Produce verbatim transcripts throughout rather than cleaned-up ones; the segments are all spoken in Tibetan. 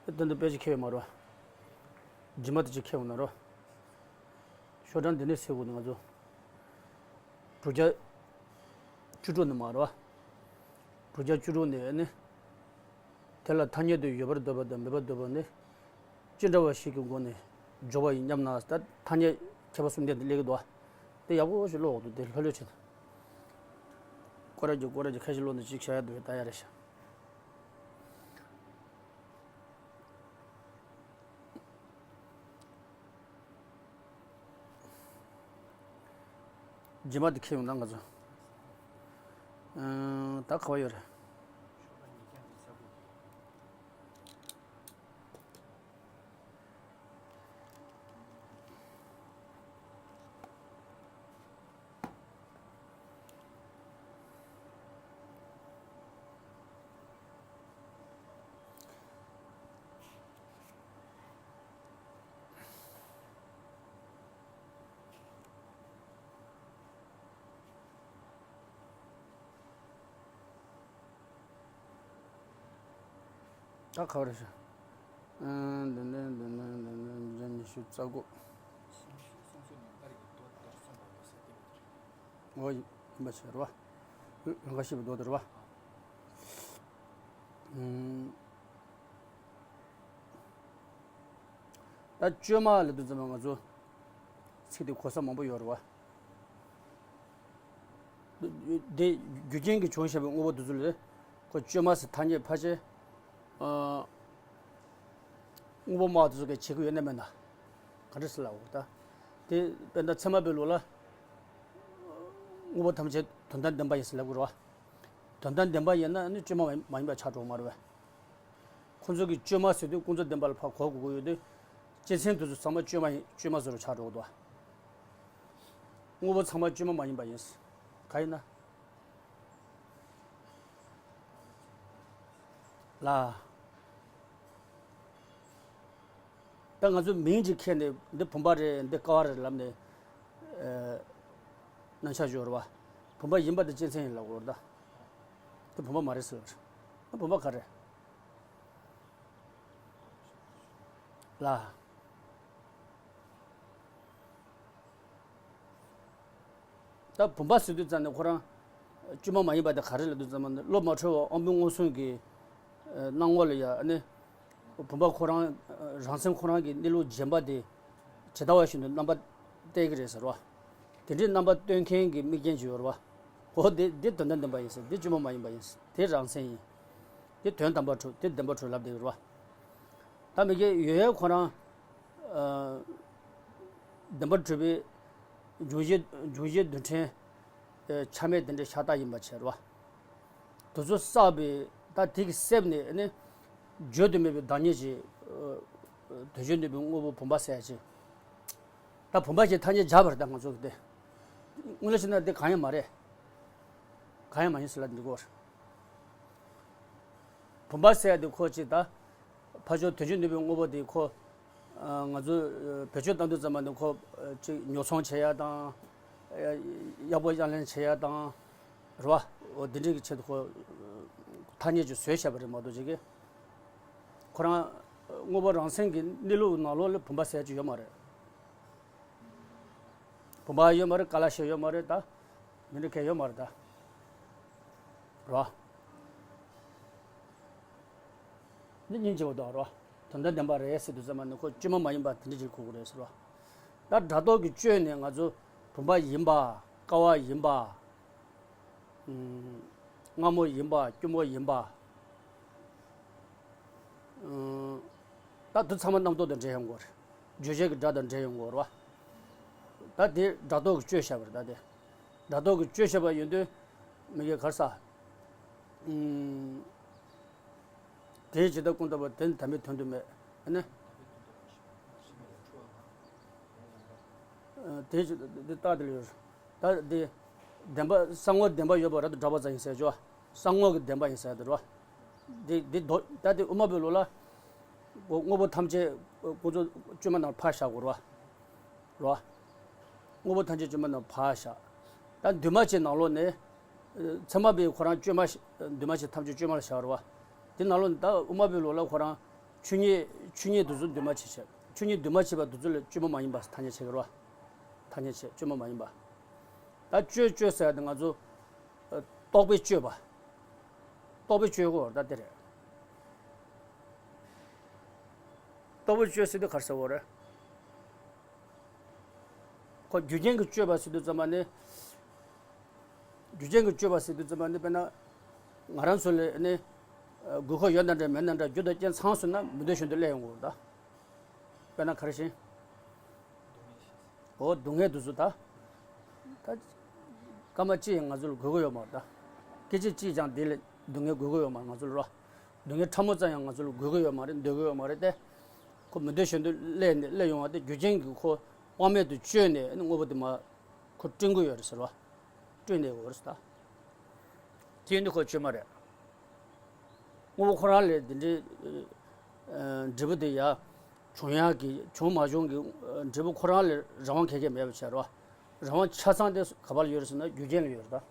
དེ་འདི་དཔེ་ཅིག་ཁེལ་ཡོད་མ་རེད་བ། རྗེས་མ་དེ་ཅིག་ཁེལ་ཡོང་ན་རེད་བ། ཤོག་གྲངས་འདི་ནས་སེལ་དགོས་ནི་ང་ཚོ། དྲུག་བརྒྱ་བཅུ་དྲུག་ནས་མ་རེད་བ། དྲུག་བརྒྱ་བཅུ་དྲུག་ནས་ནི། དེ་ལ་ཐ་སྙད་དུ་ཡོད་པར་འདོད་པ་དང་མེད་པར་འདོད་པ་ནི། ཅི་འདྲ་བ་ཞིག་གི་སྒོ་ནས་འཇོག་པ་ཡིན་སྙམ་ན། ད་ཐ་སྙད་མཁས་པ་གསུམ་ལྡན་དེ་སླེབས་ཀྱི་འདུག་བ། དེ་ཡག་པོ་ཞིག་ཀློག་འོག་ཏུ་དེ་ལྷོད་ལྷོད་བྱེད། སྐོར་ར་རྒྱུག་སྐོར་ར་རྒྱུག་ཁ་ཤས་ཀློག་ནས་ཅིག་བྱ་ཡ་འདུག་ད་ཡ་རེད་ཤག་རྗེས་མ་དེ་ཁེལ་ཡོང་ན་ང་ཚོ། ཨང་། ད་ག་བ་ཡོད་རེད། ད་ག་བ་རེད་ཤག་ཨང་། འདི་འདི་འདི་འདི་འདི་འདི་འདི་ཉི་ཤུ་རྩ་དགུ། འོ་ཡིན་པ་ཞིག་རེད་བ། ལང་ཀ་ཤི་བའི་མདོ་དེ་རེད་བ། ཨང་། ད་བཅོས་མ་ལབ་དུས་ཙམ་པ་ང་ཚོ་ཚིག་དེ་གོ་ས་མང་པོ་ཡོད་རེད་བ། དེ་རྒྱུ་རྐྱེན་གྱིས་བྱུང་བཞག་པའི་དངོས་པོ་དེ་ཚོ་ལ་ཁོ་བཅོས་མ་ཟེར་ཐ་སྙད་ཕལ་ཆེར། ཨ། དངོས་པོ་སྨྲ་བ་དེ་ཚོ་གིས་བྱེད་ཀྱི་ཡོད་ན་མེད་ན། ག་འདྲ་ཟེར་ལབ་དགོས་ད། དེ་དཔེར་ན་ཚད་མ་པའི་ལུགས་ལ། དངོས་པོ་ཐམས་ཅད་དོན་དམ་བདེན་པ་ཡིན་ཟེར་ལབ་དགོས་རེད་བ། དོན་དམ་བདེན་པ་ཡིན་ན་ནི་བཅོས་མ་མ་ཡིན་པ་ཆགས་འགྲོ་གི་མ་རེད་བས། ཁོང་ཚོ་གིས་བཅོས་མ་ཟེར་དུས་ཀུན་རྫོབ་བདེན་པ་ལ་ཕར་གོ་དགོས་ཀྱི་ཡོད་དུས། སྤྱི་མཚན་དེ་ཚོ་ཚང་མ་བཅོས་མ་ཡིན། བཅོས་མ་བཟོ་འདྲ་ཆགས་འགྲོ་གི་འདུག་དངོས་པོ་ཚང་མ་བཅོས་མ་མ་ཡིན་པ་ཡིན། ག་ཡིན་ན། ལ། ད་ང་ཚོ་མིང་ཅིག་ཁྱེར་ནས་འདི་བུམ་པ་རེད། འདི་ཀ་བ་རེད་ལབ་ནས། ཨ། རྣམ་གཞག་ཡོད་རེད་བ། བུམ་པ་ཡིན་པ་དེ་སྤྱི་མཚན་ཡིན་ལབ་དགོས་རེད་ད། དེ་བུམ་པ་མ་རེད་ཟེར་བ་རེད། ད་བུམ་པ་ག་རེད། ལ། ད་བུམ་པ་ཟེར་དུས་ཙམ་ནས་ཁོ་རང་བཅོས་མ་མ་ཡིན་པ་དེ་ག་རེ་ལབ་དུས་ཙམ་ནས་བློ་མ་འཁྲུལ་བ་དབང་པོའི་མངོན་སུམ་གྱི་སྣང་ངོ་ལ་ཡ་ནི། བུམ་པ་ཁོ་རང་རང་མཚན་ཁོ་རང་གི་གནས་ལུགས་རྗེན་པ་དེ་ཇི་ལྟ་བ་བཞིན་དུ་རྣམ་པ་སྟོན་གྱི་རེད་ཟེར་བ། དེ་འདྲའི་རྣམ་པ་སྟོན་མཁན་གྱི་དམིགས་རྐྱེན་ཅིག་ཡོད་རེད་བ། འོ་དེ་དེ་དོན་དམ་བདེན་པ་ཡིན་ཟེར། དེ་བཅོས་མ་མ་ཡིན་པ་ཡིན་ཟེར། དེ་རང་མཚན་ཡིན། དེ་དོན་དམ་པར་གྲུབ། དེ་བདེན་པར་གྲུབ་ལབ་བསྡད་ཡོད་རེད་བ། ད་མི་སྐྱེ་ཡོད་ཡ་ཁོ་རང་། ཨ། བདེན་པར་གྲུབ་པའི་འབྱུང་བཞི། འབྱུང་བཞི་རྡུལ་ཕྲན་ཆ་མེད་དེ་འདྲའི་ཤ་སྟག་ཡིན་པ་བྱས་རེད་བ། དེ་ཚོ་བསགས་པའི་ད་དེ་གི་གསེབ་ནས་ནི་བརྗོད་དུ་མེད་པའི་བདག་ཉིད་ཀྱི། ཨ། དོན་བྱེད་ནུས་པའི་དངོས་པོ་བུམ་པ་ཟེར་ཡ་ཅིག་ད་བུམ་པ་ཞེས་ཐ་སྙད་སྦྱར་བ་རེད་ད་ང་ཚོ་གི་དེ། དངོས་གནས་བྱས་ན་དེ་གང་ཡང་མ་རེད། གང་ཡང་མ་ཡིན་ཟེར་ལབ་འདི་གོ། བུམ་པ་ཟེར་ཡ་དེ་ཁོ་ཅིག་ད། ཕར་ཕྱོགས་དོན་བྱེད་ནུས་པའི་དངོས་པོ་དེ་ཁོ། ཨ། ང་ཚོས་བེད་སྤྱོད་གཏང་དུས་ཙམ་པ་ནི་ཁོ་ཅིག་ཉོ་ཚོང་བྱེད་ཡ་དང་། ཨ། གཡར་པོ་གཡར་ལེན་བྱེད་ཡ་དང་། རེད་བ། འོ་དེ་འདྲའི་གི་ཆེད་དུ་ཁོ་ཐ་སྙད་ཅིག་བཟོས་བཞག་པ་རེད་མ་གཏོགས་ཅིག་གི་ཁོ་རང་དངོས་པོ་རང་མཚན་གྱི་གནས་ལུགས་ནང་ལོགས་ལ་བུམ་པ་ཟེར་ཡ་ཅིག་ཡོད་མ་རེད། བུམ་པ་ཡོད་མ་རེད། ཀ་ལ་ཤ་ཡོད་མ་རེད་ད། མི་འདྲ་མཁན་ཡོད་མ་རེད་ད། རེད་བ། འདི་སྙིང་རྗེ་བོ་འདུག་རེད་བ། དོན་དམ་བདེན་པ་རེད་ཟེར་དུས་ཙམ་པ་ནི་ཁོ་བཅོས་མ་མ་ཡིན་པ་དེ་འདྲ་ཅིག་གོ་དགོས་རེད་ཟེར་བ། ད་སྒྲ་རྟོག་གིས་བཅོས་ནས་ང་ཚོ་བུམ་པ་ཡིན་པ། ཀ་བ་ཡིན་པ། ཨུམ། རྔ་མོ་ཡིན་པ། སྐྱུར་མོ་ཡིན་པ། ཨུམ། ད་དེ་ཚང་མ་རྣམ་རྟོག་དང་འབྲེལ་ཡོང་གི་རེད། རྗོད་བྱེད་ཀྱི་སྒྲ་དང་འབྲེལ་ཡོང་གི་རེད་བ། ད་དེ་སྒྲ་རྟོག་གིས་བཅོས་བཞག་པ་རེད་ད་དེ། སྒྲ་རྟོག་གིས་བཅོས་བཞག་པ་ཡིན་དུས་མི་དགེ་གར་ས། ཨུམ། དེའི་ཇི་ལྟར་ཀུན་བརྟགས་པ་དེ་ནི་དམ་པའི་དོན་དུ་མེད། ཨ་ནི། དེའི་ཇི་ལྟར་དེ་ལྟ་དེ་ལ་ཡོད། ད་དེ་བདེན་པ་གསང་ངོ་བདེན་པ་ཡོད་པ་རབ་ཏུ་གྲགས་པ་ཙམ་ཡིན་ཟེར་ཆོག་གསང་ངོ་གི་བདེན་པ་ཡིན་ཟེར་དེ་རོ། དེ་དེ་དོ་ད་དེ་དབུ་མ་པའི་ལུགས་ལ། དངོས་པོ་ཐམས་ཅད་ཀུན་རྫོབ་བཅོས་མ་ནང་ཕར་བཞག་དགོས་རོ། རོ། དངོས་པོ་ཐམས་ཅད་བཅོས་མ་ནང་ཕར་བཞག་ད་འདུས་མ་བྱས་ནང་ལོགས་ནས། ཚད་མ་པས་ཁོ་རང་བཅོས་མ་ཞིག་འདུས་མ་བྱས་ཐམས་ཅད་བཅོས་མ་ལ་བཞག་རོ། དེ་ནང་ལོགས་ནས་ད་དབུ་མ་པའི་ལུགས་ལ་ཁོ་རང་། ཆོས་ཉིད་ཆོས་ཉིད་དེ་ཚོ་འདུས་མ་བྱས་བྱས། ཆོས་ཉིད་འདུས་མ་བྱས་པ་དེ་ཚོ་ལ་བཅོས་མ་མ་ཡིན་པ་ཐ་སྙད་བྱེད་ཀྱི་རེད་བ། ཐ་སྙད་བྱེད། བཅོས་མ་མ་ཡིན་པ། ད་བཅོས་བཅོས་ཟེར་ཡ་དེ་ང་ཚོ་ཨ་རྟོག་པས་བཅོས་པ། རྟོག་པས་བཅོས་དགོས་ད་དེ་རེད། རྟོག་པས་བཅོས་ཟེར་དུས་ག་རེ་ཟེར་དགོས་རེད། ཁོ་རྒྱུ་རྐྱེན་གྱིས་བཅོས་པ་ཟེར་དུས་ཙམ་པ་ནི། རྒྱུ་རྐྱེན་གྱིས་བཅོས་པ་ཟེར་དུས་ཙམ་པ་ནི་དཔེར་ན། ང་རང་ཚོ་ལ་ནི་ཨ་དགོས་མཁོ་ཡོད་ན་འདྲ་མེད་ན་འདྲ་རྒྱུ་དང་རྐྱེན་ཚང་སོང་ན་མི་འདོད་གཞན་དུ་སླེབས་ཡོང་གི་རེད་ད། དཔེར་ན་ག་རེ་བཞིན། འོ་སྡུག་བསྔལ་དེ་ཚོ་ད། ད། སྐར་མ་གཅིག་ཡང་ང་ཚོ་ལ་དགོས་ཀྱི་ཡོད་མ་རེད་ད། སྐད་ཅིག་གཅིག་ཀྱང་འདི་ལ་སྡུག་བསྔལ་དགོས་ཀྱི་ཡོད་མ་རེད་ང་ཚོ་ལ་རོ། སྡུག་བསྔལ་ཕྲ་མོ་ཙམ་ཡང་ང་ཚོ་ལ་དགོས་ཀྱི་ཡོད་མ་རེད་འདོད་ཀྱི་ཡོད་མ་རེད་དེ། ཁོ་མི་འདོད་གཞན་དུ་སླེབས་ནས་སླེབས་ཡོང་བ་དེ་རྒྱུ་རྐྱེན་གྱིས་ཁོ་དབང་མེད་དུ་བཅོས་ནས་ཨ་ནི་དངོས་པོ་དེ་མ། ཁོ་བསྐྲུན་གྱི་ཡོད་རེད་ཟེར་བ། བསྐྲུན་ནས་ཡོད་རེད་ཟེར་ད། དེ་ཡིན་དུས་ཁོ་བཅོས་མ་རེད། དངོས་པོ་ཁོ་རང་ལས་འདི་འདྲའི་ཨ་འབྲས་བུ་དེ་ཡ། བྱུང་ཡག་གི་བྱུང་མ་བྱུང་གི་ཨ་འབྲས་བུ་ཁོ་རང་ལས་རང་དབང་ག་གེ་མེད་པ་བྱས་རོ། རང་དབང་ཆ་ཚང་དེ་ག་པར་ལ་ཡོད་རེད་ཟེར་ན་རྒྱུ་རྐྱེན་ལ་ཡོད་རེད་ད།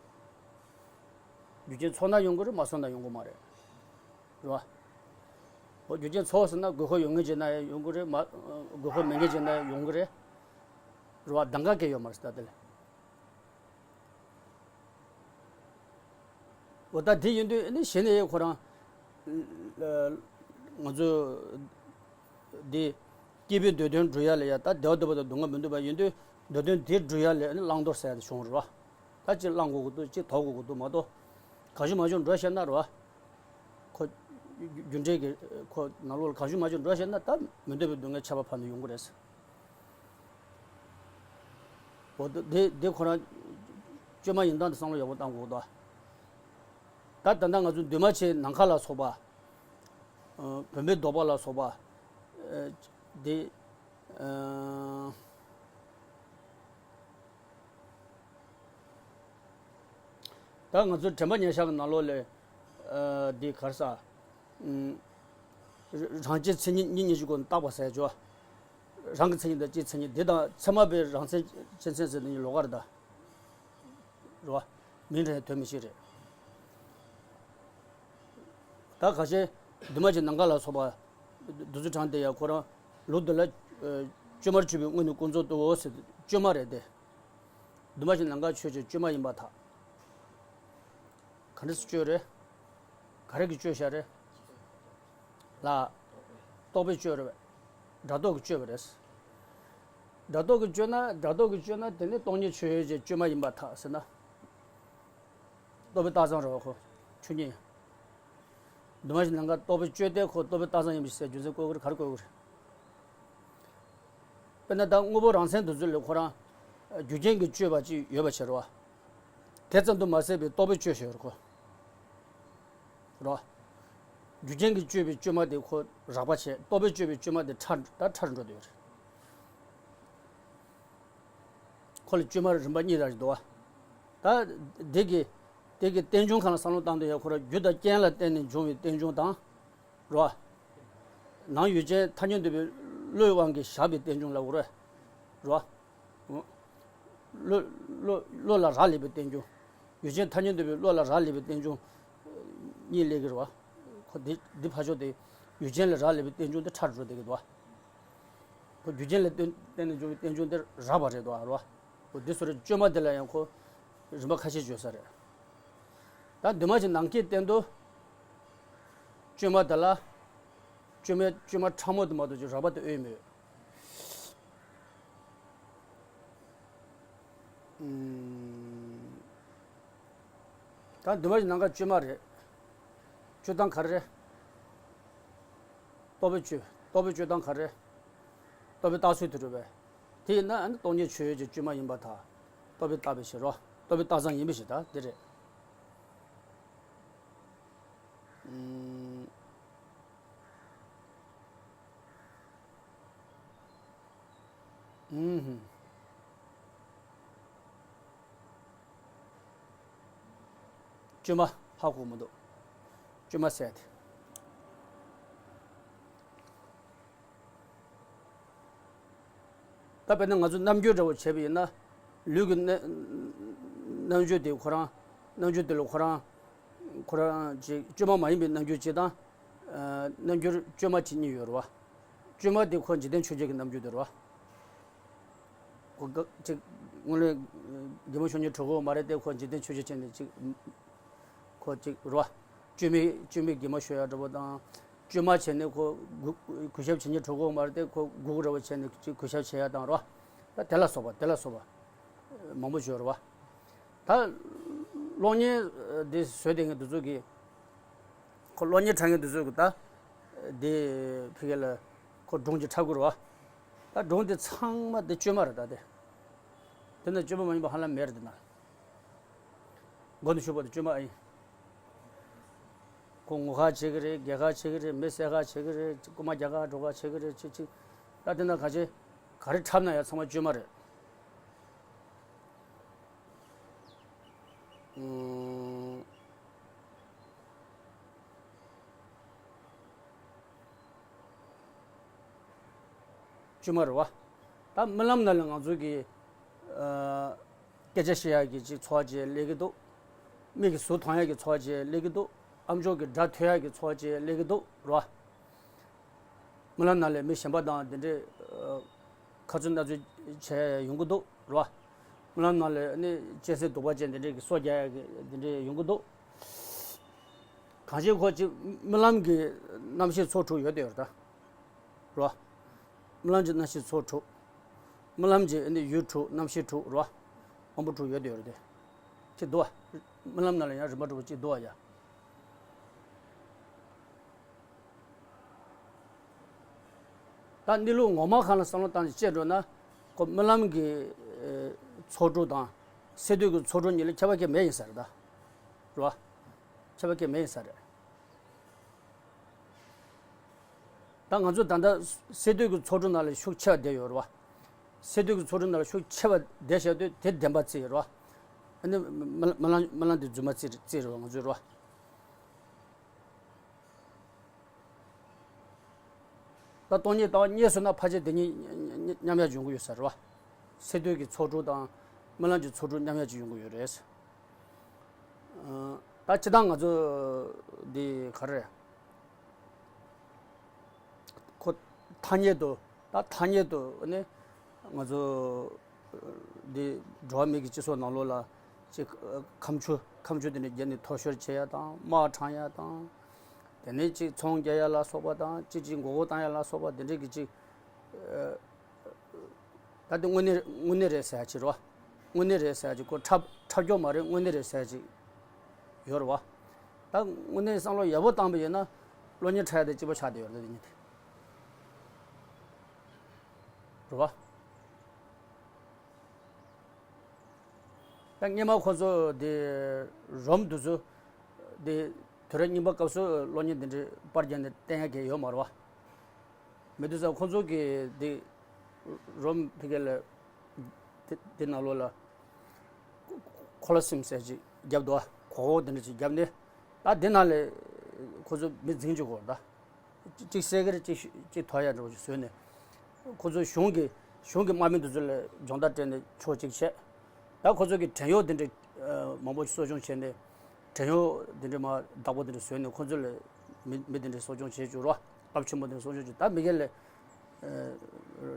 རྒྱུ་རྐྱེན་ཚོགས་ན་ཡོང་གི་རེད་མ་ཚོགས་ན་ཡོང་གི་མ་རེད། རེད་བ། འོ་རྒྱུ་རྐྱེན་ཚོགས་ཟེར་ན་དགོས་མཁོ་ཡོད་མཁན་བྱས་ན་ཡང་ཡོང་གི་རེད་མ། དགོས་མཁོ་མེད་མཁན་བྱས་ན་ཡང་ཡོང་གི་རེད། རེད་བ་གདམ་ག་ག་གེ་ཡོད་མ་རེད་ཟེར་ད་དེ་ལ། འོ་ད་དེ་ཡིན་དུས་ནི་གཞི་ནས་ཁོ་རང་། ང་ཚོ་འདི་སྐྱེས་བུའི་འདོད་དོན་སྒྲུབ་ཡ་ལ་ཡ་ད་བདེ་བ་འདོད་པ་དང་སྡུག་བསྔལ་མི་འདོད་པ་ཡིན་དུས་འདོད་དོན་དེ་སྒྲུབ་ཡ་ལ་ནི་བླང་དོར་ཟེར་ཡ་དེ་བྱུང་རེད་བ། ད་གཅིག་བླང་དགོས་ཀྱི་འདུག་གཅིག་དོར་དགོས་ཀྱི་འདུག་མ་གཏོགས། གང་བྱུང་མང་བྱུང་འགྲོ་བཤད་ན་རེད་བ། ཁོ། རྒྱུ་འབྲས་ཀྱི་ཁོ་ནང་ལོགས་ལ་གང་བྱུང་མང་བྱུང་འགྲོ་བཤད་ན་ད་མི་འདོད་པའི་སྡུག་བསྔལ་ཁྱད་པར་འཕགས་ནས་ཡོང་གི་རེད། འོ་དེ་དེ་ཁོ་རང་བཅོས་མ་ཡིན་སྟངས་དེ་བསམ་བློ་ཡག་པོ་བཏང་དགོས་ད། ད་ད་ལྟ་ང་ཚོ་འདུས་མ་བྱས་ནམ་མཁའ་ལ་སོགས་པ། ཨ་བུམ་པའི་ལྡོག་པ་ལ་སོགས་པ། ཨ་དེ། ཨ་ད་ང་ཚོ་དྲན་པ་ཉེར་བཞག་གི་ནང་ལོགས་ལ། ཨ་འདི་ག་རེ་ཟ། ཨུམ། རང་སྤྱིའི་མཚན་ཉིད་གཉིས་གཉིས་ཀྱི་སྒོ་ནས་བརྟག་པ་ཟེར་ཡ་ཅིག་ཡོད། རང་གི་མཚན་ཉིད་དང་སྤྱིའི་མཚན་ཉིད་འདི་དང་ཚད་མ་པའི་རང་མཚན་སྤྱི་མཚན་ཟེར་ནས་ལོགས་ཀ་རེད་ད། རེད་བ། མིང་དྲན་དོན་མི་ཤེས་རེད། ད་ཁ་ཤས་འདུས་མ་བྱས་ནམ་མཁའ་ལ་སོགས་པ། འདི་ཚོ་དྲངས་བསྡད་ཡ་ཁོ་རང་ལུགས་འདི་ལ། ཨ་བཅོས་མར་གྱུར་པའི་དངོས་ནི་ཀུན་རྫོབ་ཏུའོ་ཟེར་དུས་བཅོས་མ་རེད་དེ། འདུས་མ་བྱས་ནམ་མཁའ་ཆོས་ཅན་བཅོས་མ་ཡིན་པར་ཐལ། ག་འདྲ་སེ་བཅོས་རེད། ག་རེ་གིས་བཅོས་བཞག་རེད། ལ། རྟོག་པས་བཅོས་རེད། སྒྲ་རྟོག་གིས་བཅོས་པ་རེད། སྒྲ་རྟོག་གིས་བཅོས་ན་སྒྲ་རྟོག་གིས་བཅོས་ན་དེ་ནི་སྟོང་ཉིད་ཆོས་ཅན་བཅོས་མ་ཡིན་པར་ཐལ་ཟེར་ན། རྟོག་པའི་རྟགས་ཙམ་རེད་བ་ཁོ། ཆོས་ཉིད། འདུས་མ་བྱས་ནམ་མཁའ་རྟོག་པས་བཅོས་ཏེ་ཁོ་རྟོག་པའི་རྟགས་ཙམ་ཡིན་པ་ཞིག་ཟེར་རྒྱུ་མཚན་བཀོད་ཀྱི་རེད་ག་རེ་བཀོད་ཀྱི་རེད། དཔེར་ན་ད་དངོས་པོ་རང་མཚན་དེ་ཚོ་ལ་ཁོ་རང་། རྒྱུ་རྐྱེན་གྱིས་བཅོས་པ་ཅིག་ཡོད་པ་བྱས་རེད་བ། དེ་ཙམ་དུ་མ་ཟད་པའི་རྟོག་པས་བཅོས་བྱས་རེད་ཁོ། རེད་བ། རྒྱུ་རྐྱེན་གྱིས་བཅོས་པའི་བཅོས་མ་དེ་ཁོ་རགས་པ་བྱས་རྟོག་པས་བཅོས་པའི་བཅོས་མ་དེ་ཕྲ་ད་ཕྲ་རུ་འགྲོ་བསྡད་ཡོད་རེད། ཁོ་ལ་བཅོས་མ་རིམ་པ་གཉིས་ར་ཞིག་འདུག་བ། ད་དེ་གི་དེ་གི་རྟེན་འབྱུང་གང་ལ་བསམ་བློ་བཏང་དུས་ཡ་ཁོ་ར་རྒྱུ་དང་རྐྱེན་ལ་བརྟེན་ནས་འབྱུང་བའི་རྟེན་འབྱུང་དང་། རེད་བ། ནང་ཡུལ་ཅན་ཐ་སྙད་འདོད་པའི་བློའི་དབང་གིས་བཞག་པའི་རྟེན་འབྱུང་ལ་འུར། རེད་བ། བློ་བློ་བློ་ལ་རག་ལས་པའི་རྟེན་འབྱུང་། ཡུལ་ཅན་ཐ་སྙད་འདོད་པའི་བློ་ལ་རག་ལས་པའི་རྟེན་འབྱུང་། གཉིས་སླེབས་ཀྱི་རེད་བ། ཁོ་འདི་འདི་ཕར་ཕྱོགས་དེ་ཡུལ་ཅན་ལ་རག་ལས་པའི་རྟེན་འབྱུང་དེ་ཕྲ་རུ་འགྲོ་བསྡད་ཀྱི་འདུག་བ། ཁོ་རྒྱུ་རྐྱེན་ལ་བརྟེན་བརྟེན་ནས་འབྱུང་བའི་རྟེན་འབྱུང་དེ་རགས་པ་རེད་དོ་ཨ་རོ། ཁོ་འདི་སོ་རེད་བཅོས་མ་དེ་ལ་ཡང་ཁོ་རིམ་པ་ཁ་ཤས་བརྗོད་ས་རེད། ད་འདུས་མ་བྱས་ནམ་མཁའི་སྟེང་དུ་བཅོས་མ་དེ་ལ་བཅོས་མའི་བཅོས་མ་ཕྲ་མོ་དེ་མ་གཏོགས་ཅིག་རགས་པ་དེ་ཨེ་མེད། ཨུམ། ད་འདུས་མ་བྱས་ནམ་མཁའ་བཅོས་མ་རེད། བཅོས་སྟངས་ག་རེ་རེད། རྟོག་པས་བཅོས། རྟོག་པས་བཅོས་སྟངས་ག་རེ་རེད། རྟོག་པའི་རྟགས་ཚུལ་དུ་གྲུབ་པས། དེ་ཡིན་ན་ཨ་ནི་སྟོང་ཉིད་ཆོས་ཅན་བཅོས་མ་ཡིན་པར་ཐལ། རྟོག་པའི་རྟགས་པས་ཕྱིར་རོ། རྟོག་པའི་རྟགས་ཙམ་ཡིན་པའི་ཕྱིར་ད་དེ་རེད། ཨུམ། ཨུམ། བཅོས་མ་ཧ་གོ་མི་འདུག་བཅོས་མ་ཟེར་ཏེ། ད་དཔེར་ན་ང་ཚོ་རྣམ་འགྱུར་འདྲ་བོ་བྱས་པ་ཡིན་ན། ལུས་ཀྱི་རྣམ་རྣམ་འགྱུར་དེ་ཁོ་རང་རྣམ་འགྱུར་དེ་ལ་ཁོ་རང་ཁོ་རང་ཅིག་བཅོས་མ་མ་ཡིན་པའི་རྣམ་འགྱུར་ཅིག་དང་། རྣམ་འགྱུར་བཅོས་མ་བྱེད་གཉིས་ཡོད་རེད་བ། བཅོས་མ་དེ་ཁོ་འཇིག་རྟེན་ཆོས་བརྒྱད་ཀྱི་རྣམ་འགྱུར་དེ་རེད་བ། ཁོ་ག་ཅིག་དངོས་གནས་གད་མོ་ཤོར་སྙིང་བྲོ་གི་ཡོད་མ་རེད་དེ། ཁོ་འཇིག་རྟེན་ཆོས་བརྒྱད་བྱས་ནས་ཅིག་ཁོ་ཅིག་རེད་བ། བཅོས་མའི་བཅོས་མའི་གད་མོ་ཤོར་ཡ་འདྲ་པོ་དང་། བཅོས་མ་བྱས་ནས་ཁོ་གུ་གུས་ཞབས་བྱེད་སྙིང་བྲོ་གི་ཡོད་མ་རེད་དེ། ཁོ་སྒུག་རེ་བ་བྱས་ནས་ཅིག་གུས་ཞབས་བྱེད་ཡ་དང་རེད་བ། ད་དེ་ལ་སོགས་པ་དེ་ལ་སོགས་པ་མང་པོ་ཡོད་རེད་བ། ད་གློག་བརྙན་འདི་བཟོས་བསྡད་མཁན་དེ་ཚོ་གིས། ཁོ་གློག་བརྙན་འཁྲབ་མཁན་དེ་ཚོས་གི་ད་དེ་ཕ་གི་ལ་ཁོ་སྒྲུང་ཅིག་འཁྲབ་དགོས་རེད་བ། ད་སྒྲུང་དེ་ཚང་མ་དེ་བཅོས་མ་རེད། ད་དེ་དེ་ན་བཅོས་མ་མ་ཡིན་པ་ཧ་ལམ་མེད་རེད། དེ་ན་མགོ་ནས་མཇུག་བར་དུ་བཅོས་མ་ཨེ་ཡིན། ཁོ་ངོ་ཁ་བྱེད་གི་རེད། རྒྱལ་ཁ་བྱེད་གི་རེད། མི་བསད་ཁ་བྱེད་གི་རེད། རྐུན་མ་རྒྱག་ཁ་འགྲོ་ཁ་བྱེད་གི་རེད། ཅིག་ཅིག་ད་དེ་ན་ག་ཅི་ག་རེ་འཁྲབ་ན་ཡང་ཚང་མ་བཅོས་མ་རེད། ཨུམ། བཅོས་མ་རེད་བ། ད་རྨི་ལམ་ནང་ལ་ང་ཚོ་གི་ཨ་སྐད་ཆ་བཤད་ཡག་གི་ཅིག་ཚོར་བ་ཅིག་སླེབས་ཀྱི་འདུག་མིག་གིས་ཟུར་མཐོང་ཡག་གི་ཚོར་བ་ཅིག་སླེབས་ཀྱི་འདུག་ཨམ་ཅོག་གིས་སྒྲ་ཐོས་ཡག་གི་ཚོར་བ་ཅིག་སླེབས་ཀྱི་འདུག་རེད་བ། རྨི་ལམ་ནང་ལ་མི་གཞན་པ་དང་དེ་འདྲའི་ཨ་ཁ་རྩོད་སྣ་རྩོད་བྱས་ཡོང་གི་འདུག་རེད་བ། རྨི་ལམ་ནང་ལ་ནི་གཅན་གཟན་གདུག་པ་ཅན་དེ་འདྲའི་གི་སོ་རྒྱག་ཡག་གི་དེ་འདྲའི་ཡོང་གི་འདུག་གང་ཅི་ཁོ་ཅིག་རྨི་ལམ་གྱི་རྣམ་ཤེས་ཚོགས་དྲུག་ཡོད་དེ་ཡོད་རེད་ད། རེད་བ། རྨི་ལམ་གྱི་རྣམ་ཤེས་ཚོགས་དྲུག་རྨི་ལམ་གྱི་ཨ་ནི་ཡུལ་དྲུག་རྣམ་ཤེས་དྲུག་རེད་བ། དབང་པོ་དྲུག་ཡོད་དེ་ཡོད་རེད་དེ། ཅིག་འདུག་བ། རྨི་ལམ་ནང་ལ་ཡང་རིམ་པ་དྲུག་པོ་ཅིག་འདུག་བ་ཡ། ད་གནས་ལུགས་ངོ་མ་གང་ལ་བསམ་བློ་བཏང་ནས་དཔྱད་འགྲོ་ན། ཁོ་རྨི་ལམ་གྱི་ཨེ་ཚོགས་དྲུག་དང་སད་སྡོད་ཀྱི་ཚོགས་དྲུག་གཉིས་ལ་ཁྱད་པར་གང་ཡང་མེད་ཡིན་ས་རེད་ད། རེད་བ། ཁྱད་པར་གང་ཡང་མེད་ཡིན་ས་རེད། ད་ང་ཚོ་ད་ལྟ་སད་སྡོད་ཀྱི་ཚོགས་དྲུག་ནང་ལ་ཤུགས་ཆེ་བ་བསྡད་ཡོད་རེད་བ། སད་སྡོད་ཀྱི་ཚོགས་དྲུག་ནང་ལ་ཤུགས་ཆེ་བ་བསྡད་བཞག་དུས་དེ་བདེན་པ་བརྩི་ཡོད་རེད་བ། ཨ་ནི་རྨི་རྨི་ལམ་རྨི་ལམ་དེ་རྫུན་མ་བརྩི་བརྩི་རེད་བ། ང་ཚོས་རེད་བ། ད་སྟོང་ཉིད་ལྟ་བ་རྙེད་སོང་ན་ཕལ་ཆེར་དེ་གཉིས་མཉམ་ཡག་ཅིག་ཡོང་གི་ཡོད་ས་རེད་བ། སད་སྡོད་ཀྱི་ཚོགས་དྲུག་དང་རྨི་ལམ་གྱི་ཚོགས་དྲུག་མཉམ་ཡག་ཅིག་ཡོང་གི་ཡོད་རེད། ཨ་ད་སྤྱིར་བཏང་ང་ཚོ་འདི་ག་རེ་རེད། ཁོ་ཐ་སྙད་དུ་ད་ཐ་སྙད་དུ་ནི་ང་ཚོ་འདི་འགྲོ་བ་མི་གི་སྤྱི་ཚོགས་ནང་ལོགས་ལ་ཅིག་ཁ་མཆུ་ཁ་མཆུ་དེ་འདྲ་བརྒྱབ་ནས་ཐོ་ཤོར་བྱེད་ཡ་དང་དམག་དྲངས་ཡ་དང་། དེ་ནས་ཅིག་ཚོང་རྒྱག་ཡ་ལ་སོགས་པ་དང་ཅིག་ཅིག་མགོ་སྐོར་བཏང་ཡ་ལ་སོགས་པ་དེ་འདྲས་ཀྱི་ཅིག་ད་དེ་དངོས་གནས་དངོས་གནས་རེད་ཟེར་ཡ་ཅིག་རེད་བ། དངོས་གནས་རེད་ཟེར་ཡ་ཅིག་ཁོ་འཁྲབ་འཁྲབ་སྐྱོར་མ་རེད། དངོས་གནས་རེད་ཟེར་ཡ་ཅིག་ཡོད་རེད་བ། ད་དངོས་གནས་བསམ་བློ་ཡག་པོ་བཏང་པ་ཡིན་ན་གློག་བརྙན་འཁྲབ་ཡ་དེ་གཅིག་པ་ཆགས་བསྡད་ཡོད་རེད། ད་དེ་གཉིས་དེ་རེད་བ། ད་སྔས་མ་ཁོ་ཚོ་དེ་རོམ་དེ་ཚོ་དེ་དུས་རབས་རྙིང་པ་སྐབས་སུ་གློག་བརྙན་དེ་འདྲའི་པར་རྒྱག་ནས་བསྟན་ཡ་གི་ཡོད་མ་རེད་བ། མི་དེ་ཚོ་ཁོ་ཚོ་གི་དེ་རོམ་ཕ་གི་ལ་དེ་དེ་ནང་ལོགས་ལ་ཁོ་ལོ་སིམ་ཟེར་ཅིག་བརྒྱབ་འདུག་བ། གོག་འོག་དེ་འདྲ་ཅིག་བརྒྱབ་ནས་ད་དེ་ནང་ལ་ཁོ་ཚོ་མི་འཛིང་བཅུག་གོ་ད། གཅིག་བསད་ཀྱི་རེད། གཅིག་གཅིག་ཐོབ་ཡ་འདྲ་བོ་ཞིག་བཟོས་ནས། ཁོ་ཚོ་གཞུང་གི་གཞུང་གི་དམག་མི་འདི་ཚོ་ལ་སྦྱོང་བརྡར་སྤྲད་ནས་ཕྱོགས་གཅིག་བྱས། ད་ཁོ་ཚོ་གི་བྲན་གཡོག་འདི་འདྲ་མང་པོ་ཞིག་གསོ་སྐྱོང་བྱས་ནས། བྲན་གཡོག་འདི་འདྲ་མ་བདག་པོ་འདི་འདྲ་བཟོས་ནས་ཁོ་ཚོ་ལ་མི་མི་འདི་འདྲ་གསོ་སྐྱོང་བྱེད་བཅུག་རོ། སྟོབས་ཆེན་པོ་འདི་འདྲ་གསོ་སྐྱོང་བྱེད། ད་མི་སྒེར་ལ་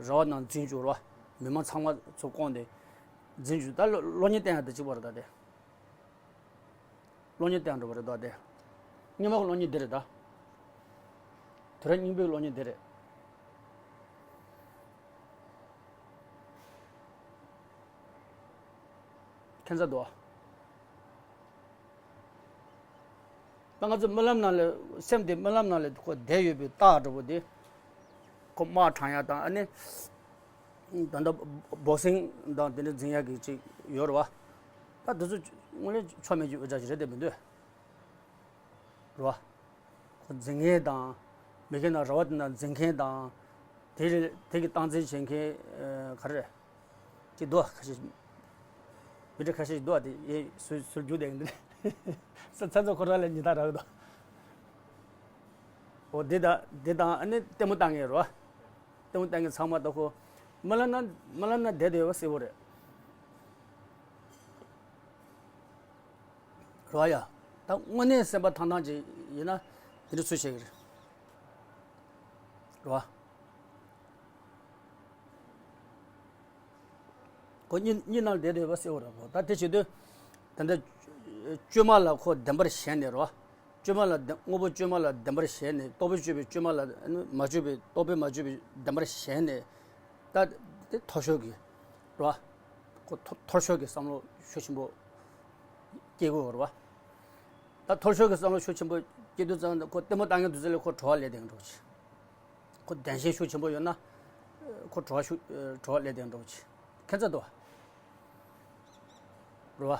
ར་བ་ནང་འཛིན་བཅུག་རོ། མི་མང་ཚང་མ་ཚུར་བསྐོངས་ཏེ་འཛིན་བཅུག་ད་གློ་གློག་བརྙན་བསྟན་ཡ་ད་གཅིག་པ་རེད་ད་དེ། གློག་བརྙན་བསྟན་འགྲོ་བ་རེད་དོ་དེ། སྔོན་མ་གི་གློག་བརྙན་འདི་རེད་ད། དུས་རབས་རྙིང་པའི་གློག་བརྙན་འདི་རེད། ཁྱད་མཚར་དོ། ད་ང་ཚོ་རྨི་ལམ་ནང་ལ་སེམས་དེ་རྨི་ལམ་ནང་ལ་ཁོ་བསྡད་ཡོད་པའི་རྟགས་འདྲ་པོ་དེ། ཁོ་དམག་དྲངས་ཡ་དང་ཨ་ནི། ད་ལྟ་བོག་སིང་དང་དེ་འདྲ་འཛིང་ཡག་གི་ཅིག་ཡོད་རེད་བ། ད་དེ་ཚོ་དངོས་གནས་ཆོ་མེད་ཀྱི་འུ་ཅག་ཅིག་རེད་དེ་མི་འདུག་རེད་བ། ཁོ་འཛིང་མཁན་དང་། མི་སྒེར་ནང་ར་བ་དེ་ནང་འཛིང་མཁན་དང་། དེ་རེད་དེ་གི་སྟངས་འཛིན་བྱེད་མཁན་ག་རེ་རེད། ཅིག་འདུག་བ་ཁ་ཤས། མི་འདྲ་ཁ་ཤས་ཤིག་འདུག་བ་དེ་ཡེ་ཟུར་ཟུར་རྒྱུག་བསྡད་ཀྱི་འདུག་ས་ཚ་ཚོ་ཁོ་རང་ལ་ཉེས་རྡུང་རག་གི་འདུག་འོ་དེ་དང་དེ་དང་ཨ་ནི་ལྟད་མོ་ལྟ་མཁན་རེད་བ། ལྟད་མོ་ལྟ་མཁན་ཚང་མ་ད་ཁོ། རྨི་ལམ་ན་རྨི་ལམ་ན་བསྡད་བསྡད་ཡོད་པ་གསལ་པོ་རེད། རེད་བ་ཡ། ད་དངོས་གནས་སེམས་པ་ཐང་ཐང་ཅིག་ཡིན་ན་དེ་འདྲ་ཚུལ་བྱེད་ཀྱི་རེད། རེད་བ། ཁོ་གཉིས་གཉིས་ནང་བསྡད་བསྡད་པ་གསལ་བོ་རེད། ཁོ་ད་དེ་བྱེད་དུས། ད་ལྟ་བཅོས་མ་ལ་ཁོ་བདེན་པར་ཞེན་ནས་རེད་བ། བཅོས་མ་ལ་བདེན་དངོས་པོ་བཅོས་མ་ལ་བདེན་པར་ཞེན་ནས། རྟོག་པས་བཅོས་པའི་བཅོས་མ་ལ་མ་བཅོས་པའི་རྟོག་པས་མ་བཅོས་པའི་བདེན་པར་ཞེན་ནས། ད་དེ་མཐོ་ཤོས་ཀྱི་རེད་བ། ཁོ་མཐོ་མཐོ་ཤོས་ཀྱི་བསམ་བློ་ཤུགས་ཆེན་པོ་སྐྱེ་དགོས་རེད་བ། ད་མཐོ་ཤོས་ཀྱི་བསམ་བློ་ཤུགས་ཆེན་པོ་སྐྱེ་དུས་ཙང་ཁོ་ལྟད་མོ་ལྟ་མཁན་དེ་ཚོ་ལ་ཁོ་བྲོ་བ་ལས་བསྡད་མཁན་འདྲ་བོ་ཅིག་ཁོ་བདེན་ཞེན་ཤུགས་ཆེན་པོ་ཡོད་ན། ཁོ་བྲོ་བ་ཤུགས་བྲོ་བ་ལས་བསྡད་མཁན་འདྲ་བོ་ཅིག་ཁྱད་མཚར་འདུག་བ། རེད་བ།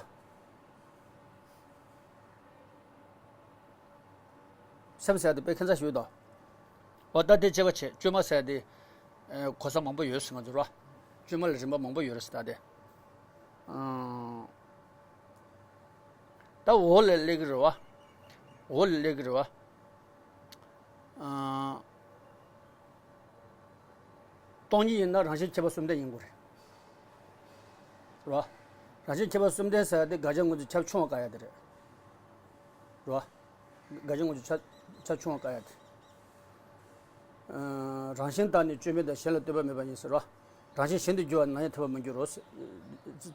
སེམས་ཟེར་དེ་དཔེ་ཁྱད་མཚར་ཞིག་འདུག་འོ་ད་དེ་བྱེད་པ་བྱེད། བཅོས་མ་ཟེར་དེ་གོ་ས་མང་པོ་ཡོད་ཟེར། ང་ཚོ་རེད་བ། བཅོས་མ་ལ་རིམ་པ་མང་པོ་ཡོད་རེད་ཟེར། ད་དེ། ད་འོག་ལ་སླེབས་ཀྱི་རེད་བ། འོག་ལ་སླེབས་ཀྱི་རེད་བ། སྟོང་ཉིད་ཡིན་ན་རང་བཞིན་ཁྱད་པར་གསུམ་ལྡན་ཡིན་དགོས་རེད། རེད་བ། རང་བཞིན་ཁྱད་པར་གསུམ་ལྡན་ཟེར་ཡ་དེ་དགག་བྱ་ངོས་འཛིན་ཁྱབ་ཆུང་བ་བཀག་ཡ་དེ་རེད། རེད་བ། དགག་བྱ་ངོས་འཛིན་ཁྱབ་ཁྱབ་ཆུང་བ་བཀག་ཡ་དེ། རང་བཞིན་བརྟགས་ནས་བཅོས་མིན་དང་། གཞན་ལ་ལྟོས་པ་མེད་པ་ཡིན་ཟེར་བ། རང་བཞིན་གཞན་དུ་འགྱུར་བ་ནམ་ཡང་ཐེ་བ་མི་འགྱུར་རོ། རྩ་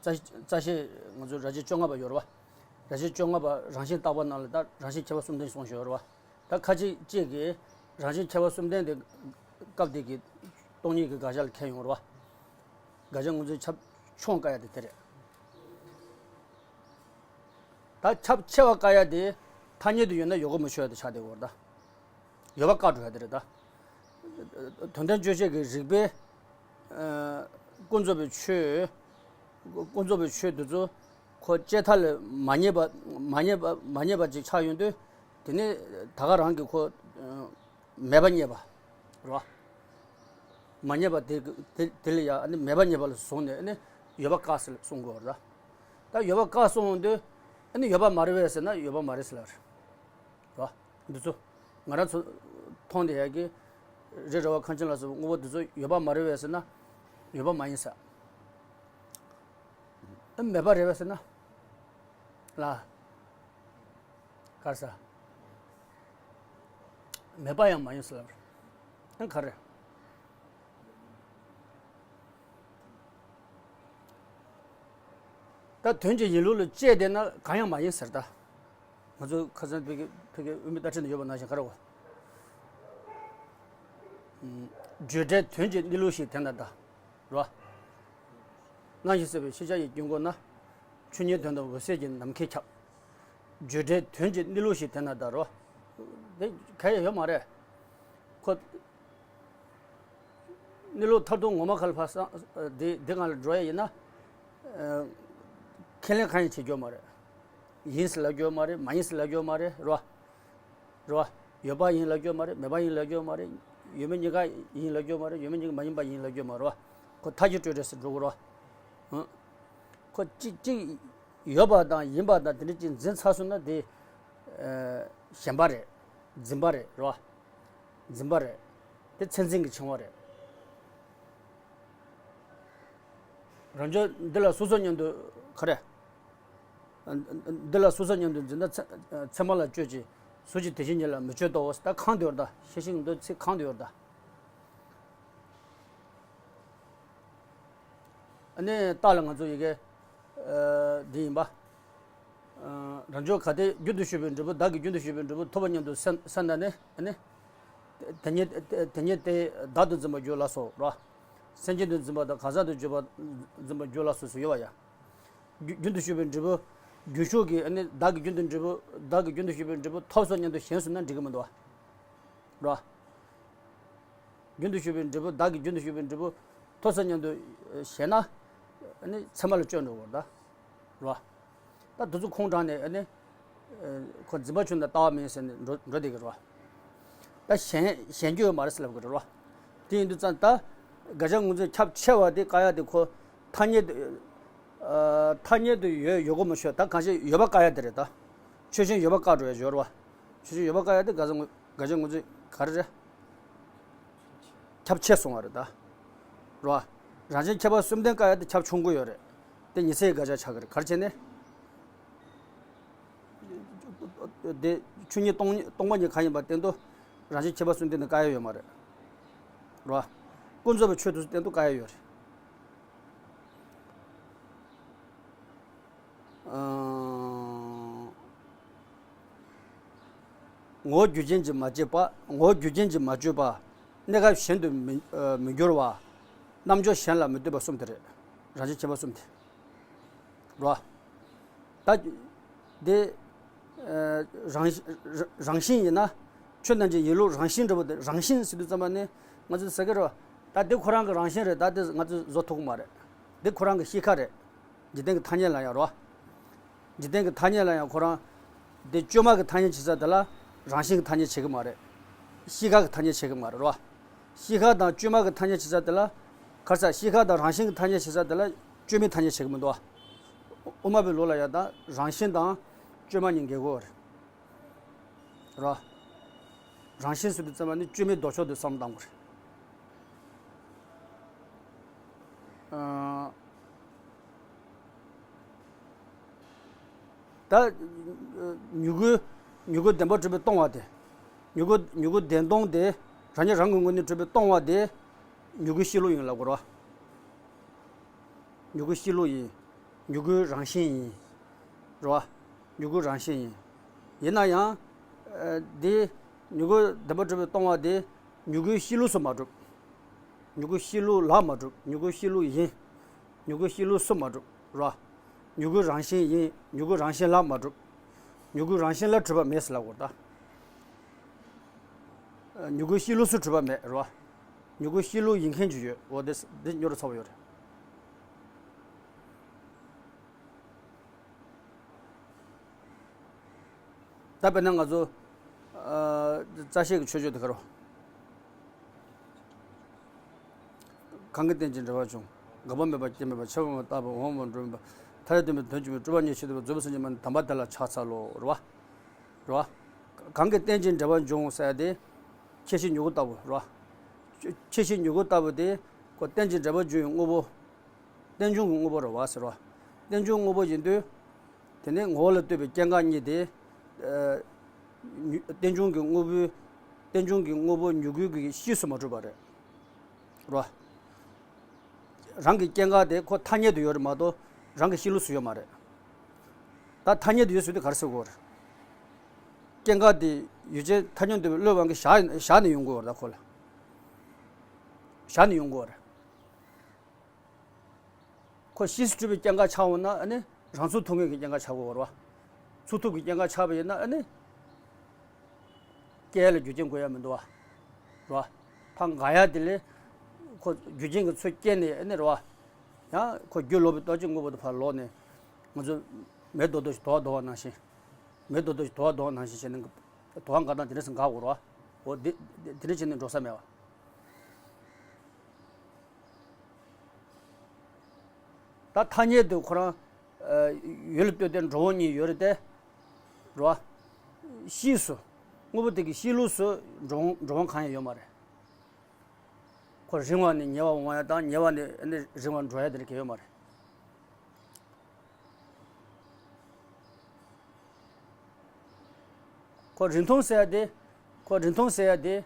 རྩ་ཤེ་ང་ཚོ་ར་བྱེད་བཅོ་ལྔ་པ་ཡོད་རེད་བ། ར་བྱེད་བཅོ་ལྔ་པ་རང་བཞིན་བརྟག་པ་ནང་ལ་ད་རང་བཞིན་ཁྱད་པར་གསུམ་ལྡན་གསུངས་ཡོད་རེད་བ། ད་ཁ་ཅིག་ཅིག་གིས་རང་བཞིན་ཁྱད་པར་གསུམ་ལྡན་དེ་སྐབས་དེ་གི་སྟོང་ཉིད་ཀྱི་དགག་བྱ་ལ་འཁེལ་ཡོང་རེད་བ། དགག་བྱ་ངོས་འཛིན་ཁྱབ་ཆུང་བ་བཀག་ཡ་དེ་དེ་རེད། ད་ཁྱབ་ཆེ་བ་བཀག་ཡ་དེ་ཐ་སྙད་དུ་ཡོད་ན་ཡོད་དགུ་མི་ཆོད་ཡ་དེ་ཆགས་བསྡད་ཡོད་རེད་ད། ཡོད་པ་བཀག་འགྲོ་ཡ་དེ་རེད་ད། དོན་ལྡན་དཔྱོད་བྱེད་ཀྱི་རིགས་པས། ཨ། ཀུན་རྫོབ་པའི་ཆོས། ཀུན་རྫོབ་པའི་ཆོས་འདི་ཚོ་ཁོ་དཔྱད་མཐའ་ལས་མ་རྙེད་པ་མ་རྙེད་པ་མ་རྙེད་པ་ཅིག་ཆགས་ཡོང་དུས། དེ་ནི་ད་ག་རང་གིས་ཁོ་མེད་པ་རྙེད་པ་རེད་བ། མ་རྙེད་པ་དེ་དེ་དེ་ལ་ཡང་ནི་མེད་པ་རྙེད་པ་ལ་བཟུང་ནས་ནི་ཡོད་པ་བཀག་ཟེར་གསུང་དགོས་རེད། ད་ཡོད་པ་བཀག་གསུང་ཡོང་དུས་ནི་ཡོད་པ་མ་རེད་པས་ཟེར་ན་ཡོད་པ་མ་རེད་ཟེར་ལབ་རེད། རེད་བ། འདི་ཚོ་ང་རང་ཚོ་མཐོང་བསྡད་ཡག་གི་རི་ར་བ་ཁང་ཆེན་ལ་སོགས་དངོས་པོ་འདི་ཚོ་ཡོད་པ་མ་རེད་པས་ཟེར་ན་ཡོད་པ་མ་ཡིན་ཟེར། ཨ། མེད་པ་རེད་པས་ཟེར་ན། ལ། ག་རེ་ཟེར། མེད་པ་ཡང་མ་ཡིན་ཟེར་ལབ་རེད། ཨ། ག་རེ། ད་དོན་གྱི་ཡིན་ལུགས་ལ་དཔྱད་བསྡད་ན་གང་ཡང་མ་ཡིན་ཟེར་ད། ང་ཚོ་ཁ་སང་བོད་ཀྱི་བོད་ཀྱི་དབུ་མའི་ལྟ་ཁྲིད་ན་ཡོད་པ་ནང་བཞིན་ག་རེ་བ། བརྗོད་བྲལ་དོན་གྱི་གནས་ལུགས་ཤིག་དེ་ན་གདའ། རེད་བ། སྣང་ཞིང་སྲིད་པའི་ཤེས་བྱ་ཡི་དཀྱིལ་འཁོར་ན། ཆོས་ཉིད་དོན་དམ་འོད་གསལ་གྱི་ནམ་མཁས་ཁྱབ། བརྗོད་བྲལ་དོན་གྱི་གནས་ལུགས་ཤིག་དེ་ན་གདའ་རོ། དེ་ག་ཡང་ཡོད་མ་རེད། ཁོ། གནས་ལུགས་མཐར་ཐུག་ངོ་མ་ཁ་ལ་ཕར་སང་དེ་དེ་སྒང་ལ་འགྲོ་ཡ་ཡིན་ན། ཨ། ཁས་ལེན་གང་ཡང་བྱེད་རྒྱུ་མ་རེད། ཡིན་ཟེར་ལབ་རྒྱུ་མ་རེད། མ་ཡིན་ཟེར་ལབ་རྒྱུ་མ་རེད། རེད་བ། རེད་བ། ཡོད་པ་ཡིན་ལབ་རྒྱུ་མ་རེད། མེད་པ་ཡིན་ལབ་རྒྱུ་མ་རེད། ཡོད་མེད་གཉིས་ཀ་ཡིན་ལབ་རྒྱུ་མ་རེད། ཡོད་མེད་གཉིས་ཀ་མ་ཡིན་པ་ཡིན་ལབ་རྒྱུ་མ་རེད་བ། ཁོ་མཐའ་གཅིག་སྤྲོས་བྲལ་ཟེར་འགྲོ་གི་རེད་བ། ཧུམ། ཁོ་གཅིག་གཅིག་ཡོད་པ་དང་ཡིན་པ་དང་དེ་འདྲ་གཅིག་འཛིན་ཚར་སོང་ན་དེ། ཨ། ཞེན་པ་རེད། འཛིན་པ་རེད། རེད་བ། འཛིན་པ་རེད། དེ་མཚན་འཛིན་གྱི་འཆིང་བ་རེད། རང་བྱུང་འདི་ལ་སོ་སོ་སྙམ་དུ་ག་རེ། འདི་ལ་སོ་སོ་སྙམ་དུ་འཛིན་ན་ཚད་མ་ལ་དཔྱོད་ཅིང་། གཟུགས་ཀྱི་དེ་བཞིན་ཉིད་ལ་མི་དཔྱོད་དོ། ད་གང་དུ་ཡོད་ད། ཤེས་བཞིན་དུ་ཚིག་གང་དུ་ཡོད་ད། ཨ་ནི་རྟགས་ལ་ང་ཚོ་ཡི་གེ། ཨ། འདི་ཡིན་པ། ཨ། རང་བྱུང་གལ་ཏེ་རྒྱུན་དུ་ཞུགས་པའི་འབྲས་བུ། བདག་གིས་རྒྱུན་དུ་ཞུགས་པའི་འབྲས་བུ་ཐོབ་པ་སྙམ་དུ་སེམས་སེམས་ན་ནི། ཨ་ནི། དེ་ཉིད་དེ་ཉིད་དེ་བདག་ཏུ་འཛིན་པར་འགྱུར་ལགས་སོ། ར། སེམས་ཅན་དུ་འཛིན་པ་དང་གང་ཟག་ཏུ་འགྱུར་བ་འཛིན་པར་འགྱུར་ལགས་སོ་ཟེར་ཡོད་པ་ཡ། རྒྱུ་རྒྱུན་དུ་ཞུགས་པའི་འབྲས་བུ། རྒྱུན་ཞུགས་ཀྱི། ཨ་ནི་བདག་གིས་རྒྱུན་དུ་འབྲས་བུ། བདག་གིས་རྒྱུན་དུ་ཞུགས་པའི་འབྲས་བུ་ཐོབ་སོ་སྙམ་དུ་ཞེན་སོང་ན་འགྲིག་གི་མི་འདུག་བ། ར། རྒྱུན་དུ་ཞུགས་པའི་འབྲས་བུ། བདག་གིས་རྒྱུན་དུ་ཞུགས་པའི་འབྲས་བུ་ཐོབ་སོ་སྙམ་དུ་ཞེན་ན། ཨ་ནི་ཚད་མ་ལ་སྤྱོད་འགྲོ་བར་གདའ། ར། ད་དེ་ཚོ་ཁོང་དྲངས་ནས། ཨ་ནི། ཨ། ཁོ་འཛིན་པ་ཆུང་དང་ལྟ་བ་མིན་ཟེར་ནས་འགྲོ་འགྲོ་བསྡད་ཀྱི་རེད་བ། ད་ཞེན་ཞེན་རྒྱུ་ཡོད་མ་རེད་ཟེར་ལབ་ཀྱི་རེད་བ། དེ་ཡིན་དུས་ཙང་ད་དགག་བྱ་ངོས་འཛིན་ཁྱབ་ཆེ་བ་དེ་བཀག་ཡ་དེ་ཁོ་ཐ་སྙད་དུ། ཨ། ཐ་སྙད་དུ་ཡོད་ཡོད་དགུ་མི་ཆོད། ད་གང་ཞིག་ཡོད་པ་བཀག་ཡ་དེ་རེད་ད། ཆོས་ཅན་ཡོད་པ་བཀག་འགྲོ་ཡ་ཡོད་རེད་བ། ཆོས་ཅན་ཡོད་པ་བཀག་ཡ་དེ་དགག་བྱ་ངོས་དགག་བྱ་ངོས་འཛིན་ག་རེ་རེད། ཁྱབ་ཆེ་སོང་བ་རེད་ད། རེད་བ། རང་བཞིན་ཁྱད་པར་གསུམ་ལྡན་བཀག་ཡ་དེ་ཁྱབ་ཆུང་ཀུ་ཡོད་རེད། དེ་ཉི་ཚེ་ཡི་དགག་བྱ་ཆགས་ཀྱི་རེད། ག་རེ་བྱས་ནས། དེ་ཆོས་ཉིད་སྟོང་སྟོང་པ་ཉིད་གང་ཡིན་པ་བསྟན་དུས་རང་བཞིན་ཁྱད་པར་གསུམ་ལྡན་དེ་བཀག་ཡ་ཡོད་མ་རེད། རེད་བ། ཀུན་རྫོབ་པའི་ཆོས་དེ་ཚོ་བསྟན་དུས་དཀའ་ཡ་ཡོད་རེད། ཨ། ངོ་བོ་རྒྱུ་རྐྱེན་གྱིས་མ་སྐྱེས་པ། ངོ་བོ་རྒྱུ་རྐྱེན་གྱིས་མ་བཅོས་པ། གནས་སྐབས་གཞན་དུ་མི་ཨ་མི་འགྱུར་བ། རྣམ་འཇོག་གཞན་ལ་མི་ལྟོས་པ་གསུམ་དེ་རེད། རང་བཞིན་ཁྱད་པར་གསུམ་དེ། རེད་བ། ད་དེ་ཨ་རང་རང་བཞིན་ཡིན་ན། ཆོས་རྣམས་ཀྱི་ཡིན་ལུགས་རང་བཞིན་འདྲ་པོ་དེ། རང་བཞིན་ཟེར་དུས་ཙམ་པ་ནི་ང་ཚོས་ཟེར་གི་རེད་བ། ད་དེ་ཁོ་རང་གི་རང་བཞིན་རེད། ད་དེ་ང་ཚོས་བཟོ་ཐུབ་ཀྱི་མ་རེད། དེ་ཁོ་རང་གི་གཤིས་ཀ་རེད། འཇིག་རྟེན་གྱི་ཐ་སྙད་ལ་ཡང་རོ། འཇིག་རྟེན་གྱི་ཐ་སྙད་ལ་ཡང་ཁོ་རང་། དེ་བཅོས་མ་གི་ཐ་སྙད་བྱེད་ས་དེ་ལ་རང་བཞིན་གྱི་ཐ་སྙད་བྱེད་ཀྱི་མ་རེད། གཤིས་ཀ་གི་ཐ་སྙད་བྱེད་ཀྱི་མ་རེད་རོ། གཤིས་ཀ་དང་བཅོས་མ་གི་ཐ་སྙད་བྱེད་ས་དེ་ལ། ག་རེ་ཟ། གཤིས་ཀ་དང་རང་བཞིན་གྱི་ཐ་སྙད་བྱེད་ས་དེ་ལ་བཅོས་མའི་ཐ་སྙད་བྱེད་ཀྱི་མི་འདུག་བ། དབུ་མ་པའི་ལུགས་ལ་ཡང་ད་རང་བཞིན་དང་བཅོས་མ་གཉིས་འགལ་གྱི་ཡོད་རེད། རོ། རང་བཞིན་ཟེར་དུས་ཙམ་པ་ནི་བཅོས་མའི་ལྡོག་ཕྱོགས་དེ་བསམ་བློ་བཏང་དགོས་རེད། ཨ། ད་མྱུ་གུ། མྱུ་གུ་བདེན་པར་གྲུབ་པས་སྟོང་བ་དེ། མྱུ་གུ། མྱུ་གུ་བདེན་སྟོང་དེ་རང་ཉིད་རང་གི་ངོས་ནས་གྲུབ་པས་སྟོང་བ་དེ་མྱུ་གུའི་གཤིས་ལུགས་ཡིན་ལབ་དགོས་རེད་བ། མྱུ་གུའི་གཤིས་ལུགས་ཡིན། མྱུ་གུའི་རང་བཞིན་ཡིན། རེད་བ། མྱུ་གུའི་རང་བཞིན་ཡིན། ཡིན་ན་ཡང་། ཨ། འདི་མྱུ་གུ་བདེན་པར་གྲུབ་པས་སྟོང་བ་དེ་མྱུ་གུའི་གཤིས་ལུགས་སུ་མ་གྲུབ། མྱུ་གུའི་གཤིས་ལུགས་ལ་མ་གྲུབ། མྱུ་གུའི་གཤིས་ལུགས་ཡིན། མྱུ་གུའི་གཤིས་ལུགས་སུ་མ་གྲུབ། རེད་བ། མྱུ་གུའི་རང་བཞིན་ཡིན། མྱུ་གུའི་རང་བཞིན་ལ་མ་གྲུབ། མྱུ་གུའི་རང་བཞིན་ལ་གྲུབ་པ་མེད་ཟེར་ལབ་དགོས་རེད་ད། མྱུ་གུའི་གཤིས་ལུགས་སུ་གྲུབ་པ་མེད་རེད་བ། མྱུ་གུའི་གཤིས་ལུགས་ཡིན་མཁན་ཅིག་ཡོད། འོ་དེ་འདི་སྨྱོ་རུ་ཚ་བོ་ཡོད་རེད། ད་དཔེར་ན་ང་ཚོ། ཨ། རྩ་ཤེས་ཀྱི་ཆོས་སྤྱོད་དེ་ག་རེ། གང་གིས་རྟེན་ཅིང་འབྲེལ་བར་འབྱུང་། འགག་པ་མེད་པ་སྐྱེ་མེད་པ། ཆགས་པ་མེད་པ་རྟག་པ། འོང་བ་མེད་པ་འགྲོ་མེད་པ། ཐ་དད་དོན་མེད་དོན་གཅིག་པའི་སྤྲོས་པ་ཉིད་ཆོས་སྟོན་པ། རྫོགས་པའི་སངས་རྒྱས་མ་ནི་དམ་པ་དེ་ལ་ཕྱག་འཚལ་ལོ། རེད་བ། རེད་བ། གང་གིས་རྟེན་ཅིང་འབྲེལ་བར་འབྱུང་ཟེར་ཡ་དེ། ཁྱད་གཞི་མྱུ་གུ་ལྟ་བུ་རེད་བ། ཁྱད་གཞི་མྱུ་གུ་ལྟ་བུ་དེ་ཁོ་རྟེན་ཅིང་འབྲེལ་བར་འབྱུང་བའི་དངོས་པོ། རྟེན་འབྱུང་གི་དངོས་པོ་རེད་བ་ཟེར་བ། རྟེན་འབྱུང་དངོས་པོ་ཡིན་དུས། དེ་ནི་ངོ་བོ་ལ་ལྟོས་པའི་སྐྱེ་འགག་གཉིས་དེ། ཨ། མྱུ། རྟེན་འབྱུང་གི་དངོས་པོའི། རྟེན་འབྱུང་གི་དངོས་པོ་མྱུ་གུ་གི་གཤིས་སུ་མ་གྲུབ་པ་རེད། རེད་བ། རང་གི་སྐྱེ་འགག་དེ་ཁོ་ཐ་སྙད་དུ་ཡོད་རེད་མ་གཏོགས་རང་གི་གཤིས་ལུགས་སུ་ཡོད་མ་རེད། ད་ཐ་སྙད་དུ་ཡོད་ཟེར་དུས་ག་རེ་ཟེར་དགོས་རེད། སྐྱེ་འགག་དེ་ཡུལ་ཅན་ཐ་སྙད་འདོད་པའི་བློའི་དབང་གིས་བཞག་བཞག་ནས་ཡོང་དགོས་རེད། ད་ཁོ་ལ་བཞག་ནས་ཡོང་དགོས་རེད། ཁོ་གཤིས་སུ་གྲུབ་པའི་སྐྱེ་འགག་ཆགས་འོང་ན་ཨ་ནི་རང་ཚུགས་ཐུབ་མཁན་གྱི་སྐྱེ་འགག་ཆགས་དགོས་རེད་བ། ཚུགས་ཐུབ་ཀྱི་སྐྱེ་འགག་ཆགས་པ་ཡིན་ན་ཨ་ནི། སྐྱེ་ལ་རྒྱུ་རྐྱེན་དགོས་ཡ་མི་འདུག་བ། རེད་བ། ཕར་འགག་ཡ་དེ་ལས། ཁོ་རྒྱུ་རྐྱེན་གྱིས་ཚུར་སྐྱེས་ནས་ཨ་ནི་རེད་བ། ཡང་ཁོ་རྒྱུ་ལོག་པའི་ལྟོ་ཆས་དངོས་པོ་དེ་ཕར་ལོག་ནས། ང་ཚོ་མེ་རྡོག་རྡོག་ཞིག་དོར་བ་དོར་བ་ནང་བཞིན། མེ་རྡོག་རྡོག་ཞིག་དོར་བ་དོར་བ་ནང་བཞིན་བྱས་ནས། དོར་བ་འགག་སྟངས་དེ་འདྲ་སེ་འགག་དགོས་རེད་བ། འོ་དེ་དེ་འདྲ་བྱས་ནས་འགྲོ་ས་མེད་བ། ད་ཐ་སྙད་དུ་ཁོ་རང་། ཨ། ཡུལ་ལ་ལྟོས་ཏེ་འགྲོ་འོང་གཉིས་ཡོད་རེད་དེ། རེད་བ། གཤིས་སུ། དངོས་པོ་དེ་གི་གཤིས་ལུགས་སུ་འགྲོ་འོང་འགྲོ་འོང་གང་ཡང་ཡོད་མ་རེད། ཁོ་རིང་བ་ནས་ཉེ་བ་འོང་ཡ་དང་ཉེ་བ་ནས་ཨ་ནི་རིང་བ་འགྲོ་ཡ་དེ་འདྲ་གང་ཡང་ཡོད་མ་རེད། ཁོ་རིང་ཐུང་ཟེར་ཡ་དེ། ཁོ་རིང་ཐུང་ཟེར་ཡ་དེ།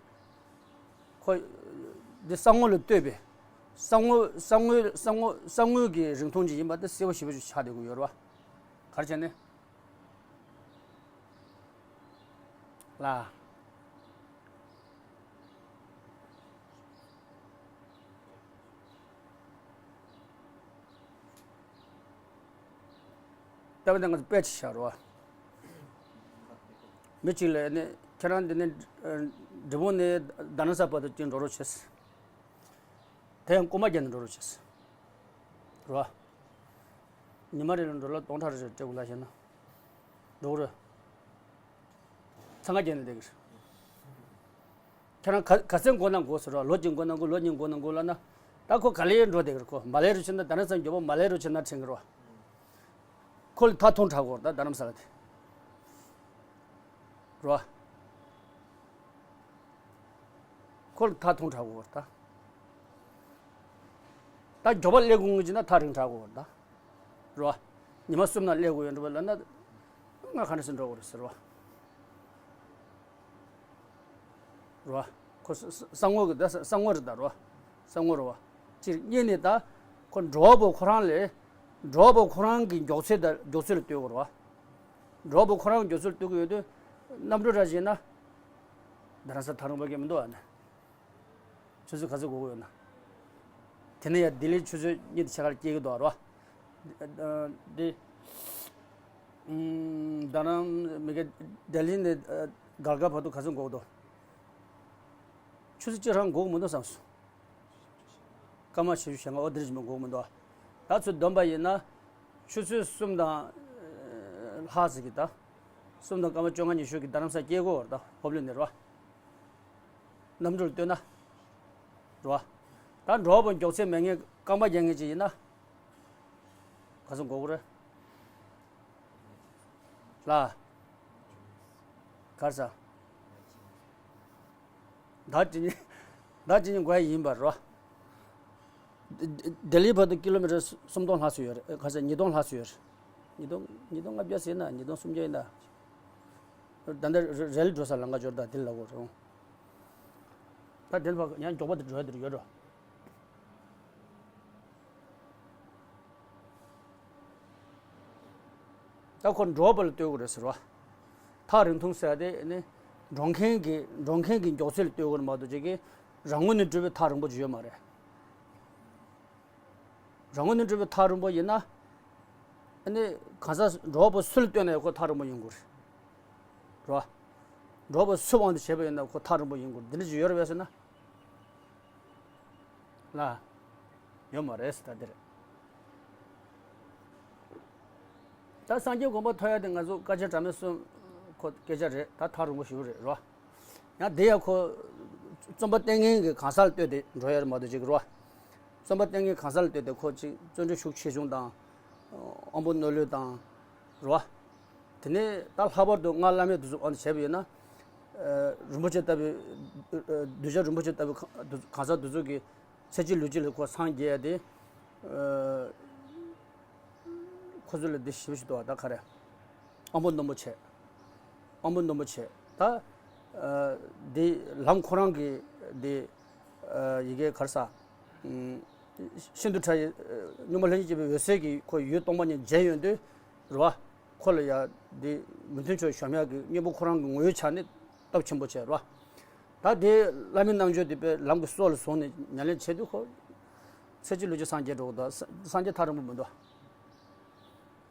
ཁོ་འདི་ས་ངོས་ལ་ལྟོས་པའི། ས་ངོས་ས་ངོས་ས་ངོས་ས་ངོས་ཀྱི་རིང་ཐུང་ཅིག་ཡིན་པ་དེ་གསལ་པོ་ཞེ་པོ་ཞིག་ཆགས་བསྡད་ཀྱི་ཡོད་རེད་བ། ག་རེ་བྱས་ནས། ལ། ལྟ་བ་འདི་ང་ཚོ་དཔེ་ཅིག་བཞག་རོགས། མི་གཅིག་ལ་ནི་ཁྱེད་རང་འདི་ནི་འབྲས་སྤུངས་ནས་རྡ་རམ་ས་ལ་བར་དུ་གཅིག་འགྲོ་རོགས་བྱས། དེ་ཡང་རྐུན་མ་བརྒྱབ་ནས་འགྲོ་རོགས་བྱས། རོགས། ཉི་མ་རེ་ལ་འགྲོ་ལ་སྟོང་ཕྲག་རེ་རེ་སྤྲད་དགོས་ལ་བྱས་ན། འགྲོ་གི་རེད། འཚང་ཁ་རྒྱག་ནས་བསྡད་ཀྱི་རེད། ཁྱེད་རང་ག་ག་ཚད་འགོར་ན་འགོར་ཟེར་རོགས། ལོ་གཅིག་འགོར་ན་འགོར། ལོ་གཉིས་འགོར་ན་འགོར་ལབ་ན། ད་ཁོ་ག་ལེར་འགྲོ་བསྡད་ཀྱི་རེད། ཁོ་མ་ལེ་རུ་ཕྱིན་ན། རྡ་རམ་ས་ལ་མགྱོགས་པོ་མ་ལེ་རུ་ཕྱིན་ན་དྲན་གྱི་རེད་བ། ཁོ་ལ་ཐག་ཐུང་དྲགས་ཀྱི་ཡོད་རེད་ད། རྡ་རམ་ས་ལ་དེ། རེད་བ། ཁོ་ལ་ཐག་ཐུང་དྲགས་ཀྱི་ཡོད་རེད་ད། ད་མགྱོགས་པོ་སླེབས་དགོས་ངེས་ཀྱི་ན་ཐག་རིང་དྲགས་ཀྱི་ཡོད་རེད་ད། རེད་བ། ཉི་མ་གསུམ་ནང་སླེབས་དགོས་ཡོད་འགྲོ་བ་ལབ་ན། ང་ག་འདྲ་སེ་འགྲོ་དགོས་རེད་ཟེར་བ། རེད་བ། ས་ས་ས་ངོ་གི་ད་ས་ས་ངོ་རེད་ད་རོ། ས་ངོ་རེད་བ། སྤྱིར་གཉིས་ནི་ད་ཁོ་འགྲོ་བ་པོ་ཁོ་རང་ལས། འགྲོ་བ་པོ་ཁོ་རང་གི་མགྱོགས་ཚད་ད་མགྱོགས་ཚད་ལ་ལྟོས་དགོས་རེད་བ། འགྲོ་བ་པོ་ཁོ་རང་གི་མགྱོགས་ཚད་ལ་ལྟོས་དགོས་ཡོད་དུས། གནམ་གྲུ་ར་བཞིན་ན། རྡ་རམ་ས་ཐག་རིང་པོ་གས་མི་འདུག་ཨ་ནི། ཆུ་ཚོད་ག་ཚོད་འགོར་གི་ཡོད་ན། དེ་ནས་ཡང་ལྡི་ལི་ཆུ་ཚོད་གཉིས་དང་ཕྱེད་ཀར་སྐྱེལ་གི་འདུག་རོ། འདི། རྡ་རམ་མི་ག་ལྡི་ལི་ནས་སྒར་ག་བར་དུ་ག་ཚོད་འགོར་གི་འདུག་ཆུ་ཚོད་གཅིག་རང་འགོར་གི་མི་འདུག་བསམ་སོང་། སྐར་མ་བཞི་བཅུ་ཞེ་ལྔ་འོ་དེ་རིགས་མི་འགོར་གི་མི་འདུག་ད་ཚོད་བསྡོམས་པ་ཡིན་ན། ཆུ་ཚོད་གསུམ་དང་། ལྷག་ཟིག་གི་ད། གསུམ་དང་སྐར་མ་བཅོ་ལྔ་ཉི་ཤུ་གི་རྡ་རམ་ས་སྐྱེལ་དགོས་རེད་ད་ཧོབ་ལི་ནས་རོ། གནམ་གྲུར་ལྟོས་ན། རོ། ད་འགྲོ་བ་པོ་མགྱོགས་ཚད་མེད་མཁན་རྐང་པ་རྒྱག་མཁན་ཅིག་ཡིན་ན། ག་ཚོད་འགོར་གི་རེད། ལ། གར་ས། ད་ཅི་ཉིན། ད་ཅི་ཉིན་འགོར་ཡ་ཡིན་པ་རོ། ལྡི་ལི་བར་དུ་ཀི་ལོ་མི་ཊར་སུམ་སྟོང་ལྷག་ཙམ་ཡོད་རེད། ག་ཚོད་ཉིས་སྟོང་ལྷག་ཙམ་ཡོད་རེད། ཉིས་སྟོང་ཉིས་སྟོང་ལྔ་བརྒྱ་ཟེར་ན་ཉིས་སྟོང་སུམ་བརྒྱ་ཡིན་ད། ད་ལྟ་རེ་རེལ་འགྲོ་ས་ལམ་ཁ་འབྱོར་ད་འདི་ལ་འོར་རུང་། ད་དེ་ལ་ཡང་མགྱོགས་པ་དེ་འགྲོ་ཡ་དེ་ཡོད་འགྲོ། ད་ཁོ་འགྲོ་བ་ལ་ལྟོས་དགོས་རེད་ཟེར་བ། ཐག་རིང་ཐུང་ཟེར་དེ་ནི། འགྲོ་མཁན་གྱི་འགྲོ་མཁན་གྱི་མགྱོགས་ཚད་ལ་ལྟོས་དགོས་རེད་མ་གཏོགས་ཅིག་གི། རང་ངོས་ནས་སྤྲོད་པའི་ཐག་རིང་པོ་ཅིག་ཡོད་མ་རེད། རང་ངོས་ནས་སྤྲོད་པའི་ཐག་རིང་པོ་ཡིན་ན། ཨ་ནི་གང་ཟག་འགྲོ་བ་པོ་སུ་ལ་ལྟོས་ན་ཡང་ཁོ་ཐག་རིང་པོ་ཡིན་དགོས་རེད། རེད་བ། འགྲོ་བ་པོ་སུའི་དབང་དུ་བྱས་པ་ཡིན་ན་ཁོ་ཐག་རིང་པོ་ཡིན་དགོས་རེད། འདི་འདྲ་ཅིག་ཡོད་རེད་བས་ཟེར་ན། ལ། ཡོད་མ་རེད་ཟེར་ད་འདི་རེད། ད་སངས་རྒྱས་གོ་འཕང་ཐོབ་ཡ་དེ་ང་ཚོ་དཀའ་སྤྱད་གྲངས་མེད་གསུམ་ཁོ་སྐད་ཆ་རེད། ད་ཐག་རིང་པོ་ཞེ་པོ་རེད་རོ། ཡང་དེ་ཡ་ཁོ། རྩོམ་པ་བསྟན་མཁན་གྱི་གང་ཟག་ལ་ལྟོས་ཏེ་འགྲོ་ཡ་རེད་མ་གཏོགས་ཅིག་རོ། རྩོམ་པ་བསྟན་མཁན་གང་ཟག་ལ་ལྟོས་ཏེ་ཁོ་ཅིག་བརྩོན་འགྲུས་ཤུགས་ཆེ་ཆུང་དང་། དབང་པོ་རྣོ་ལོས་དང་། རོ། དེ་ནས་ད་ལྷག་པར་དུ་སྔགས་བླ་མེད་དེ་ཚོ་ཨ་ནི་བྱས་པ་ཡིན་ན། རིན་པོ་ཆེ་ལྟ་བུའི། གདུལ་བྱ་རིན་པོ་ཆེ་ལྟ་བུའི་གང་ཟག་དེ་ཚོ་གི་ཚེ་གཅིག་ལུས་གཅིག་ལ་ཁོ་སངས་རྒྱས་ཏེ། ཁོ་ཚོ་ལ་འདི་ཞིབ་ཞིབ་ཏུ་བ་ད་ག་རེ། དབང་པོ་རྣོན་པོ་བྱས། དབང་པོ་རྣོན་པོ་བྱས་ད། འདི་ལམ་ཁོ་རང་གི་འདི། ཡི་གེ་གར་ས། ཤིན་ཏུ་ཕྲ་ཡི། སྙོམས་པར་ལྷན་ཅིག་སྐྱེས་པའི་འོད་གསལ་གྱི་ཁོ་ཡུལ་སྟོང་པ་ཉིད་མཇལ་ཡོང་དུས། རེད་བ། ཁོ་ལ་ཡ། འདི་མི་མཐུན་ཕྱོགས་གཞོམ་ཡག་གི་གཉེན་པོ་ཁོ་རང་གི་ངོ་བོའི་ཆ་ནས་སྟོབས་ཆེན་པོ་བྱས་རེད་བ། ད་དེ་བླ་མའི་རྣལ་འབྱོར་དེ་དཔེ་ལམ་གྱི་སྲོག་ལ་བཟུང་ནས་ཉམས་ལེན་བྱེད་དུས་ཁོ། ཚེ་གཅིག་ལུས་གཅིག་སངས་རྒྱས་འགྲོ་གི་འདུག་སངས་རྒྱས་ཐག་རིང་པོ་མི་འདུག་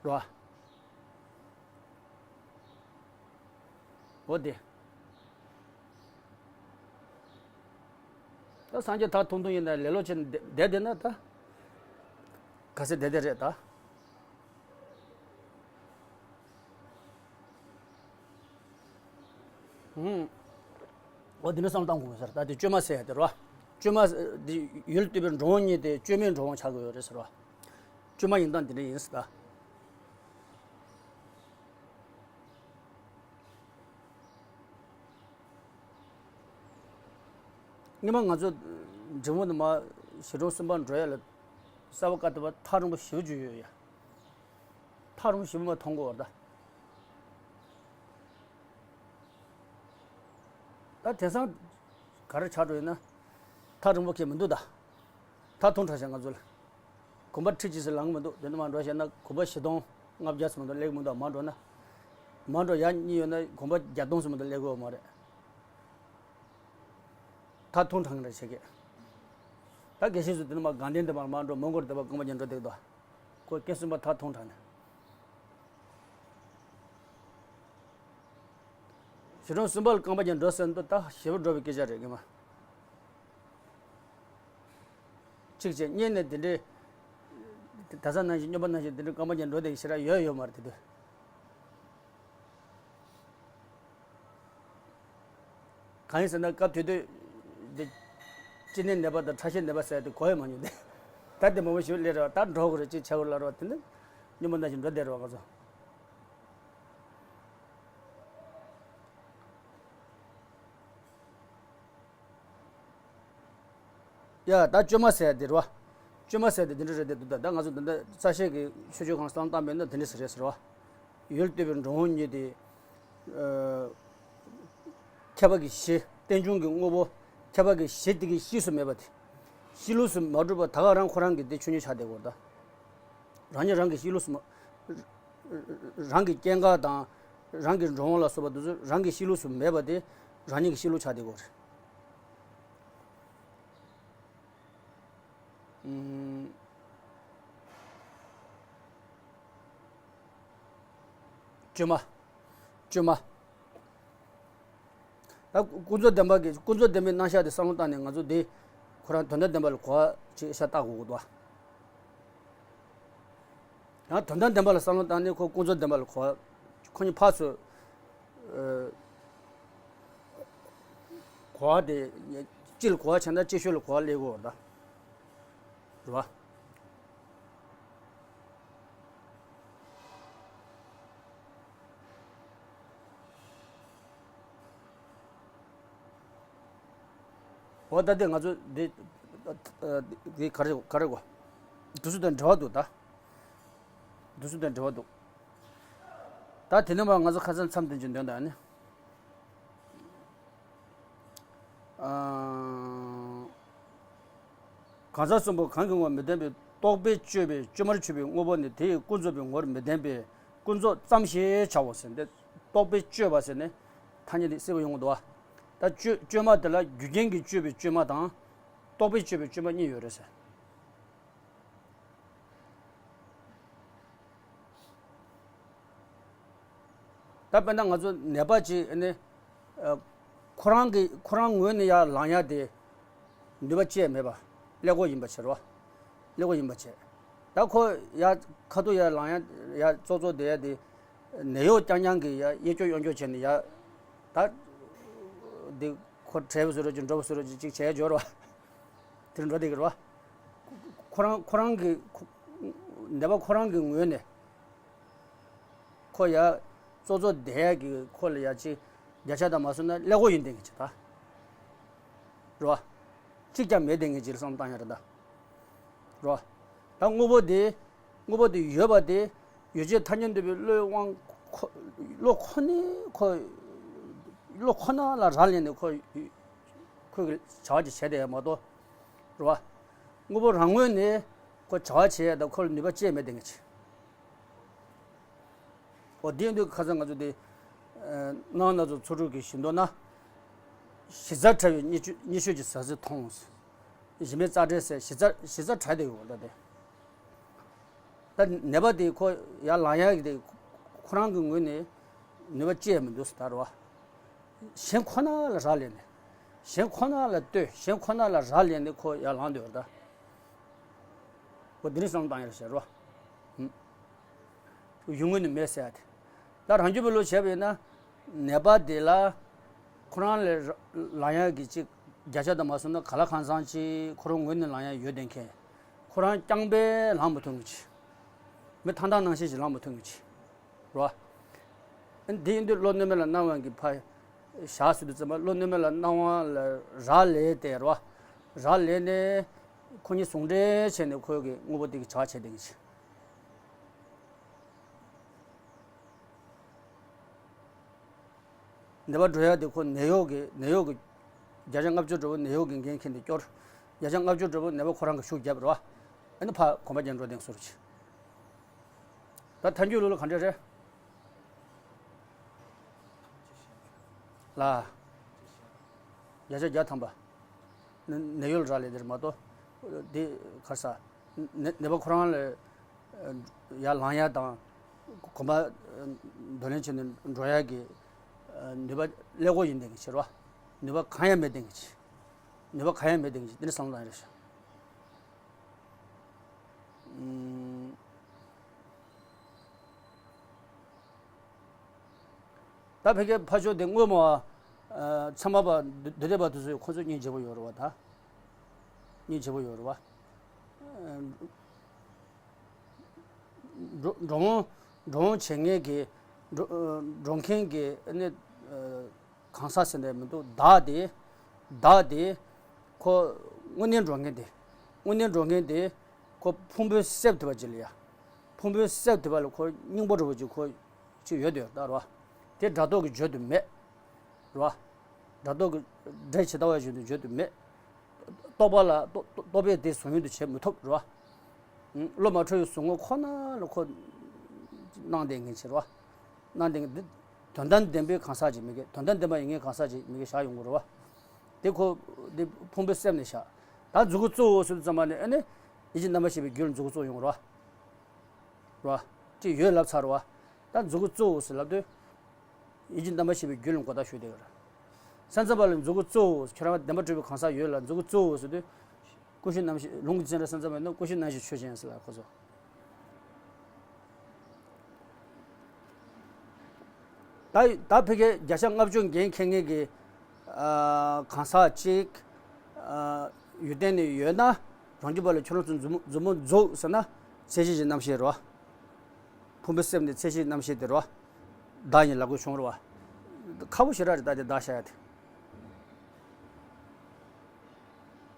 རེད་བ། འོ་དེ། ད་སངས་རྒྱས་ཐག་ཐུང་ཐུང་ཡིན་ན་ལེ་ལོ་བྱས་ནས་བསྡད་བསྡད་བསྡད་ན་ད། ག་ཚད་བསྡད་བསྡད་རེད་ད། ཧུམ། འོ་འདི་འདྲ་བསམ་བློ་བཏང་དགོས་ཟེར། ད་དེ་བཅོས་མ་ཟེར་ཡ་དེ་རེད་བ། བཅོས་མ་ཟེར་དེ་ཡུལ་དུས་པའི་འགྲོ་འོང་གཉིས་དེ་བཅོས་མའི་འགྲོ་འོང་ཆགས་ཀྱི་ཡོད་རེད་ཟེར་བ། བཅོས་མ་ཡིན་སྟངས་འདི་འདྲ་ཡིན་ཟེར་ད། སྔོན་མ་ང་ཚོ་འབྲི་མོ་ནས་མར་གཞིས་གྲོང་གསུམ་པ་འགྲོ་ཡ་ལ་གསར་པ་བཀའ་བཏབ་པ་ཐག་རིང་པོ་ཞེ་པོ་ཅིག་ཡོད་ཡ། ཐག་རིང་པོ་ཞེ་པོ་མ་མཐོང་གི་ཡོད་རེད་ད། ད་དེང་སང་ག་རེ་ཆགས་འགྲོ་ཡོད་ན། ཐག་རིང་པོ་གང་ཡང་མི་འདུག་ད། ཐག་ཐུང་དྲགས་ཤག་ང་ཚོ་ལ། གོམ་པ་ཁྲི་གཅིག་ཙམ་ལངས་གི་མི་འདུག་དེ་ནས་མར་འགྲོ་བྱས་ན་གོམ་པ་བཞི་སྟོང་ལྔ་བརྒྱ་ཙམ་མ་གཏོགས་སླེབས་ཀྱི་མི་འདུག་མར་འགྲོ་ན། མར་འགྲོ་ཡ་གཉིས་ཡོད་ན་གོམ་པ་བརྒྱ་སྟོང་ཙམ་མ་གཏོགས་སླེབས་ཀྱི་ཡོད་མ་རེད། ཐག་ཐུང་དྲགས་རེད་བྱེད་ཀྱི། ད་དགེ་བཤེས་ཚོ་དེ་ནས་མར་དགའ་ལྡན་དུ་མར་མར་འགྲོ། མོན་གྷོ་རུ་དེ་བར་རྐང་པ་བརྒྱབ་འགྲོ་བསྡད་ཀྱི་འདུག་ཁོ་སྐྱེ་གསུམ་པ་ཐག་ཐུང་དྲགས་ནས། གཞིས་གྲོང་གསུམ་པ་ལ་རྐང་པ་བརྒྱབ་འགྲོ་ཟེར་འདུག་ད་ཞེ་པོ་འགྲོ་བའི་སྐད་ཆ་རེད་སྔོན་མ། གཅིག་བྱས་གཉིས་ནས་དེ་འདྲའི། ད་ས་ནང་བཞིན་སྨྱོན་པ་ནང་བཞིན་དེ་འདྲའི་རྐང་པ་བརྒྱབ་འགྲོ་བསྡད་ཀྱི་ཞེ་དྲག་ཡོད་ཡོད་མ་རེད་དེ་དུས། གང་ཡིན་ཟེར་ན་སྐབས་དེ་དུས། འདི། སྐྱེ་གནས་ནད་པ་དང་ཁྲག་ཤེད་ནད་པ་ཟེར་ཡ་དེ་གོ་ཡ་མ་མྱོང་སྟེ། ད་དེ་མང་པོ་ཞིག་སླེབས་རེད་བ། ད་འགྲོ་དགོས་རེད་ཅེས་བྱ་དགོས་ལབ་རེད་བ། དེ་ནི་སྨྱོན་པ་ནང་བཞིན་འགྲོ་བསྡད་རེད་བ་ང་ཚོ། ཡ་ད་བཅོས་མ་ཟེར་ཡ་དེ་རེད་བ། བཅོས་མ་ཟེར་ཡ་དེ་འདི་འདྲ་རེད་དེ་འདུག་ད་ད་ང་ཚོ་འདི་འདྲ་རྩ་ཤེས་ཀྱི་ཆོས་སྤྱོད་གང་བསམ་བཏང་མེད་ན་དེ་འདྲ་ཟེར་རེད་ཟེར་བ། ཡུལ་དུས་པའི་འགྲོ་འོང་གཉིས་དེ། ཨ། ཁྱད་པར་གྱི་གཞི་རྟེན་འབྱུང་གི་དངོས་པོ་ ཁྱབ་པ་གི་གཞི་དེ་གི་གཤིས་སུ་མེད་པ་དེ། གཤིས་ལུགས་སུ་མ་གྲུབ་པ་ད་ག་རང་ཁོ་རང་གི་དེ་ཆོས་ཉིད་ཆགས་བསྡད་ཡོད་རེད་ད། རང་ཉིད་རང་གི་གཤིས་ལུགས་སུ་མ། རང་གི་སྐྱེ་འགག་དང་། རང་གི་འགྲོ་འོང་ལ་སོགས་པ་དེ་ཚོ་རང་གི་གཤིས་ལུགས་སུ་མེད་པ་དེ་རང་ཉིད་ཀྱི་གཤིས་ལུགས་ཆགས་བསྡད་ཡོད་རེད། ཨུམ། བཅོས་མ། བཅོས་མ། ད་ཀུན་རྫོབ་བདེན་པ་གི་ཀུན་རྫོབ་བདེན་པའི་རྣམ་གཞག་དེ་བསམ་བློ་བཏང་ནས་ང་ཚོ་འདི་ཁོ་རང་དོན་དམ་བདེན་པ་ལ་གོ་བ་ཅིག་ཤ་བཏགས་དགོས་ཀྱི་འདུག་བ། ཡང་དོན་དམ་བདེན་པ་ལ་བསམ་བློ་བཏང་ནས་ཁོ་ཀུན་རྫོབ་བདེན་པ་ལ་གོ་བ་ཁོ་གཉིས་ཕར་ཚུར། ཨ། གོ་བ་དེ་སྤྱི་ལ་གོ་བ་བྱས་ན་སྤྱི་ཤོས་ལ་གོ་བ་སླེབས་ཀྱི་ཡོད་རེད་ད། རེད་བ། འོ་ད་དེ་ང་ཚོ་འདི་འདི་ག་རེ་ག་རེ་གོ། འདི་ཚོ་དང་འབྲེལ་བ་འདུག་ད། འདི་ཚོ་དང་འབྲེལ་བ་འདུག་ད་དེ་ནས་མར་ང་ཚོ་ཁ་སང་མཚམས་དེ་ཅིག་འདོན་དང་ནི། ཨ། གང་ཟག་གསུམ་པོ་གང་གི་ངོར་མི་ལྡན་པའི་རྟོག་པས་དཔྱོད་པའི་བཅོས་མར་གྱུར་པའི་དངོས་པོ་ནི་དེ་ཡི་ཀུན་རྫོབ་པའི་ངོར་མི་ལྡན་པས་ཀུན་རྫོབ་ཙམ་ཞེས་བྱའོ་ཟེར་ཏེ། རྟོག་པས་དཔྱོད་པ་ཟེར་ནས་ཐ་སྙད་དེ་གསལ་པོ་ཡོང་གི་འདུག་བ། ད་དཔྱོད་བཅོས་མ་དེ་ལ་རྒྱུ་རྐྱེན་གྱིས་དཔྱོད་པའི་བཅོས་མ་དང་། རྟོག་པས་དཔྱོད་པའི་བཅོས་མ་གཉིས་ཡོད་རེད་ཟེར། ད་དཔེར་ན་ང་ཚོ་ནད་པ་ཅིག་ནི། ཨ། ཁོ་རང་གི་ཁོ་རང་ངོས་ནས་ཡར་ལངས་ཡ་དེ་ནུས་པ་ཅི་ཡང་མེད་པ། ཀླད་ཀོར་ཡིན་པ་བྱས་རོ། ཀླད་ཀོར་ཡིན་པ་བྱས། ད་ཁོ་ཡར་ཁ་ཐུག་ཡར་ལངས་ཡ་ཡར་ཙོག་ཙོག་བསྡད་ཡ་དེ། ནད་གཡོག་རྐྱང་རྐྱང་གིས་ཡར་གཡས་སྐྱོར་གཡོན་སྐྱོར་བྱས་ནས་ཡར། ད། དེ་ཁོ་བྲེལ་བ་བཟོ་རོགས་ཅིག་འགྲོ་བ་བཟོ་རོགས་ཅིག་ཅིག་བྱས་འབྱོར་བ། དེར་འགྲོ་བསྡད་ཀྱི་རེད་བ། ཁོ་རང་ཁོ་རང་གི་ཁོ། ནད་པ་ཁོ་རང་གི་ངོས་ནས། ཁོ་ཡ་ཙོག་ཙོག་བསྡད་ཡ་གི་ཁོ་ལ་ཡ་ཅིག་བརྒྱ་ཆ་དང་མ་སོང་ན་ཀླད་ཀོར་ཡིན་བསྡད་མཁན་ཅིག་ད། རེད་བ། གཅིག་ཀྱང་མེད་བསྡད་མཁན་ཅིག་ལ་བསམ་བཏང་ཡ་རེད་ད། རེད་བ། ད་དངོས་པོ་དེ། དངོས་པོ་དེ་ཡོད་པ་དེ། ཡོད་བྱས་ཐ་སྙད་འདོད་པའི་བློའི་དབང་ཁོ། བློ་ཁོ་ནས་ཁོ། བློ་ཁོ་ན་ལ་རག་ལས་ནས་ཁོ། ཁོས་བྱ་བ་ཅིག་བྱས་བསྡད་ཡ་མ་གཏོགས། རེད་བ། དངོས་པོ་རང་ངོས་ནས་ཁོ་བྱ་བ་བྱས་ཡ་དང་ཁོ་ལ་ནུས་པ་ཅི་ཡང་མེད་བསྡད་མཁན་ཅིག་འོ་དེ་ཡིན་དུས་ཁ་སང་ང་ཚོ་དེ། ཨ། སྣང་སྣ་ཚོགས་ཚོགས་དྲུག་གི་བཞི་མདོ་ན། གཞི་རྩར་བྲལ་བའི་གཉིས་ཆོས་གཉིས་ཆོས་ཀྱི་ཟང་ཟིང་མཐོང་། གཞི་མེད་རྩ་བྲལ་ཟེར་གཞི་རྩར་གཞི་རྩར་བྲལ་བསྡད་ཡོད་པ་འདྲ་སྟེ། ད་ནད་པ་དེ་ཁོ་ཡར་ལངས་ཡག་གི་དེ་ཁོ་རང་གི་ངོས་ནས་ནུས་པ་ཅི་ཡང་མི་འདུག་ཟེར་ད་རེད་བ། གཞན་ཁོ་ན་ལ་རག་ལས་ནས། གཞན་ཁོ་ན་ལ་ལྟོས། གཞན་ཁོ་ན་ལ་རག་ལས་ནས་ཁོ་ཡར་ལངས་བསྡད་ཡོད་རེད་ད། འོ་དེ་ནི་བསམ་བློ་བཏང་ཡ་རེད་ཟེར་རོ། ཡུལ་དངོས་ནི་མེད་ཟེར་ཡ་དེ། ད་རང་རྒྱུད་པའི་བློ་བྱས་པས་ན། ནད་པ་དེ་ལ། ཁོ་རང་ལ་ལངས་ཡ་གི་ཅིག་བརྒྱ་ཆ་དང་མ་སོང་ན་ག་ལ་གང་འཚམ་ཅིག་ཁོ་རང་ངོས་ནས་ལངས་ཡ་ཡོད་བསྡད་མཁན། ཁོ་རང་རྐྱང་པས་ལངས་མ་ཐུབ་མཁན་ཅིག་མི་ཐང་ཐང་ནང་བཞིན་ཞིག་ལངས་མ་ཐུབ་མཁན་ཅིག་རོ། འདི་ཡིན་དུས་བློ་གནས་མེད་ལ་སྣང་བ་གི་ཕར་བཞག་ཟེར་དུས་ཙམ་པ་བློ་གནས་མེད་ལ་སྣང་བ་ལ་རག་ལས་ཏེ་རོ། རག་ལས་ནས་ཁོ་གཉིས་ཟུང་འབྲེལ་བྱས་ནས་ཁོའི་གི་དངོས་པོ་དེ་གི་བྱ་བ་བྱས་བསྡད་མཁན་ཅིག་ནད་པ་འགྲོ་ཡ་དེ་ཁོ་ནད་གཡོག་གི་ནད་གཡོག་གི་བརྒྱ་ཆ་ལྔ་བཅུ་འགྲོ་བོ་ནད་གཡོག་གི་འགན་འཁྱེར་ནས་སྐྱོར། བརྒྱ་ཆ་ལྔ་བཅུ་འགྲོ་བོ་ནད་པ་ཁོ་རང་གི་ཤུགས་རྒྱབ་རེད་བ། ཨ་ནི་ཕ་གོམ་པ་རྒྱག་འགྲོ་དེང་སོར་ཆེ། ད་ཐལ་འགྱུར་ལུགས་ལ་ག་འདྲ་རེད། ལ། བརྒྱ་ཆ་བརྒྱ་ཐམ་པ། ནད་ཡོད་ར་ལས་དེར་མ་གཏོགས། དེ་གར་ས། ནད་པ་ཁོ་རང་ལ། ཡར་ལངས་ཡ་དང་། གོམ་པ། འདོར་ལེན་བྱས་ནས་འགྲོ་ཡ་གི། ནུས་པ་ཀླད་ཀོར་ཡིན་བསྡད་མཁན་ཅིག་རེད་བ། ནུས་པ་གང་ཡང་མེད་བསྡད་མཁན་ཅིག་ནུས་པ་གང་ཡང་མེད་བསྡད་མཁན་ཅིག་དེ་ནི་བསམ་བློ་བཏང་ཡ་རེད་ཤག་ད་ཕ་གིའི་ཕ་ཕྱོགས་དེ་སྔོན་མ། ཚད་མ་པ་འདུས་སྡེ་པ་དེ་ཚོས་ཁོ་ཚོས་སྙིང་རྗེ་པོ་ཡོད་རེད་བ་ད། སྙིང་རྗེ་པོ་ཡོད་རེད་བ། འགྲོ་འགྲོ་འོང་འགྲོ་འོང་བྱེད་མཁན་གྱི་འགྲོ་འགྲོ་མཁན་གྱི་ནི། གང་ཟག་ཟེར་ནས་མི་འདུག་བདག་དེ། བདག་དེ། ཁོ་དངོས་གནས་འགྲོ་མཁན་དེ། དངོས་གནས་འགྲོ་མཁན་དེ། ཁོ་ཕུང་པོའི་གསེབ་དེ་བ་ཅིག་ལ་ཡ། ཕུང་པོའི་གསེབ་དེ་བ་ལ་ཁོ་སྙིང་པོ་འདྲ་བོ་ཅིག་ཁོ་ཅིག་ཡོད་དེ་ད་རེད་བ། དེ་སྒྲ་རྟོག་གི་བརྗོད་དུ་མེད། རེད་བ། སྒྲ་རྟོག་གི་ འདྲེ་ཇི་ལྟ་བ་བཞིན་དུ་བརྗོད་དུ་མེད། རྟོག་པ་ལ་རྟོག་རྟོག་པས་དེ་གཟུང་ཡུལ་དུ་བྱེད་མི་ཐུབ་རེད་བ། ཨུམ། བློ་མ་འཕྲོད་པའི་གཟུང་ངོ་ཁོ་ན་ལ་ཁོ་སྣང་བསྡད་མཁན་ཅིག་རེད་བ། སྣང་བསྡད་མཁན་འདི་དོན་དམ་བདེན་པའི་གང་ཟག་ཅིག་མི་དགེ། དོན་དམ་བདེན་པ་ཡིན་མཁན་གང་ཟག་ཅིག་མི་དགེ་བཞག་ཡོང་གི་རེད་བ། དེ་ཁོ་འདི་ཕུང་པོའི་སེམས་ནས་བཞག་ད་མཛུ་གུ་བཙུགས་ཟེར་དུས་ཙམ་པ་ནས་ཨ་ནི་ཡིད་ཀྱི་རྣམ་པར་ཤེས་པའི་རྒྱུད་ལ་མཛུ་གུ་བཙུགས་ཡོང་གི་རེད་བ། རེད་བ། ཅིག་ཡོད་ལབ་ཚར་བ། ད་མཛུ་གུ་བཙུགས་ཟེར་ལབ་དུས། ཡིད་ཀྱི་རྣམ་པར་ཤེས་པའི་རྒྱུད་ལ་མགོ་བཏགས་ཞུས་བསྡད་ཡོད་རེད། སེམས་ཙམ་པ་ལ་མཛུ་གུ་བཙུགས། ཁྱོད་རང་བདེན་པར་གྲུབ་པའི་གང་ཟག་ཡོད་ལ་མཛུ་གུ་བཙུགས་ཟེར་དུས། ཀུན་གཞི་རྣམ་ཤེས་ལུང་གི་ཚིག་རེད། སེམས་ཙམ་པ་ཡིན་ན་ཀུན་གཞི་རྣམ་ཤེས་ཆོས་ཅན་ཟེར་ལ་ཁོ་ཚོ། ད་ད་ཕ་གིའི་བརྒྱ་ཆ་ལྔ་བཅུ་འགན་འཁྱེར་མཁན་གྱི་ཨ་གང་ཟག་ཅིག་ཨ་ཡུལ་བརྟན་ནས་ཡོད་ན། རང་རྒྱུད་པ་ལ་ཁྱོད་རང་ཚོ་མཛུབ་མོ་མཛུབ་མོ་འཛུགས་ཟེར་ན། མཚན་གཞི་གི་རྣམ་ཤེས་རེད་བ། ཕུང་པོའི་སེམས་ནི་མཚན་གཞིའི་རྣམ་ཤེས་དེ་རེད་བ། བདག་ཡིན་ལབ་དགོས་བྱུང་རེད་བ། ཁག་པོ་ཞེ་དྲག་རེད་ད་དེ་བདག་བཞག་ཡ་དེ།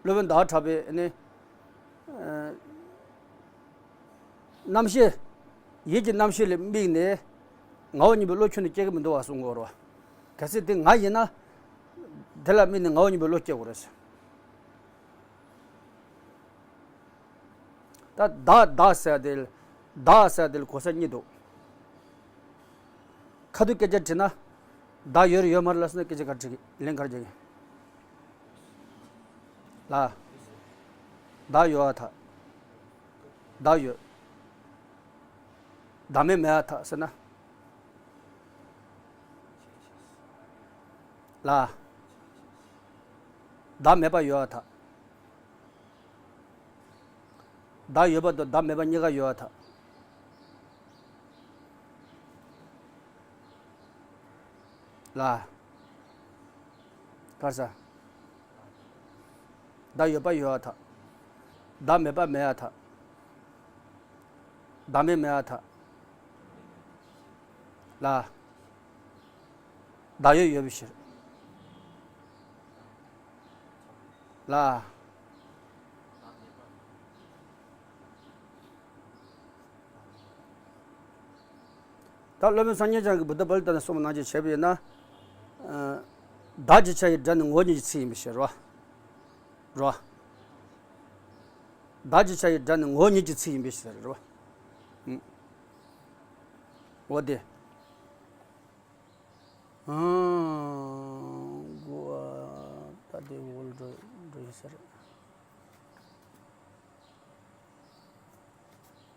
སློབ་དཔོན་ཟླ་བ་གྲགས་པས་ནི། ཨ་རྣམ་ཤེས། ཡིད་ཀྱི་རྣམ་ཤེས་ལ་དམིགས་ནས། ངའོ་སྙམ་པའི་བློ་ཁྱོན་ནས་སྐྱེ་གི་མི་འདུག་བ་གསུང་གི་ཡོད་རེད་བ། གལ་སྲིད་དེ་ང་ཡིན་ན། དེ་ལ་དམིགས་ནས་ངའོ་སྙམ་པའི་བློ་སྐྱེ་དགོས་རེད་ཟེར། ད་བདག་བདག་ཟེར་དེ། བདག་ཟེར་དེ་ལ་གོ་ས་གཉིས་འདུག་ཁ་ཐུག་སྐད་ཆ་དྲིས་ན། བདག་ཡོད་རེད་ཡོད་མ་རེད་ལབ་སོང་ན་སྐད་ཆ་ག་རེ་དྲིས་ཀྱི་ལན་ག་རེ་རྒྱག་གི་ལ། བདག་ཡོད་པར་ཐལ། བདག་ཡོད། བདག་མེད་མེད་པར་ཐལ་ཟེར་ན། ལ། བདག་མེད་པ་ཡོད་པར་ཐལ། བདག་ཡོད་པ་དང་བདག་མེད་པ་གཉིས་ཀ་ཡོད་པར་ཐལ། ལ། ག་རེ་ཟེར། བདག་ཡོད་པ་ཡོད་པར་ཐལ། བདག་མེད་པ་མེད་པར་ཐལ། བདག་མེད་མེད་པར་ཐལ། ལ། བདག་ཡོད་ཡོད་པའི་ཕྱིར། ལ། ད་སློབ་དཔོན་སངས་རྒྱས་བསྐྱངས་ཀྱིས་བུདྡྷ་པཱ་ལི་ཏ་ནས་གསུངས་པ་ནང་བཞིན་བྱས་པ་ཡིན་ན། ཨ་བདག་གི་ཆ་ཡི་སྒྲ་ནི་ངོ་བོ་ཉིད་ཀྱི་ཚིག་ཡིན་པའི་ཕྱིར་རོ། རོ། བདག་གི་ཆ་ཡི་སྒྲ་ནི་ངོ་བོ་ཉིད་ཀྱི་ཚིག་ཡིན་པའི་ཕྱིར་རོ། ཨུམ། འོ་དེ། ཨང་། གོ་བ་ད་དེ་འོལ་འགྲོ་འགྲོ་ཡིན་ས་རེད།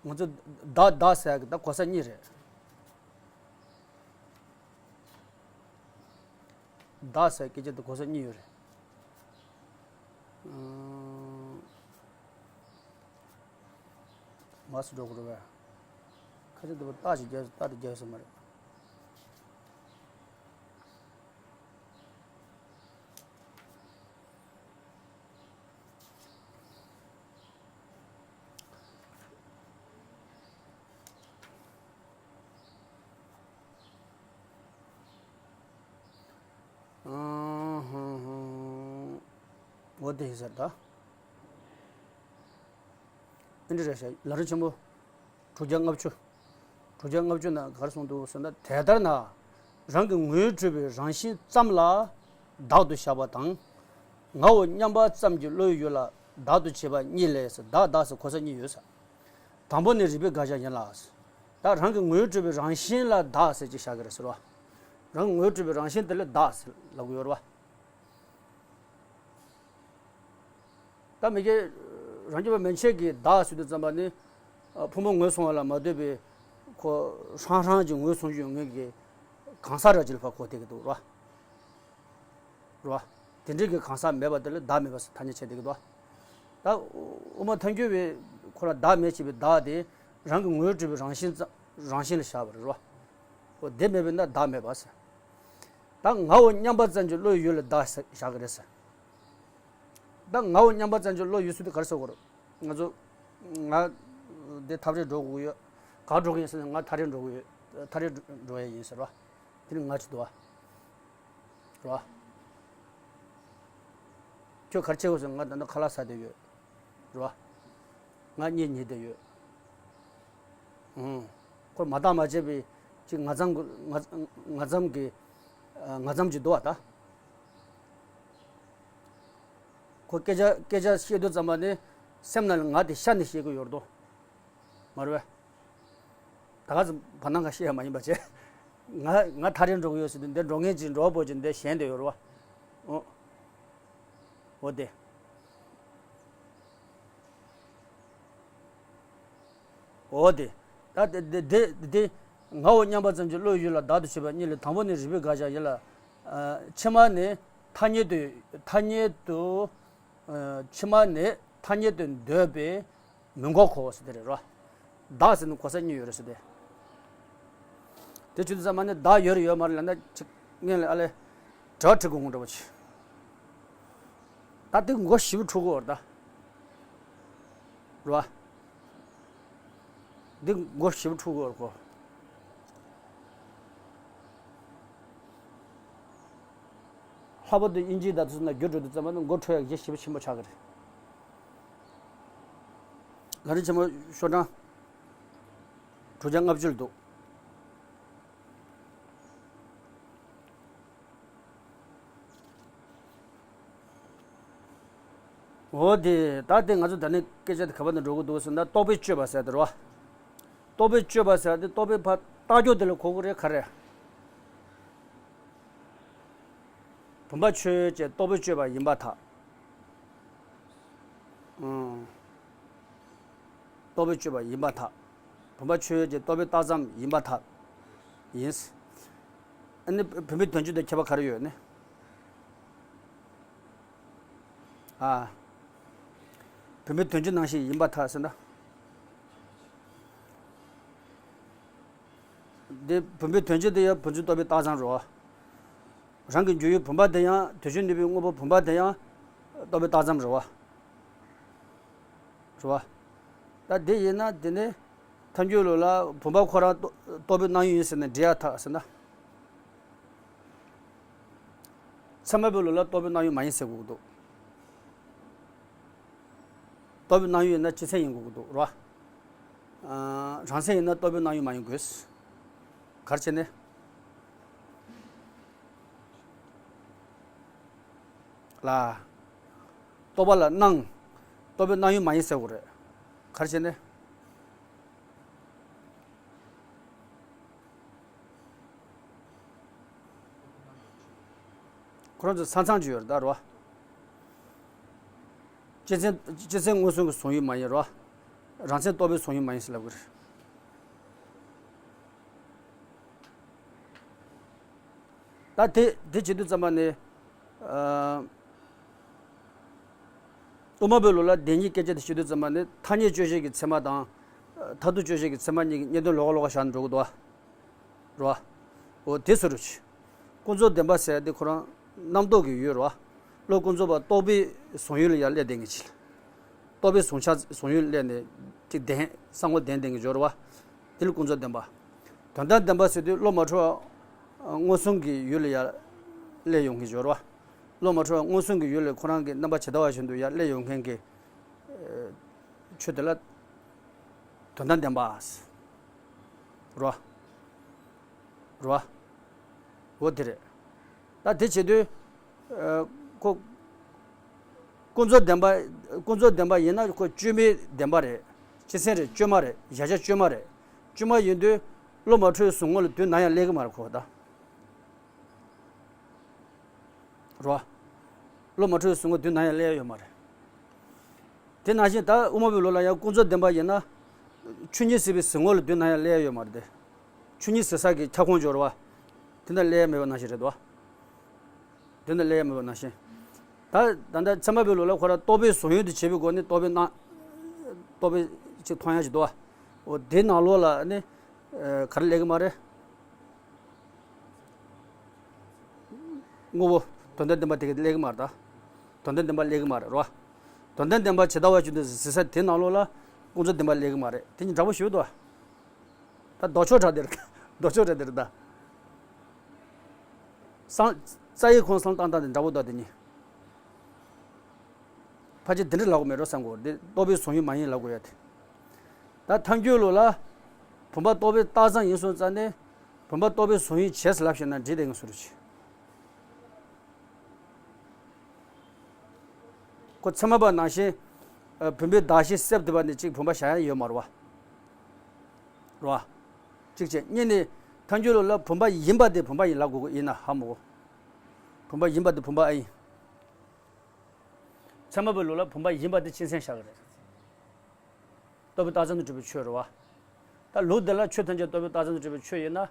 ང་ཚོ་བདག་བདག་ཟེར་གི་ད་གོ་ས་གཉིས་རེད། བདག་ཟེར་སྐད་ཆ་དེ་གོ་ས་གཉིས་ཡོད་རེད། ཨང་། མ་སུ་འགྲོ་དགོས་རེད་པས། ཁ་ཆེ་འདུག་པ་རྟགས་ཅིག་རྒྱབ་རྟགས་དེ་རྒྱབ་ས་མ་རེད། འོ་དེ་ཡིན་ཟེར་ད། ཨེ་འདྲ་རེད་ཤག་ལམ་རིམ་ཆེན་མོ། དྲུག་བརྒྱ་ལྔ་བཅུ། དྲུག་བརྒྱ་ལྔ་བཅུ་ན་ག་རེ་གསུངས་འདུག་ཟེར་ན། དེ་ལྟར་ན། རང་གི་ངོ་བོས་གྲུབ་པའི་རང་བཞིན་ཙམ་ལ་བདག་ཏུ་བཞག་པ་དང་། ངའོ་སྙམ་པ་ཙམ་གྱི་བློའི་ཡུལ་ལ་བདག་ཏུ་བྱེད་པ་གཉིས་ལས་ཟེར། བདག་བདག་ཟེར་གོ་ས་གཉིས་ཡོད་ཟེར། དང་པོ་ནི་རིགས་པས་དགག་བྱ་ཡིན་ལ། ད་རང་གི་ངོ་བོས་གྲུབ་པའི་རང་བཞིན་ལ་བདག་ཟེར་ཅིག་བཞག་གི་རེད་ཟེར་བ། རང་གི་ངོ་བོས་གྲུབ་པའི་རང་བཞིན་དེ་ལ་བདག་ཟེར་ལབ་ཀྱི་ཡོད་རེད་བ། ད་མི་དགེ། རང་རྒྱུད་པ་མན་ཆད་ཀྱིས་བདག་ཟེར་དུས་ཙམ་པ་ནི། ཨ་ཕུང་པོ་ངོས་བཟུང་བ་ལ་མ་ལྟོས་པའི། ཁོ་ཧྲང་ཧྲང་གི་ངོས་བཟུང་རྒྱུ་ཡོད་མཁན་གྱི་གང་ཟག་ར་ཅིག་ལ་ཕར་གོ་བསྡད་ཀྱི་འདུག་ར། ར། དེ་འདྲའི་གི་གང་ཟག་མེད་པ་དེ་ལ་བདག་མེད་པ་ཟེར་ཐ་སྙད་བྱས་བསྡད་ཀྱི་འདུག་ད་དབུ་མ་ཐལ་འགྱུར་བས་ཁོ་ལ་བདག་མེད་ཅེས་པའི་བདག་དེ་རང་གི་ངོ་བོས་གྲུབ་པའི་རང་བཞིན་ཙམ་རང་བཞིན་ལ་བཞག་པ་རེད་ར། འོ་དེ་མེད་པས་ན་བདག་མེད་པ་ཟེར། ད་ངའོ་སྙམ་པ་ཙམ་གྱི་བློའི་ཡུལ་ལ་བདག་ཟེར་བཞག་གི་རེད་ཟེར། ད་ངའོ་སྙམ་པ་ཙམ་གྱི་བློ་ཡུལ་ཚུལ་དེ་ག་རེ་ཟེར་དགོས་རེད། ང་ཚོ། ང་། འདི་ཐག་རིང་འགྲོ་དགོས་ཡོད། ག་འགྲོ་གི་ཡིན་ཟེར་ན་ང་ཐག་རིང་འགྲོ་གི་ཡོད། ཐག་རིང་འགྲོ་ཡ་ཡིན་ཟེར་བ། དེ་ནི་ང་ཅི་འདུག་བ། རེད་བ། ཁྱོད་ག་རེ་བྱེད་དགོས་ཟེར་ན་ང་ད་ལྟ་ཁ་ལག་ཟ་བསྡད་ཡོད། རེད་བ། ང་གཉིད་ཉལ་བསྡད་ཡོད། ཨང་། ཁོ་མ་བརྟགས་མ་དཔྱད་པའི་ཅིག་ང་ཙམ་གི་ང་ང་ཙམ་གི་ང་ཙམ་གྱི་འདུག་བ་ད། ཁོ་སྐད་ཆ་སྐད་ཆ་བཤད་དུས་ཙམ་པ་ནི་སེམས་ནང་ལ་ང་དེ་ཤ་ནས་བཤད་ཀྱི་ཡོད་རེད་དོ། མ་རེད་པས། ད་ག་ཚོད་བར་སྣང་ག་བཤད་ཡ་མ་ཡིན་པ་བྱས། ང་ང་ཐག་རིང་འགྲོ་གི་ཡོད་ཟེར་དུས་འདི་འགྲོ་མཁན་ཅིག་འགྲོ་བ་པོ་ཅིག་འདི་གཞན་དེ་ཡོད་རེད་པ། ཨོ། འོ་དེ། འོ་དེ། ད་དེ་དེ་དེ་དེ་ངའོ་སྙམ་པ་ཙམ་གྱི་བློ་ཡུལ་ལ་བདག་ཏུ་བྱེད་པ་གཉིས་ལས། དང་པོ་ནི་རིགས་པས་དགག་བྱ་ཡིན་ལ། ཨ། ཕྱི་མ་ནི་ཐ་སྙད་དུ་ཐ་སྙད་དུ། ཨ། ཕྱི་མ་ནི་ཐ་སྙད་དུ་འདོད་པས་མི་འགོག་གོ་ཟེར་དེ་རེད་རོ། བདག་ཟེར་ནི་གོ་ས་གཉིས་ཡོད་རེད་ཟེར་དེ། དེ་བྱེད་དུས་ཙམ་པ་ནི་བདག་ཡོད་རེད་ཡོད་མ་རེད་ལབ་ན་ཅིག་སྔོན་ལ་ཨ་ལས་དྲི་བ་དྲི་དགོས་འདྲ་པོ་ཆེ། ད་དེ་མགོ་ཞེ་པོ་འཁྲུག་གི་ཡོད་རེད་ད། རེད་པ། འདི་མགོ་ཞེ་པོ་འཁྲུག་གི་ཡོད་རེད་ཁོ། ལྷག་པར་དུ་དབྱིན་ཇི་དང་དེ་ཚོ་ནང་བསྒྱུར་འགྲོ་དུས་ཙམ་པ་ནི་མགོ་འཁྲུག་ཡག་གི་ཞེ་པོ་ཆེན་པོ་ཆགས་ཀྱི་རེད། ལམ་རིམ་ཆེན་མོ་ཤོག་གྲངས་དྲུག་བརྒྱ་ལྔ་བཅུ་ལ་འདུག་འོ་དེ་ད་དེ་ང་ཚོ་ད་ནི་སྐད་ཆ་དེ་ག་པར་ནས་འགྲོ་གི་འདུག་ཟེར་ན། རྟོག་པས་དཔྱོད་པ་ཟེར་དེ་རེད་པ། རྟོག་པས་དཔྱོད་པ་ཟེར་དེ་རྟོག་པས་ཕར་བཏགས་རྒྱུ་དེ་ལ་གོ་གི་རེད་ག་རེ། བུམ་པ་ཆོས་ཅན་རྟོག་པས་དཔྱོད་པ་ཡིན་པར་ཐལ། ཨང་། རྟོག་པས་དཔྱོད་པ་ཡིན་པར་ཐལ། བུམ་པ་ཆོས་ཅན་རྟོག་པས་བཏགས་ཙམ་ཡིན་པར་ཐལ། ཡིན། ཨ་ནི་བུམ་པའི་དོན་སྤྱི་དང་ཁྱད་པར་ག་རེ་ཡོད་ནི། ཨ། བུམ་པའི་དོན་སྤྱི་ནང་བཞིན་ཡིན་པར་ཐལ་ཟེར་ན། འདི་བུམ་པའི་དོན་སྤྱི་དེ་ཡང་བུམ་ཆུ་རྟོག་པས་བཏགས་ཙམ་རེད་པ། རང་གི་འཇུག་ཡུལ་བུམ་པ་དེ་ཡང་དུས་གཅིག་ནུས་པའི་དངོས་པོ་བུམ་པ་དེ་ཡང་རྟོག་པས་བཏགས་ཙམ་རེད་པ། རེད་པ། ད་དེ་ཡིན་ན་དེ་ནི་ཐལ་འགྱུར་ལུགས་ལ་བུམ་པ་ཁོ་རང་རྟོག་རྟོག་པའི་སྣང་ཡུལ་ཡིན་ཟེར་ནས་འགྲེལ་ཡག་ཐལ་ཟེར་ན། ཚད་མ་པའི་ལུགས་ལ་རྟོག་པའི་སྣང་ཡུལ་མ་ཡིན་ཟེར་དགོས་ཀྱི་འདུག་རྟོག་པའི་སྣང་ཡུལ་ཡིན་ན་སྤྱི་མཚན་ཡིན་དགོས་ཀྱི་འདུག་རེད་པ། རང་མཚན་ཡིན་ན་རྟོག་པའི་སྣང་ཡུལ་མ་ཡིན་དགོས། ག་རེ་བྱས་ནས། ལ། རྟོག་པ་ལ་སྣང་། རྟོག་པའི་སྣང་ཡུལ་མ་ཡིན་ཟེར་དགོས་རེད། ག་རེ་བྱས་ནས། ཁོ་རང་ཚོ་ས་མཚམས་ཅིག་ཡོད་རེད་ད་རོ། སྤྱི་མཚན་སྤྱི་མཚན་མངོན་སུམ་གྱི་གཟུང་ཡུལ་མ་ཡིན་རོ། རང་མཚན་རྟོག་པའི་གཟུང་ཡུལ་མ་ཡིན་ཟེར་ལབ་གི་རེད། ད་དེ་དེ་བྱེད་དུས་ཙམ་པ་ནི། ཨ། དབུ་མ་པའི་ལུགས་ལ་བདེན་གཉིས་སྐད་ཆ་དེ་བཤད་དུས་ཙམ་པ་ནི་ཐ་སྙད་དཔྱོད་བྱེད་ཀྱི་ཚད་མ་དང་། མཐར་ཐུག་དཔྱོད་བྱེད་ཀྱི་ཚད་མ་གཉིས་ཀྱི་གཉིས་དོན་ལོགས་ཀ་ལོགས་ཀ་བཞག་ནས་འགྲོ་གི་འདུག་པ། རེད་པ། འོ་དེ་སུ་རུ་ཆེ། ཀུན་རྫོབ་བདེན་པ་ཟེར་དེ་ཁོ་རང་རྣམ་རྟོག་གི་ཡུལ་རེད་པ། བློ་ཀུན་རྫོབ་པ་རྟོག་པའི་གཟུང་ཡུལ་ལ་ཡར་སླེབས་བསྡད་མཁན་ཅིག་རྟོག་པའི་གཟུང་བྱ་གཟུང་ཡུལ་སླེབས་ནས་ཅིག་བདེན་བསམ་བློ་ལྡན་བསྡད་མཁན་ཅིག་ཡོད་རེད་པ། དེ་ལ་ཀུན་རྫོབ་བདེན་པ། དོན་དམ་བདེན་པ་ཟེར་དུས་བློ་མ་འཁྲུལ་བ་མངོན་སུམ་གྱི་ཡུལ་ལ་ཡར་སླེབས་ཡོང་མཁན་ཅིག་ཡོད་རེད་པ། བློ་མ་འཁྲུལ་བ་མངོན་སུམ་གྱི་ཡུལ་ལ་ཁོ་རང་གི་རྣམ་པ་ཇི་ལྟ་བ་བཞིན་དུ་ཡར་སླེབས་ཡོང་མཁན་གྱི་ཆོས་དེ་ལ་དོན་དམ་བདེན་པ་ཟེར། རེད་པ། རེད་པ། འོ་དེ་རེད། ད་དེ་བྱེད་དུས། ཨ། ཁོ། ཀུན་རྫོབ་བདེན་པ། ཀུན་རྫོབ་བདེན་པ་ཡིན་ན་ཁོ་དཔྱོད་མེད་བདེན་པ་རེད། སྤྱི་མཚན་རེད། དཔྱོད་མ་རེད། གཞལ་བྱ་དཔྱོད་མ་རེད། དཔྱོད་མ་ཡིན་དུས་བློ་མ་འཁྲུལ་བའི་གཟུང་ངོ་ལ་དུས་ནམ་ཡང་སླེབས་ཀྱི་མ་རེད་ཁོ་ད། རེད་པ། བློ་མ་འཁྲུལ་བའི་གཟུང་ངོ་དུས་ནམ་ཡང་སླེབས་ཡ་ཡོད་མ་རེད། དེ་ནང་བཞིན་ད་དབུ་མ་པའི་ལུགས་ལ་ཡང་ཀུན་རྫོབ་བདེན་པ་ཡིན་ན། ཆོས་ཉིད་སྲིད་པའི་གཟིགས་ངོ་ལ་དུས་ནམ་ཡང་སླེབས་ཡ་ཡོད་མ་རེད་དེ། ཆོས་ཉིད་གཟིགས་ས་གི་ཁྱབ་ཁོངས་སྦྱོར་བ། དེ་འདྲ་སླེབས་ཡ་མེད་པ་ནང་བཞིན་རེད་དོ། དེ་འདྲ་སླེབས་ཡ་མེད་པ་ནང་བཞིན། ད་ད་ལྟ་ཚད་མ་པའི་ལུགས་ལ་ཁོ་རང་རྟོག་པའི་གཟུང་ཡུལ་དུ་བྱེད་པའི་སྒོ་ནས་རྟོག་པའི་སྣང་། རྟོག་པའི་ཅིག་མཐོང་ཡ་ཞིག་འདུག་པ། འོ་དེའི་ནང་ལོགས་ལ་ནི། ཨ། ག་རེ་སླེབས་ཀྱི་མ་རེད། དངོས་པོ། དོན་དམ་བདེན་པ་དེ་ག་སླེབས་ཀྱི་མ་རེད་ད། དོན་དམ་བདེན་པ་སླེབས་ཀྱི་མ་རེད་རོ། དོན་དམ་བདེན་པ་ཇི་ལྟ་བ་བཞིན་དུ་གཟིགས་ས་དེའི་ནང་ལོགས་ལ་ཀུན་རྫོབ་བདེན་པ་སླེབས་ཀྱི་མ་རེད། དེ་གཉིས་འདྲ་པོ་ཞིག་འདུག་པ། ད་ལྡོག་ཕྱོགས་འདྲ་དེ་རེད། ལྡོག་ཕྱོགས་འདྲ་དེ་རེད་ད། བསམ། རྩ་བའི་ཁོངས་བསམ་བློ་བཏང་སྟངས་དེ་འདྲ་པོ་འདུག་དེ་གཉིས། ཕལ་ཆེར་འདི་འདྲ་ལབ་དགོས་མེད་རོ་བསམ་གོ། འདི་རྟོག་པའི་གཟུང་ཡུལ་མ་ཡིན་ལབ་དགོས་ཡ་དེ། ད་ཐལ་འགྱུར་ལུགས་ལ། བུམ་པ་རྟོག་པས་བཏགས་ཙམ་ཡིན་སོང་ཙང་ནས། བུམ་པ་རྟོག་པའི་གཟུང་ཡུལ་བྱས་ཟེར་ལབ་ཤེས་ན་འགྲིག་བསྡད་ངེས་སུ་རུ་ཆེ། ཁོ་ཚད་མ་པ་ནང་བཞིན་ཨ་བུམ་པའི་གདགས་གཞི་གསེབ་དེ་བ་ནས་གཅིག་བུམ་པ་བཞག་ཡ་ཡོད་མ་རེད་བ། རེད་བ། གཅིག་བྱས། གཉིས་ནི་ཐལ་འགྱུར་ལུགས་ལ་བུམ་པ་ཡིན་པ་དེ་བུམ་པ་ཡིན་ལབ་དགོས་ཀྱི་ཡིན་ན་ཧ་མ་གོ། བུམ་པ་ཡིན་པ་དེ་བུམ་པ་ཨ་ཡིན། ཚད་མ་པའི་ལུགས་ལ་བུམ་པ་ཡིན་པ་དེ་སྤྱི་མཚན་བཞག་གི་རེད། རྟོག་པའི་རྟགས་ཙམ་དུ་གྲུབ་པའི་ཆོས་རེད་བ། ད་ལུགས་འདི་ལ་ཆོས་ཐམས་ཅད་རྟོག་པའི་རྟགས་ཙམ་དུ་གྲུབ་པའི་ཆོས་ཡིན་ན།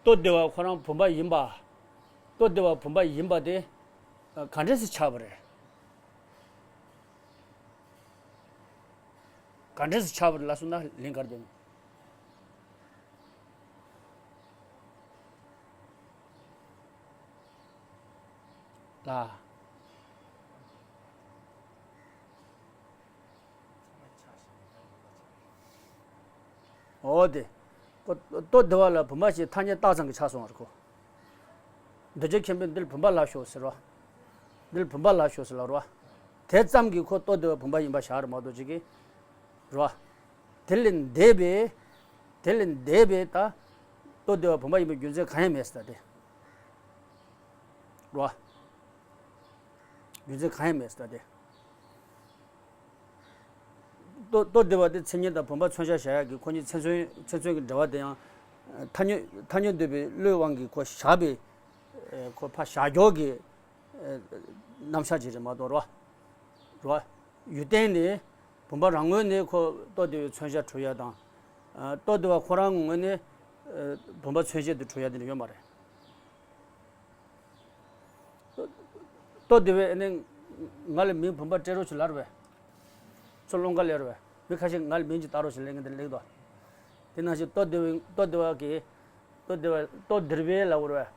རྟོག་བདེ་བ་ཁོ་རང་བུམ་པ་ཡིན་པ། རྟོག་བདེ་བ་བུམ་པ་ཡིན་པ་དེ་ག་འདྲས་སེ་ཆགས་པ་རེད། ག་འདྲས་སེ་ཆགས་པ་རེད་ལབ་སོང་ན་ལན་ག་རེ་འདོན། ལ། འོ་དེ། ཁོ་རྟོག་བདེ་བ་ལ་བུམ་པ་ཞིག་ཐ་སྙད་བཏགས་ཙམ་གྱིས་ཆགས་སོང་བ་རེད་ཁོ། འདུས་བྱས་མཁན་པོས་འདི་ལ་བུམ་པ་ལབ་ཤོག་ཟེར་བ། འདི་ལ་བུམ་པ་ལབ་ཤོག་ཟེར་ལབ་རེད་བ། དེ་ཙམ་གྱིས་ཁོ་རྟོག་བདེ་བ་བུམ་པ་ཡིན་པ་བཞག་རེད་མ་གཏོགས་ཅིག་གིས། རེད་བ། དེ་ལས་འདས་པའི། དེ་ལས་འདས་པའི་ད། རྟོག་བདེ་བ་བུམ་པ་ཡིན་པའི་རྒྱུ་མཚན་གང་ཡང་མེད་ཟེར་ད་དེ། རེད་བ། རྒྱུ་མཚན་གང་ཡང་མེད་ཟེར་ད་དེ། རྟོག་རྟོག་བདེ་བ་དེ་མཚན་ཉིད་དང་བུམ་པ་མཚོན་བྱ་བཞག་ཡག་གི་ཁོ་གཉིས་མཚན་མཚོན་མཚན་མཚོན་གྱི་འབྲེལ་བ་དེ་ཡང་། ཐ་སྙད་ཐ་སྙད་འདོད་པའི་བློའི་དབང་གིས་ཁོ་བཞག་པའི། ཁོ་ཕར་བཞག་འཇོག་གི་རྣམ་གཞག་ཅིག་རེད་མ་གཏོགས་རེད་བ། རེད་བ། ཡུལ་བརྟེན་ནས་བུམ་པ་རང་ངོས་ནས་ཁོ་རྟོག་བདེ་བའི་མཚོན་བྱ་གྲུབ་ཡ་དང་། རྟོག་བདེ་བ་ཁོ་རང་ངོས་ནས་བུམ་པ་མཚོན་བྱེད་དུ་གྲུབ་ཡ་དེ་འདྲ་ཡོད་མ་རེད། རྟོག་བདེ་བས་ནི་ང་ལ་མིང་བུམ་པ་སྤྲད་རོགས་ཞེས་ལབ་རེད་པས། ཚུར་སློང་ག་སླེབས་རེད་པས། མི་ཁ་ཤས་ང་ལ་མིང་ཅིག་བཏགས་རོགས་ཞེས་ལབ་མཁན་དེ་ལེགས་དོ། དེ་ནང་བཞིན་རྟོག་བདེ་བས་རྟོག་བདེ་བ་གིས། རྟོག་བདེ་བ་རྟོག་བདེ་བས་ལབ་རེད་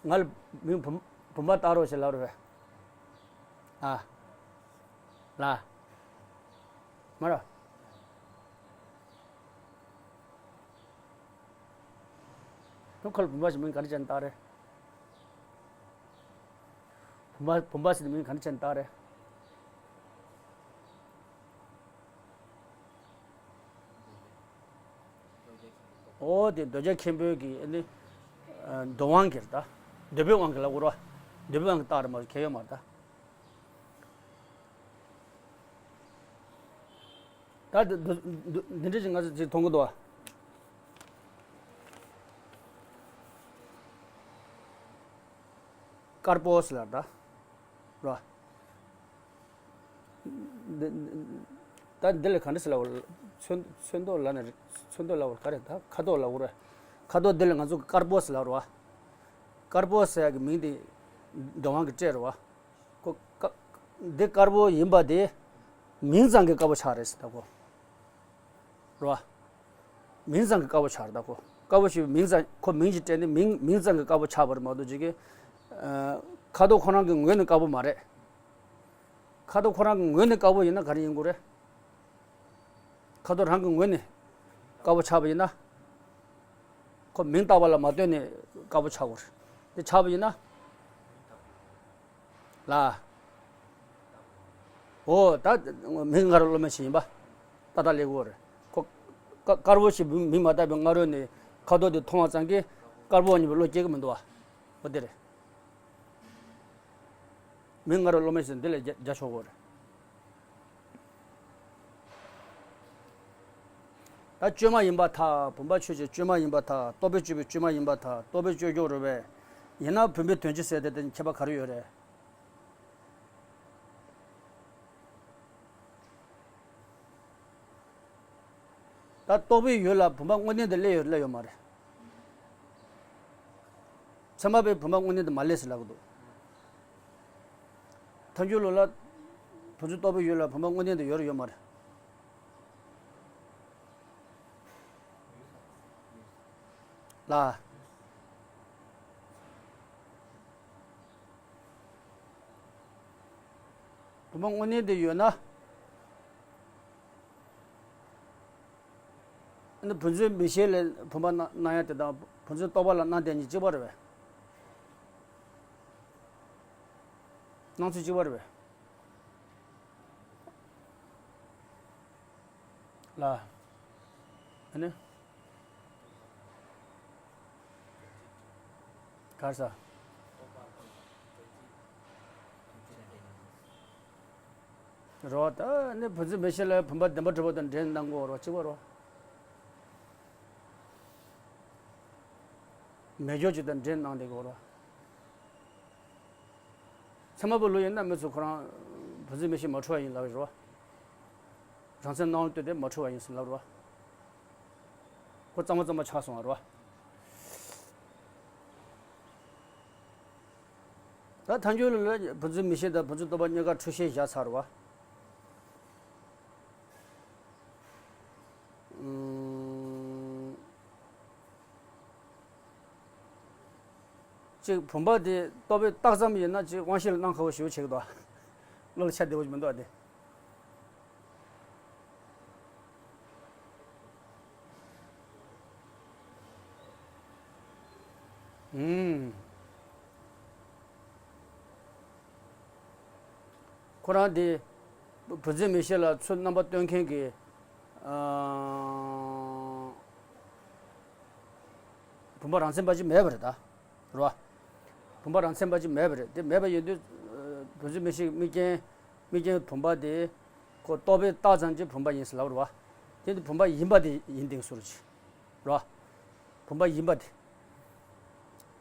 པས། ང་ལ་མིང་བུམ་བུམ་པ་བཏགས་རོགས་ཞེས་ལབ་རེད་པས། ཨ། ལ། མ་ར། ཁོ་ལ་བུམ་པ་ཞེས་མིང་ག་འདྲ་བྱས་ནས་བཏགས་རེད། བུམ་པ་བུམ་པ་ཟེར་ནས་མིང་ག་འདྲ་བྱས་ནས་བཏགས་རེད། འོ་དེ་འདོད་ཆགས་མཁན་པོའི་གི་ཨ་ནི། འདོད་དབང་གིས་རེད་ད། འདོད་པའི་དབང་གིས་ལབ་དགོས་རེད་བ། འདོད་པའི་དབང་གིས་བཏགས་རེད་མ་གཏོགས་གལ་ཡོད་མ་རེད་ད། ད་འདི་འདི་འདི་འདི་འདྲ་ཞིག་ང་ཚོ་ཅིག་མཐོང་གི་འདུག་བ། དཀར་པོ་ཟེར་ལ་ད། ར། འདི་ད་འདི་ལ་ག་འདྲ་ཟེར་ལ་འོ། ཚོན་ཚོན་མདོག་ལ་ནི་ཚོན་མདོག་ལ་འོ་ག་རེ་ད་ཁ་དོག་ལ་འོ་ར། ཁ་དོག་འདི་ལ་ང་ཚོ་དཀར་པོ་ཟེར་ལ་ར་བ། དཀར་པོ་ཟེར་ཡ་གི་མིང་དེ་འདོད་དབང་གིས་སྤྲད་ར་བ། ཁོ་དཀར། འདི་དཀར་པོ་ཡིན་པ་དེ་མིང་ཙམ་གྱིས་དཀར་པོ་ཆགས་རེད་ཟེར་ད་ཁོ། རེད་བ། མིང་ཙམ་གྱིས་དཀར་པོ་ཆགས་རེད་ད་ཁོ། དཀར་པོ་ཞེས་པའི་མིང་ཙམ་ཁོ་མིང་ཞིག་སྤྲད་ནས་མིང་མིང་ཙམ་གྱིས་དཀར་པོ་ཆགས་པ་རེད་མ་གཏོགས་ཅིག་གི་ཁ་དོག་ཁོ་རང་གི་ངོས་ནས་དཀར་པོ་མ་རེད། ཁ་དོག་ཁོ་རང་གི་ངོས་ནས་དཀར་པོ་ཡིན་ན་ག་རེ་ཡིན་དགོས་རེད། ཁ་དོག་རང་གི་ངོས་ནས་དཀར་པོ་ཆགས་པ་ཡིན་ན། ཁོ་མིང་བཏགས་པ་ལ་མ་ལྟོས་ནས་དཀར་པོ་ཆགས་དགོས་རེད། དེ་ཆགས་པ་ཡིན་ན། ལ། འོ་ད་མིང་སྔ་རོལ་སློབ་མ་ཞིག་ཡིན་པ། ཏག་ཏག་ལེགས་པོ་རེད། ཁོ་དཀར་དཀར་པོ་ཞིག་མིང་མ་བཏགས་པའི་སྔ་རོལ་ནས་ཁ་དོག་དེ་མཐོང་བ་ཙམ་གྱིས་དཀར་པོ་ཉིད་པའི་བློ་སྐྱེ་གི་མི་འདུག་བ། འོ་དེ་རེད། མིང་སྔ་རོལ་སློབ་མ་ཞིག་འདི་ལས་རྒྱ་རྒྱ་ཆོག་གོ་རེད། ད་བཅོས་མ་ཡིན་པར་ཐལ། བུམ་པ་ཆོས་ཅན་བཅོས་མ་ཡིན་པར་ཐལ། རྟོག་པས་བཅོས་པའི་བཅོས་མ་ཡིན་པར་ཐལ། རྟོག་པས་བཅོས་ཀྱོག་རེད་པས། ཡིན་ན་བུམ་པའི་དོན་སྤྱི་ཟེར་དེ་དེ་ཁྱད་པར་ག་རེ་ཡོད་རེད། ད་རྟོག་པའི་ཡུལ་ལ་བུམ་པ་དངོས་བསྟན་དེ་སླེབས་ཡོད་སླེབས་ཡོད་མ་རེད། ཚད་མ་པས་བུམ་པ་དངོས་བསྟན་དེ་མ་སླེབས་ཟེར་ལབ་ཀྱི་འདུག་ཐལ་འགྱུར་ལུགས་ལ་ཕུན་སུམ་རྟོགས་པའི་ཡུལ་ལ་བུམ་པ་དངོས་བསྟན་དེ་ཡོད་རེད་ཡོད་མ་རེད། ལ། བུམ་པ་དངོས་གནས་དེ་ཡོད་ན། ཨ་ནི་བུམ་འཛིན་མིག་ཤེས་ལས་བུམ་པ་སྣང་སྣང་ཡ་དེ་དང་བུམ་འཛིན་རྟོག་པ་ལ་སྣང་དེ་གཉིས་གཅིག་པ་རེད་པས། སྣང་ཚུལ་གཅིག་པ་རེད་པས། ལ། ཨ་ནི། ག་རེ་ཟེར། རོ། ད་ནི་བུ་འཛིན་མི་ཤེས་ལ་བུམ་པ་བདེན་པར་གྲུབ་པ་དང་འདྲེན་གནང་དགོས་རོ། གཅིག་པ་རོ། མེད་སྦྱོར་གཅིག་དང་འདྲེན་གནང་བསྡད་དགོས་རོ། ཚད་མ་པའི་ལུགས་ཡིན་ན་མི་ཚོ་ཁོ་རང་བུ་འཛིན་མི་ཤེས་མ་འཁྲུལ་བ་ཡིན་ལབ་རོ། རང་མཚན་སྣང་བར་ལྟོས་ཏེ་མ་འཁྲུལ་བ་ཡིན་ཟེར་ལབ་རོ། ཁོ་གཙང་མ་གཙང་མ་ཆགས་སོང་བ་རོ། ད་ཐལ་འགྱུར་ལ་བུ་འཛིན་མི་ཤེས་དང་བུ་འཛིན་རྟོག་པ་གཉིས་ཀ་འཁྲུལ་ཤེས་བཞག་ཚར་བ། ཨུམ། གཅིག་བུམ་པ་དེ་རྟོག་པས་བཏགས་ཙམ་ཡིན་ན་གཅིག་དབང་ཤེས་ལ་སྣང་ཁ་བོ་ཞེ་པོ་བྱེད་ཀྱི་འདུག་བློ་ལ་ཆ་བདེ་བོ་ཞིག་མི་འདུག་ཨ་དེ། ཨུམ། ཁོ་རང་དེ་བུ་འཛིན་མི་ཤེས་ལ་ཚུར་རྣམ་པ་སྟོན་མཁན་གྱི། ཨ། བུམ་པ་རང་མཚན་པ་ཅིག་མེད་པ་རེད་ད། རེད་བ། བུམ་པ་རང་མཚན་པ་ཅིག་མེད་པ་རེད། དེ་མེད་པ་ཡིན་དུས། ཨ། བུ་འཛིན་མི་ཤེས་དམིགས་རྐྱེན། དམིགས་རྐྱེན་བུམ་པ་དེ། ཁོ་རྟོག་པས་བཏགས་ཙམ་གྱིས་བུམ་པ་ཡིན་ཟེར་ལབ་རེད་བ། དེ་ནི་བུམ་པ་ཡིན་པ་དེ་ཡིན་དེ་སོ་རེད། རེད་བ། བུམ་པ་ཡིན་པ་དེ།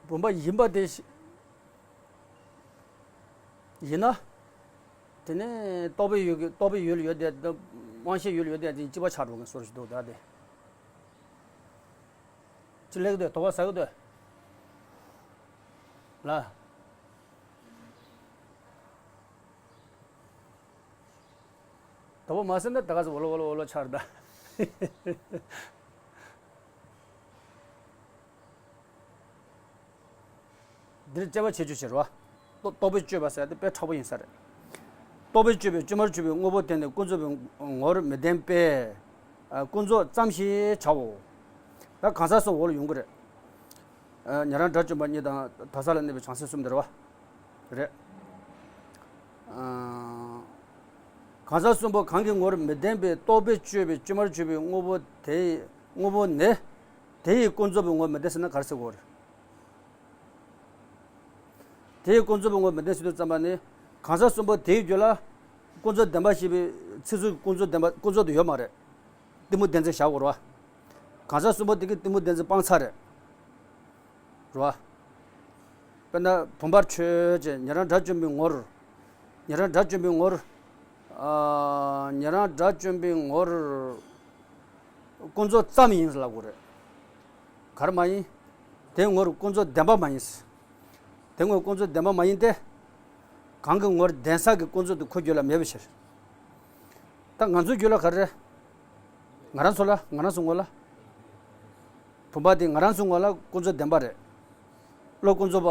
བུམ་པ་ཡིན་པ་དེ་ཞིག་ཡིན་ན། དེ་ནས་རྟོག་པའི་ཡུལ་གྱི་རྟོག་པའི་ཡུལ་ཡོད་དེ་དང་། དབང་ཤེས་ཡུལ་ཡོད་དེ་དེ་གཅིག་པ་ཆགས་འགྲོ་གི་སོ་རེད་འདུག་ད་དེ། ཅི་ལེགས་འདོད་དོ་བ་ཟ་གི་འདོད། ལ། དོ་བ་མ་ཟ་ན་ད་ག་ཚོད་འོ་ལོ་འོ་ལོ་འོ་ལོ་ཆགས་རེད་ད། འདིར་དཔྱད་པ་བྱེད་རྒྱུ་ཞིག་རེད་བ། རྟོག་རྟོག་པས་དཔྱོད་པ་ཟེར་དེ་དཔེ་མཁྲེགས་པོ་ཡིན་ས་རེད། རྟོག་པས་དཔྱོད་པའི་བཅོས་མར་གྱུར་པའི་དངོས་པོ་དེ་ནི་ཀུན་རྫོབ་པའི་ངོར་མི་ལྡན་པས། ཨ། ཀུན་རྫོབ་ཙམ་ཞེས་བྱའོ། ད་གང་ཟག་གསུམ་འོག་ལ་ཡོང་གི་རེད། ཨ། ཉན་རང་དགྲ་བཅོམ་པ་གཉིས་དང་དག་ས་ལ་གནས་པའི་བྱང་སེམས་གསུམ་དེ་རེད་བ། རེད། ཨ། གང་ཟག་གསུམ་པོ་གང་གི་ངོར་མི་ལྡན་པའི་རྟོག་པས་དཔྱོད་པའི་བཅོས་མར་གྱུར་པའི་དངོས་པོ་དེ་དངོས་པོ་ནི། དེ་ཡི་ཀུན་རྫོབ་པའི་ངོར་མི་ལྡན་ཟེར་ན་ག་རེ་ཟེར་དགོས་རེད། དེའི་ཀུན་རྫོབ་པའི་ངོར་མི་ལྡན་ཟེར་དུས་ཙམ་པ་ནི། གང་ཟག་གསུམ་པོ་དེའི་རྒྱུད་ལ་ཀུན་རྫོབ་བདེན་པ་ཞེས་པའི་ཚིག་ཟུར་ཀུན་རྫོབ་བདེན་པ་ཀུན་རྫོབ་ཏུ་ཡོད་མ་རེད། གཏི་མུག་བདེན་འཛིན་བཞག་དགོས་རེད་བ། གང་ཟག་གསུམ་པོ་དེ་གི་གཏི་མུག་བདེན་འཛིན་སྤངས་ཚར་རེད། རེད་བ། དཔེར་ན་བུམ་པར་ཆོས་ཅན། ཉན་རང་དགྲ་བཅོམ་པའི་ངོར། ཉན་རང་དགྲ་བཅོམ་པའི་ངོར། ཨ། ཉན་རང་དགྲ་བཅོམ་པའི་ངོར། ཀུན་རྫོབ་ཙམ་ཡིན་ལབ་དགོས་རེད། ག་རེ་མ་ཡིན། དེའི་ངོར་ཀུན་རྫོབ་བདེན་པ་མ་ཡིན། དེའི་ངོར་ཀུན་རྫོབ་བདེན་པ་མ་ཡིན་ཏེ། གང་གི་ངོར་བདེན་ས་གི་ཀུན་རྫོབ་དེ་ཁོའི་རྒྱུད་ལ་མེད་པའི་ཕྱིར། ད་ང་ཚོའི་རྒྱུད་ལ་ག་རེ་རེད། ང་རང་ཚོ་ལ་ང་རང་ཚོའི་ངོ་ལ། བུམ་པ་དེ་ང་རང་ཚོའི་ངོ་ལ་ཀུན་རྫོབ་བདེན་པ་རེད། བློ་ཀུན་རྫོབ་པ་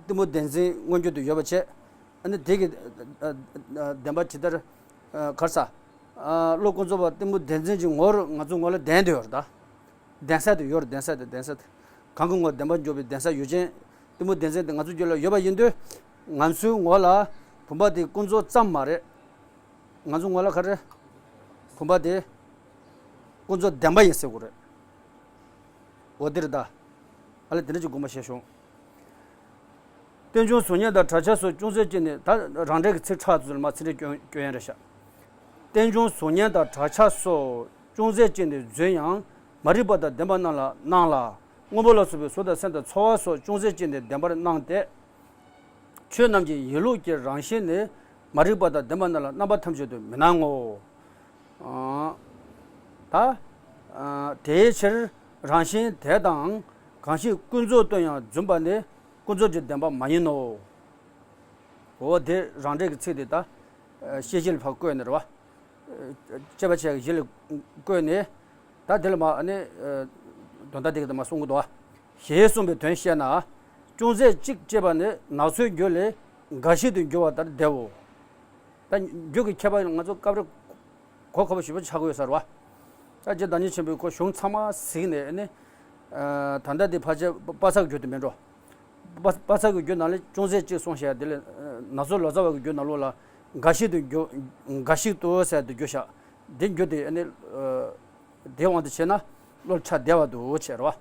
གཏི་མུག་བདེན་འཛིན་མངོན་གྱུར་དུ་ཡོད་པ་བྱས། ཨ་ནི་དེ་གི་ཨ་ཨ་བདེན་པ་ཇི་ལྟར་ཨ་ག་རེ་ཟེར། ཨ། བློ་ཀུན་རྫོབ་པ་གཏི་མུག་བདེན་འཛིན་གྱི་ངོར་ང་ཚོའི་ངོ་ལ་བདེན་དུ་ཡོད་རེད་ད། བདེན་ས་དེ་ཡོད་རེད། བདེན་ས་དེ་བདེན་ས་དེ། གང་གི་ངོར་བདེན་པར་འཇོག་པའི་བདེན་ས་ཡོད་ཅན། གཏི་མུག་བདེན་འཛིན་དེ་ང་ཚོའི་རྒྱུད་ལ་ཡོད་པ་ཡིན་དུས། ང་ཚོའི་ངོ་ལ་བུམ་པ་དེ་ཀུན་རྫོབ་ཙམ་མ་རེད། ང་ཚོའི་ངོ་ལ་ག་རེ། བུམ་པ་དེ་ཀུན་རྫོབ་བདེན་པ་ཡིན་ཟེར་དགོས་རེད། འོ་དེ་རེད་ད། ཨ་ལས་དེ་འདྲ་ཅིག་དགོངས་པ་བཞེས་ཤོག་རྟེན་འབྱུང་གཟུགས་བརྙན་དང་གྲགས་ཆ་སོགས་ཅུང་ཟད་ཅིག་ནི། ད་རང་འགྲེལ་གྱི་ཚིག་ཕྲ་ཚོ་ལ་མ་ཚིག་འགྲེལ་སྐྱོན་སྐྱོན་ཡ་རེད་ཤག་རྟེན་འབྱུང་གཟུགས་བརྙན་དང་གྲགས་ཆ་སོགས་ཅུང་ཟད་ཅིག་ནི་རྫུན་ཡང་མ་རིག་པ་དང་ལྡན་པ་རྣམས་ལ་སྣང་ལ། དངོས་པོ་ལ་སོགས་པའི་གཟུགས་དང་སེམས་དང་ཚོར་བ་སོགས་ཅུང་ཟད་ཅིག་ནི་བདེན་པར་སྣང་སྟེ། ཆོས་རྣམས་ཀྱི་ཡིན་ལུགས་ཀྱི་རང་བཞིན་ནི་མ་རིག་པ་དང་ལྡན་པ་རྣམས་ལ་རྣམ་པ་ཐམས་ཅད་དུ་མི་སྣང་ངོ་། ཨ། ད་ཨ་དེའི་ཕྱིར་རང་བཞིན་དེ་དང་གང་ཞིག་ཀུན་རྫོབ་ཏུ་ཡང་རྫུན་པ་ནི་ཀུན་རྫོབ་ཀྱི་བདེན་པ་མ་ཡིན་ནོ། འོ་དེ་རང་འགྲེལ་གྱི་ཚིག་དེ་ད་ཤེས་བྱེད་ལ་ཕར་བཀོད་ནས་རེད་བ། དཔྱད་པ་བྱས་གཞི་ལ་བཀོད་ནས། ད་དེ་ལ་མ་ཨ་ནི་དོན་དག་དེ་ག་དེ་མ་གསུང་གི་འདུག་བ། ཞེས་གསུངས་པའི་དོན་བཤད་ན། ཅུང་ཟད་ཅིག་ཅེས་པ་ནི་ནག་ཚོའི་རྒྱུད་ལས་འགའ་ཞིག་ཏུ་འགྱུར་བ་ལྟར་བདེའོ། ད་རྒྱུད་ཀྱི་ཁྱད་པར་ང་ཚོ་སྐབས་རེ་གོ་ཁག་པོ་ཞེ་པོ་ཆགས་ཀྱི་ཡོད་ས་རེད་བ། ད་རྗེ་བདག་ཉིད་ཆེན་པོས་ཁོ་གཞུང་ཚང་མ་གཟིགས་ནས་ཨ་ནི། ད་ལྟ་དེ་ཕལ་ཆེར་དཔག་ཚད་ཀྱི་རྒྱུད་དུ་མིན་འགྲོ། དཔག་དཔག་ཚད་ཀྱི་རྒྱུད་ནང་ལས་ཅུང་ཟད་ཅིག་གསུངས་བཞག་དེ་ལས་ནག་ཚོ་ལོ་ཙཱ་བ་གི་རྒྱུད་ནང་ལོགས་ལ་འགའ་ཞིག་ཏུ་འགྱུར། འགའ་ཞིག་ཏུ་ཟེར་དུ་འགྱུར་བཞག་དེ་རྒྱུད་དེ་ཨ་ནི། དེའི་དབང་དུ་བྱས་ན་བློ་ཕྲ་བདེ་བ་འདུག་བྱས་རེད་བ།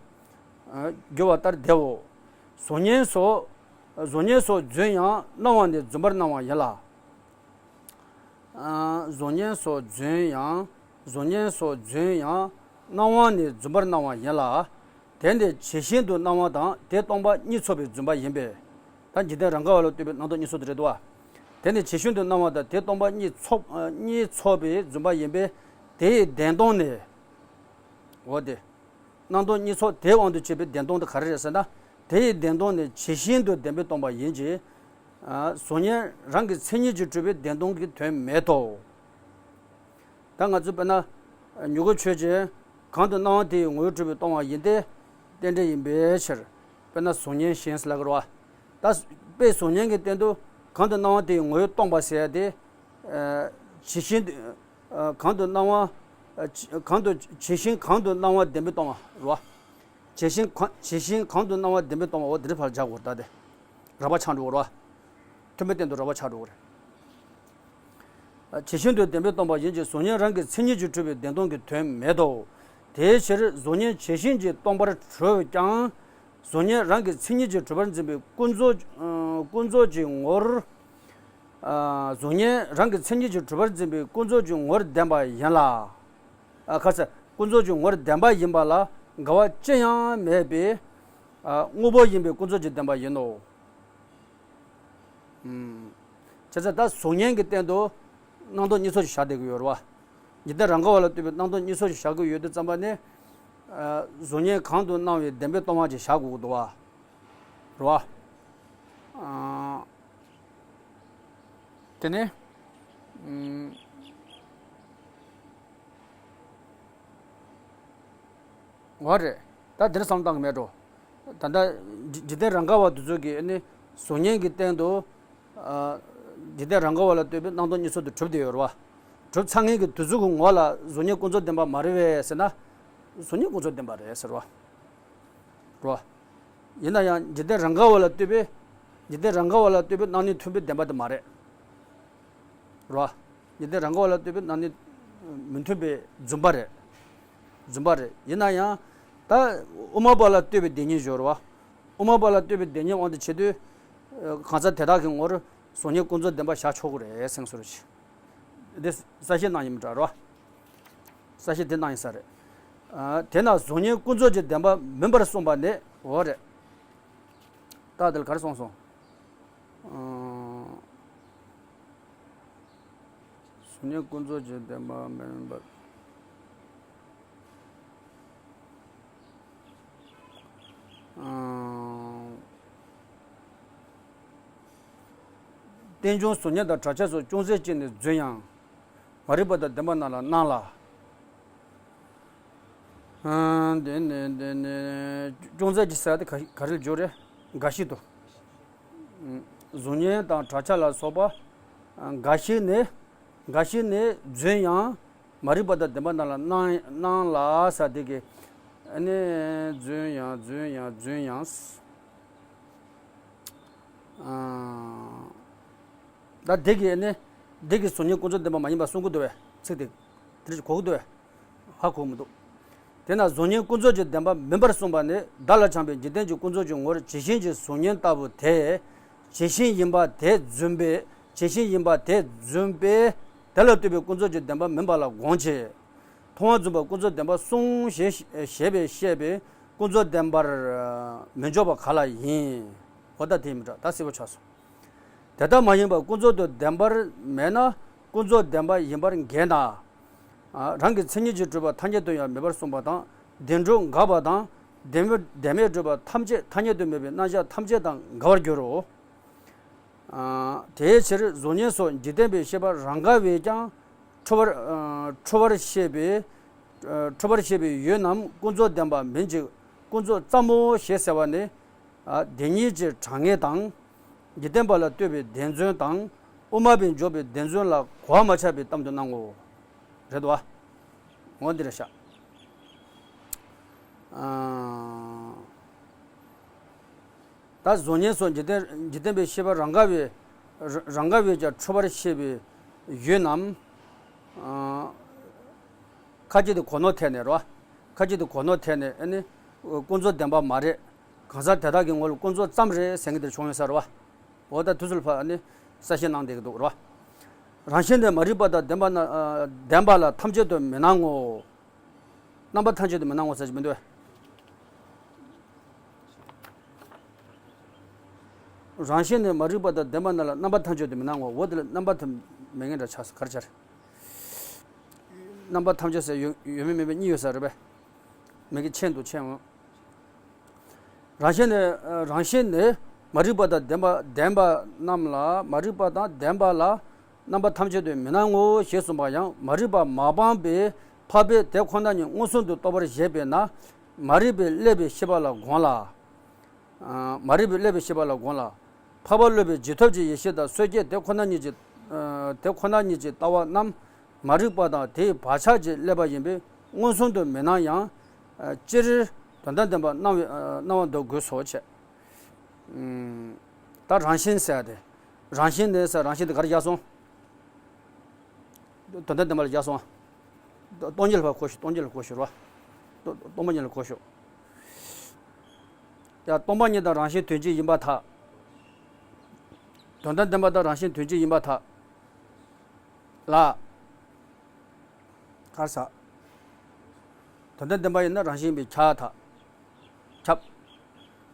འགྱུར་བ་ལྟར་བདེའོ། གཟུགས་བརྙན་སོགས། གཟུགས་བརྙན་སོགས་རྫུན་ཡང་སྣང་བ་ནི་རྫུན་པར་སྣང་བ་ཡིན་ལ། ཨ། གཟུགས་བརྙན་སོགས་རྫུན་ཡང་། གཟུགས་བརྙན་སོགས་རྫུན་ཡང་སྣང་བ་ནི་རྫུན་པར་སྣང་བ་ཡིན་ལ། དེ་ནི་ཇི་བཞིན་དུ་སྣང་བ་དང་དེ་སྟོང་པ་གཉིས་ཚོགས་པའི་རྫུན་པ་ཡིན་པས། ད་འཇིག་རྟེན་རང་ག་བ་ལ་ལྟོས་པའི་སྣང་སྟོང་གཉིས་ཚོགས་དེ་རེད་དོ། དེ་ནི་ཇི་བཞིན་དུ་སྣང་བ་དང་དེ་སྟོང་པ་གཉིས་ཚོགས། གཉིས་ཚོགས་པའི་རྫུན་པ་ཡིན་པས། དེ་ཡི་བདེན་སྟོང་ནི། འོ་དེ། སྣང་སྟོང་གཉིས་ཚོགས་དེའི་དབང་དུ་བྱས་པའི་བདེན་སྟོང་དེ་ག་རེ་རེད་ཟེར་ན། དེ་ཡི་བདེན་སྟོང་ནི་ཇི་བཞིན་དུ་བདེན་པས་སྟོང་པ་ཡིན་གྱི། ཨ། གཟུགས་བརྙན་རང་གི་མཚན་ཉིད་ཀྱིས་གྲུབ་པའི་བདེན་སྟོང་གི་དོན་མེད་དོ། ད་ང་ཚོ་དཔེར་ན། མྱུ་གུ་ཆོས་ཅན། གང་དུ་སྣང་བ་དེ་ཡི་ངོ་བོས་གྲུབ་པས་སྟོང་བ་ཡིན་ཏེ། རྟེན་འབྲེལ་ཡིན་པའི་ཕྱིར། དཔེར་ན་གཟུགས་བརྙན་བཞིན་ཟེར་ལབ་ཀྱི་རེད་བ། ད་དཔེ་གཟུགས་བརྙན་གྱི་སྟེང་དུ་གང་དུ་སྣང་བ་དེ་ཡི་ངོ་བོས་སྟོང་པ་ཟེར་ཡ་དེ། ཨ། ཇི་བཞིན་དུ། ཨ། གང་དུ་སྣང་བ། ཨ། ཇི། གང་དུ། ཇི་བཞིན་གང་དུ་སྣང་བ་བདེན་པས་སྟོང་བ་རེད་བ། ཇི་བཞིན་གང་། ཇི་བཞིན་གང་དུ་སྣང་བ་བདེན་པས་སྟོང་བ། འོ་དེ་འདྲའི་ཕར་བཞག་དགོས་རེད། ད་དེ་རགས་པ་ཆགས་འགྲོ་གི་རེད་བ། མཐུན་པའི་སྟེང་དུ་རགས་པ་ཆགས་འགྲོ་གི་རེད། ཨ། ཇི་བཞིན་དུ་བདེན་པས་སྟོང་པ་ཡིན་གྱི་གཟུགས་བརྙན་རང་གི་མཚན་ཉིད་ཀྱིས་གྲུབ་པའི་བདེན་སྟོང་གི་དོན་མེད་དོ། དེའི་ཕྱིར་གཟུགས་བརྙན་ཇི་བཞིན་གྱིས་སྟོང་པར་གྲུབ་ཀྱང་། གཟུགས་བརྙན་རང་གི་མཚན་ཉིད་ཀྱིས་གྲུབ་པར་འཛིན་པའི་ཀུན་རྫོབ། ཨ། ཀུན་རྫོབ་ཀྱི་ངོར། ཨ། གཟུགས་བརྙན་རང་གི་མཚན་ཉིད་ཀྱིས་གྲུབ་པར་འཛིན་པའི་ཀུན་རྫོབ་ཀྱི་ངོར་བདེན་པ་ཡིན་ལ། ཨ། ཁ་ཚ། ཀུན་རྫོབ་ཀྱི་ངོར་བདེན་པ་ཡིན་པ་ལ་འགལ་བ་ཅི་ཡང་མེད་པའི། ཨ། དངོས་པོ་ཡིན་པའི་ཀུན་རྫོབ་ཀྱི་བདེན་པ་ཡིན་ནོ། ཨུམ། བྱས་ཙང་ད་གཟུགས་བརྙན་གྱི་སྟེང་དུ་སྣང་སྟོང་གཉིས་ཚོགས་ཤིག་བཞག་བསྡད་ཀྱི་ཡོད་རེད་བ། འཇིག་རྟེན་རང་ག་བ་ལ་ལྟོས་པའི་སྣང་སྟོང་གཉིས་ཚོགས་ཤིག་བཞག་གི་ཡོད་དུས་ཙམ་པ་ནི། ཨ། གཟུགས་བརྙན་གང་དུ་སྣང་བའི་བདེན་པས་སྟོང་བ་ཅིག་བཞག་དགོས་ཀྱི་འདུག་བ། རེད་བ། ཨ། དེ་ནས། ཨུམ། འོ་རེད། ད་འདིར་བསམ་བློ་བཏང་གི་མེད་འགྲོ། ད་ལྟ་འཇིག་འཇིག་རྟེན་རང་ག་བ་དེ་ཚོ་གིས་ནི་གཟུགས་བརྙན་གྱི་སྟེང་དུ། ཨ། འཇིག་རྟེན་རང་ག་བ་ལ་ལྟོས་པའི་སྣང་སྟོང་གཉིས་ཚོགས་དེ་གྲུབ་བསྡད་ཡོད་རེད་བ། གྲུབ་ཚར་མཁན་གྱི་དུས་ཚོད་ཀྱི་ངོ་ལ་གཟུགས་བརྙན་ཀུན་རྫོབ་བདེན་པ་མ་རེད་པས་ཟེར་ན། གཟུགས་བརྙན་ཀུན་རྫོབ་བདེན་པ་རེད་ཟེར་བ། རེད་བ། ཡིན་ན་ཡང་འཇིག་རྟེན་རང་ག་བ་ལ་ལྟོས་པའི། འཇིག་རྟེན་རང་ག་བ་ལ་ལྟོས་པའི་སྣང་བརྙན་མཐུན་པའི་བདེན་པ་དེ་མ་རེད། རེད་བ། འཇིག་རྟེན་རང་ག་བ་ལ་ལྟོས་པའི་སྣང་བརྙན་མི་མཐུན་པའི་རྫུན་པ་རེད། རྫུན་པ་རེད། ཡིན་ན་ཡང་། ད་དབུ་མ་པ་ལ་ལྟོས་པའི་བདེན་གཉིས་ཡོད་རེད་བ། དབུ་མ་པ་ལ་ལྟོས་པའི་བདེན་གཉིས་དབང་དུ་བྱེད་དུས། གང་ཟག་དེ་དག་གི་ངོར་གཟུགས་བརྙན་ཀུན་རྫོབ་བདེན་པ་བཞག་ཆོག་གི་རེད་གསུངས་སོ་རེད། འདི་གསལ་བཤད་གནང་ཡིན་པ་འདྲ་རོ། གསལ་བཤད་འདི་གནང་ཡིན་ས་རེད། ཨ། དེས་ན་གཟུགས་བརྙན་ཀུན་རྫོབ་ཀྱི་བདེན་པ་མིན་པར་གསུངས་པ་ནི་འོ་རེད། ད་འདི་ལ་ག་རེ་གསུངས་སོང་། ཨ། གཟུགས་བརྙན་ཀུན་རྫོབ་ཀྱི་བདེན་པ་མིན་པར། ཨ། རྟེན་འབྱུང་གཟུགས་བརྙན་དང་བྲག་ཆ་སོགས་ཅུང་ཟད་ཅིག་ནི་རྫུན་ཡང་། མ་རིག་པ་དང་ལྡན་པ་རྣམས་ལ་སྣང་ལ། ཨ། འདི་ནི་འདི་ནི་ཅུང་ཟད་ཅིག་ཟེར་ཏེ་ག་ག་རེ་ལ་འཇོག་རེད། འགའ་ཞིག་ཏུ། གཟུགས་བརྙན་དང་བྲག་ཆ་ལ་སོགས་པ། འགའ་ཞིག་ནི། འགའ་ཞིག་ནི་རྫུན་ཡང་། མ་རིག་པ་དང་ལྡན་པ་རྣམས་ལ་སྣང་སྣང་ལ་ཟེར་དེ་གི། ཨ་ནི་རྫུན་ཡང་རྫུན་ཡང་རྫུན་ཡང་། ཨ། ད་དེ་གི་ཨ་ནི། དེ་གི་གཟུགས་བརྙན་ཀུན་རྫོབ་བདེན་པ་མ་ཡིན་པ་གསུང་གི་འདུག་བས། ཚིག་དེ། དེ་གོ་གི་འདུག་བས། ཧ་གོ་མི་འདུག་དེས་ན་གཟུགས་བརྙན་ཀུན་རྫོབ་ཀྱི་བདེན་པ་མིན་པར་གསུངས་པ་ནི་བདག་ལ་བྱམས་པའི་འཇིག་རྟེན་གྱི་ཀུན་རྫོབ་ཀྱི་ངོར་ཇི་བཞིན་གྱི་གཟུགས་བརྙན་ལྟ་བུ་དེ། ཇི་བཞིན་ཡིན་པ་དེ་རྫུན་པས། ཇི་བཞིན་ཡིན་པ་དེ་རྫུན་པས། དེ་ལ་ལྟོས་པའི་ཀུན་རྫོབ་ཀྱི་བདེན་པ་མིན་པ་ལ་དགོངས་ཀྱི། མཐོང་བ་རྫུན་པ་ཀུན་རྫོབ་བདེན་པ་གསུངས་ཞེས་ཞེས་པས་བཤད་པའི་ཀུན་རྫོབ་བདེན་པར་མི་འཇོག་པ་ག་ལ་ཡིན། འོ་ད་དེ་མི་འདྲ་ད་གསལ་པོ་ཆགས་སོང་། དེ་ལྟ་མ་ཡིན་པར་ཀུན་རྫོབ་ཏུ་བདེན་པར་མེད་ན་ཀུན་རྫོབ་བདེན་པ་ཡིན་པར་འགལ་ན། ཨ། རང་གི་མཚན་ཉིད་ཀྱིས་གྲུབ་པ་ཐ་སྙད་དུ་ཡང་མེད་པར་གསུངས་པ་དང་བདེན་གྲུབ་འགགས་པ་དང་བདེན་མེད་བདེན་མེད་གྲུབ་པ་ཐམས་ཅད་ཐ་སྙད་དུ་མེད་པའི་རྣམ་གཞག་ཐམས་ཅད་དང་འགལ་བར་འགྱུར་རོ། ཨ། དེའི་ཕྱིར་གཟུགས་བརྙན་སོགས་འཇིག་རྟེན་པའི་ཤེས་པ་རང་ག་བས་ཀྱང་འཁྲུལ་པར་ཨ་འཁྲུལ་པར་ཤེས་པའི་ཨ་འཁྲུལ་པར་ཤེས་པའི་ཡུལ་རྣམས་ཀུན་རྫོབ་བདེན་པ་མིན་གྱི་ཀུན་རྫོབ་ཙམ་མོ་ཞེས་ཟེར་བ་ནི། ཨ། བདེན་གཉིས་ཀྱི་དྲང་ངེས་དང་། འཇིག་རྟེན་པ་ལ་ལྟོས་པའི་བདེན་རྫུན་དང་། དབུ་མ་པས་འཇོག་པའི་བདེན་རྫུན་ལ་གོ་བ་མ་ཆགས་པའི་གཏམ་དུ་སྣང་ངོ་། རེད་དོ། འོ་འདི་རེད་ཤག་ཨ། ད་གཟུགས་བརྙན་སོགས་འཇིག་རྟེན་འཇིག་རྟེན་པའི་ཤེས་པ་རང་ག་བས་རང་ག་བས་ཀྱང་འཁྲུལ་པར་ཤེས་པའི་ཡུལ་རྣམས། ཨ། ཁ་ཅིག་ཏུ་གོ་ནོར་ཐེབས་ནས་རོ། ཁ་ཅིག་ཏུ་གོ་ནོར་ཐེབས་ནས་ཨ་ནི་ཀུན་རྫོབ་བདེན་པ་མ་རེད། གང་ཟག་དེ་དག་གི་ངོ་ལ་ཀུན་རྫོབ་ཙམ་རེད་ཟེར་མཁན་དེ་བྱུང་ཡོད་ས་རེད་བ། འོ་ད་དུས་ཚོད་ཕར་ནི་གསལ་བཤད་གནང་བསྡད་ཀྱི་འདུག་རེད་བ། རང་བཞིན་ནི་མ་རིག་པ་དང་ལྡན་པ་ན་ལྡན་པ་ལ་ཐམས་ཅད་དུ་མི་སྣང་ངོ་། རྣམ་པ་ཐམས་ཅད་དུ་མི་སྣང་ངོ་ཟེར་གྱི་མི་འདུག་རང་བཞིན་ནི་མ་རིག་པ་དང་ལྡན་པ་ན་ལ་རྣམ་པ་ཐམས་ཅད་དུ་མི་སྣང་ངོ་། འོ་དེ་ལ་རྣམ་པ་དེ་མེད་མཁན་འདྲ་ཆགས་སོང་ག་རེ་ཆགས། རྣམ་པ་ཐམས་ཅད་ཟེར་ཡོད་ཡོད་མེད་མེད་པའི་གཉིས་ཡོད་ས་རེད་པས། མེད་མཁན་ཆེན་འདུག་ཆེན་འོང་། རང་བཞིན་ནི་རང་བཞིན་ནི་མ་རིག་པ་དང་ལྡན་པ་ལྡན་པ་རྣམས་ལ་མ་རིག་པ་དང་ལྡན་པ་ལ་རྣམ་པ་ཐམས་ཅད་དུ་མི་སྣང་ངོ་ཞེས་གསུངས་པ་ཡང་མ་རིག་པ་མ་སྤངས་པས་འཕགས་པས་དེ་ཁོ་ན་ཉིད་མངོན་སུམ་དུ་རྟོགས་པར་བཞེད་པས་ན། མ་རིག་པས་བསླད་པའི་ཤེས་པ་ལ་དགོངས་ལ། མ་རིག་པས་བསླད་པའི་ཤེས་པ་ལ་དགོངས་ལ། འཕགས་པ་སློབ་པའི་རྗེས་ཐོབ་ཀྱི་ཡེ་ཤེས་དང་སོ་སྐྱེས་དེ་ཁོ་ན་ཉིད་ཀྱི་དེ་ཁོ་ན་ཉིད་ཀྱི་ལྟ་བ་རྣམས་མ་རིག་པ་དང་དེའི་བག་ཆགས་ཀྱིས་བསླད་པ་ཡིན་པས་མངོན་སུམ་དུ་མི་སྣང་ཡང་། སྤྱིར་དོན་དམ་བདེན་པར་སྣང་བའི་སྣང་བ་འདོད་དགོས་སོ་བྱས། ད་རང་བཞིན་ཟེར་ཡ་དེ། རང་བཞིན་ནི་ཟེར་རང་བཞིན་དེ་ག་རེ་བཞག་སོང་། དོན་དམ་བདེན་པ་ལ་བཞག་སོང་། སྟོང་ཉིད་ལ་ཕར་གོ་ཤོག་སྟོང་ཉིད་ལ་གོ་ཤོག་རོ། སྟོང་པ་ཉིད་ལ་གོ་ཤོག་ཡ། སྟོང་པ་ཉིད་དང་རང་བཞིན་དོན་གཅིག་ཡིན་པར་ཐལ། དོན་དམ་བདེན་པ་དང་རང་བཞིན་དོན་གཅིག་ཡིན་པར་ཐལ། ལ། གར་ས། དོན་དམ་བདེན་པ་ཡིན་ན་རང་བཞིན་ཡིན་པས་ཁྱབ་ཐལ། ཁྱབ།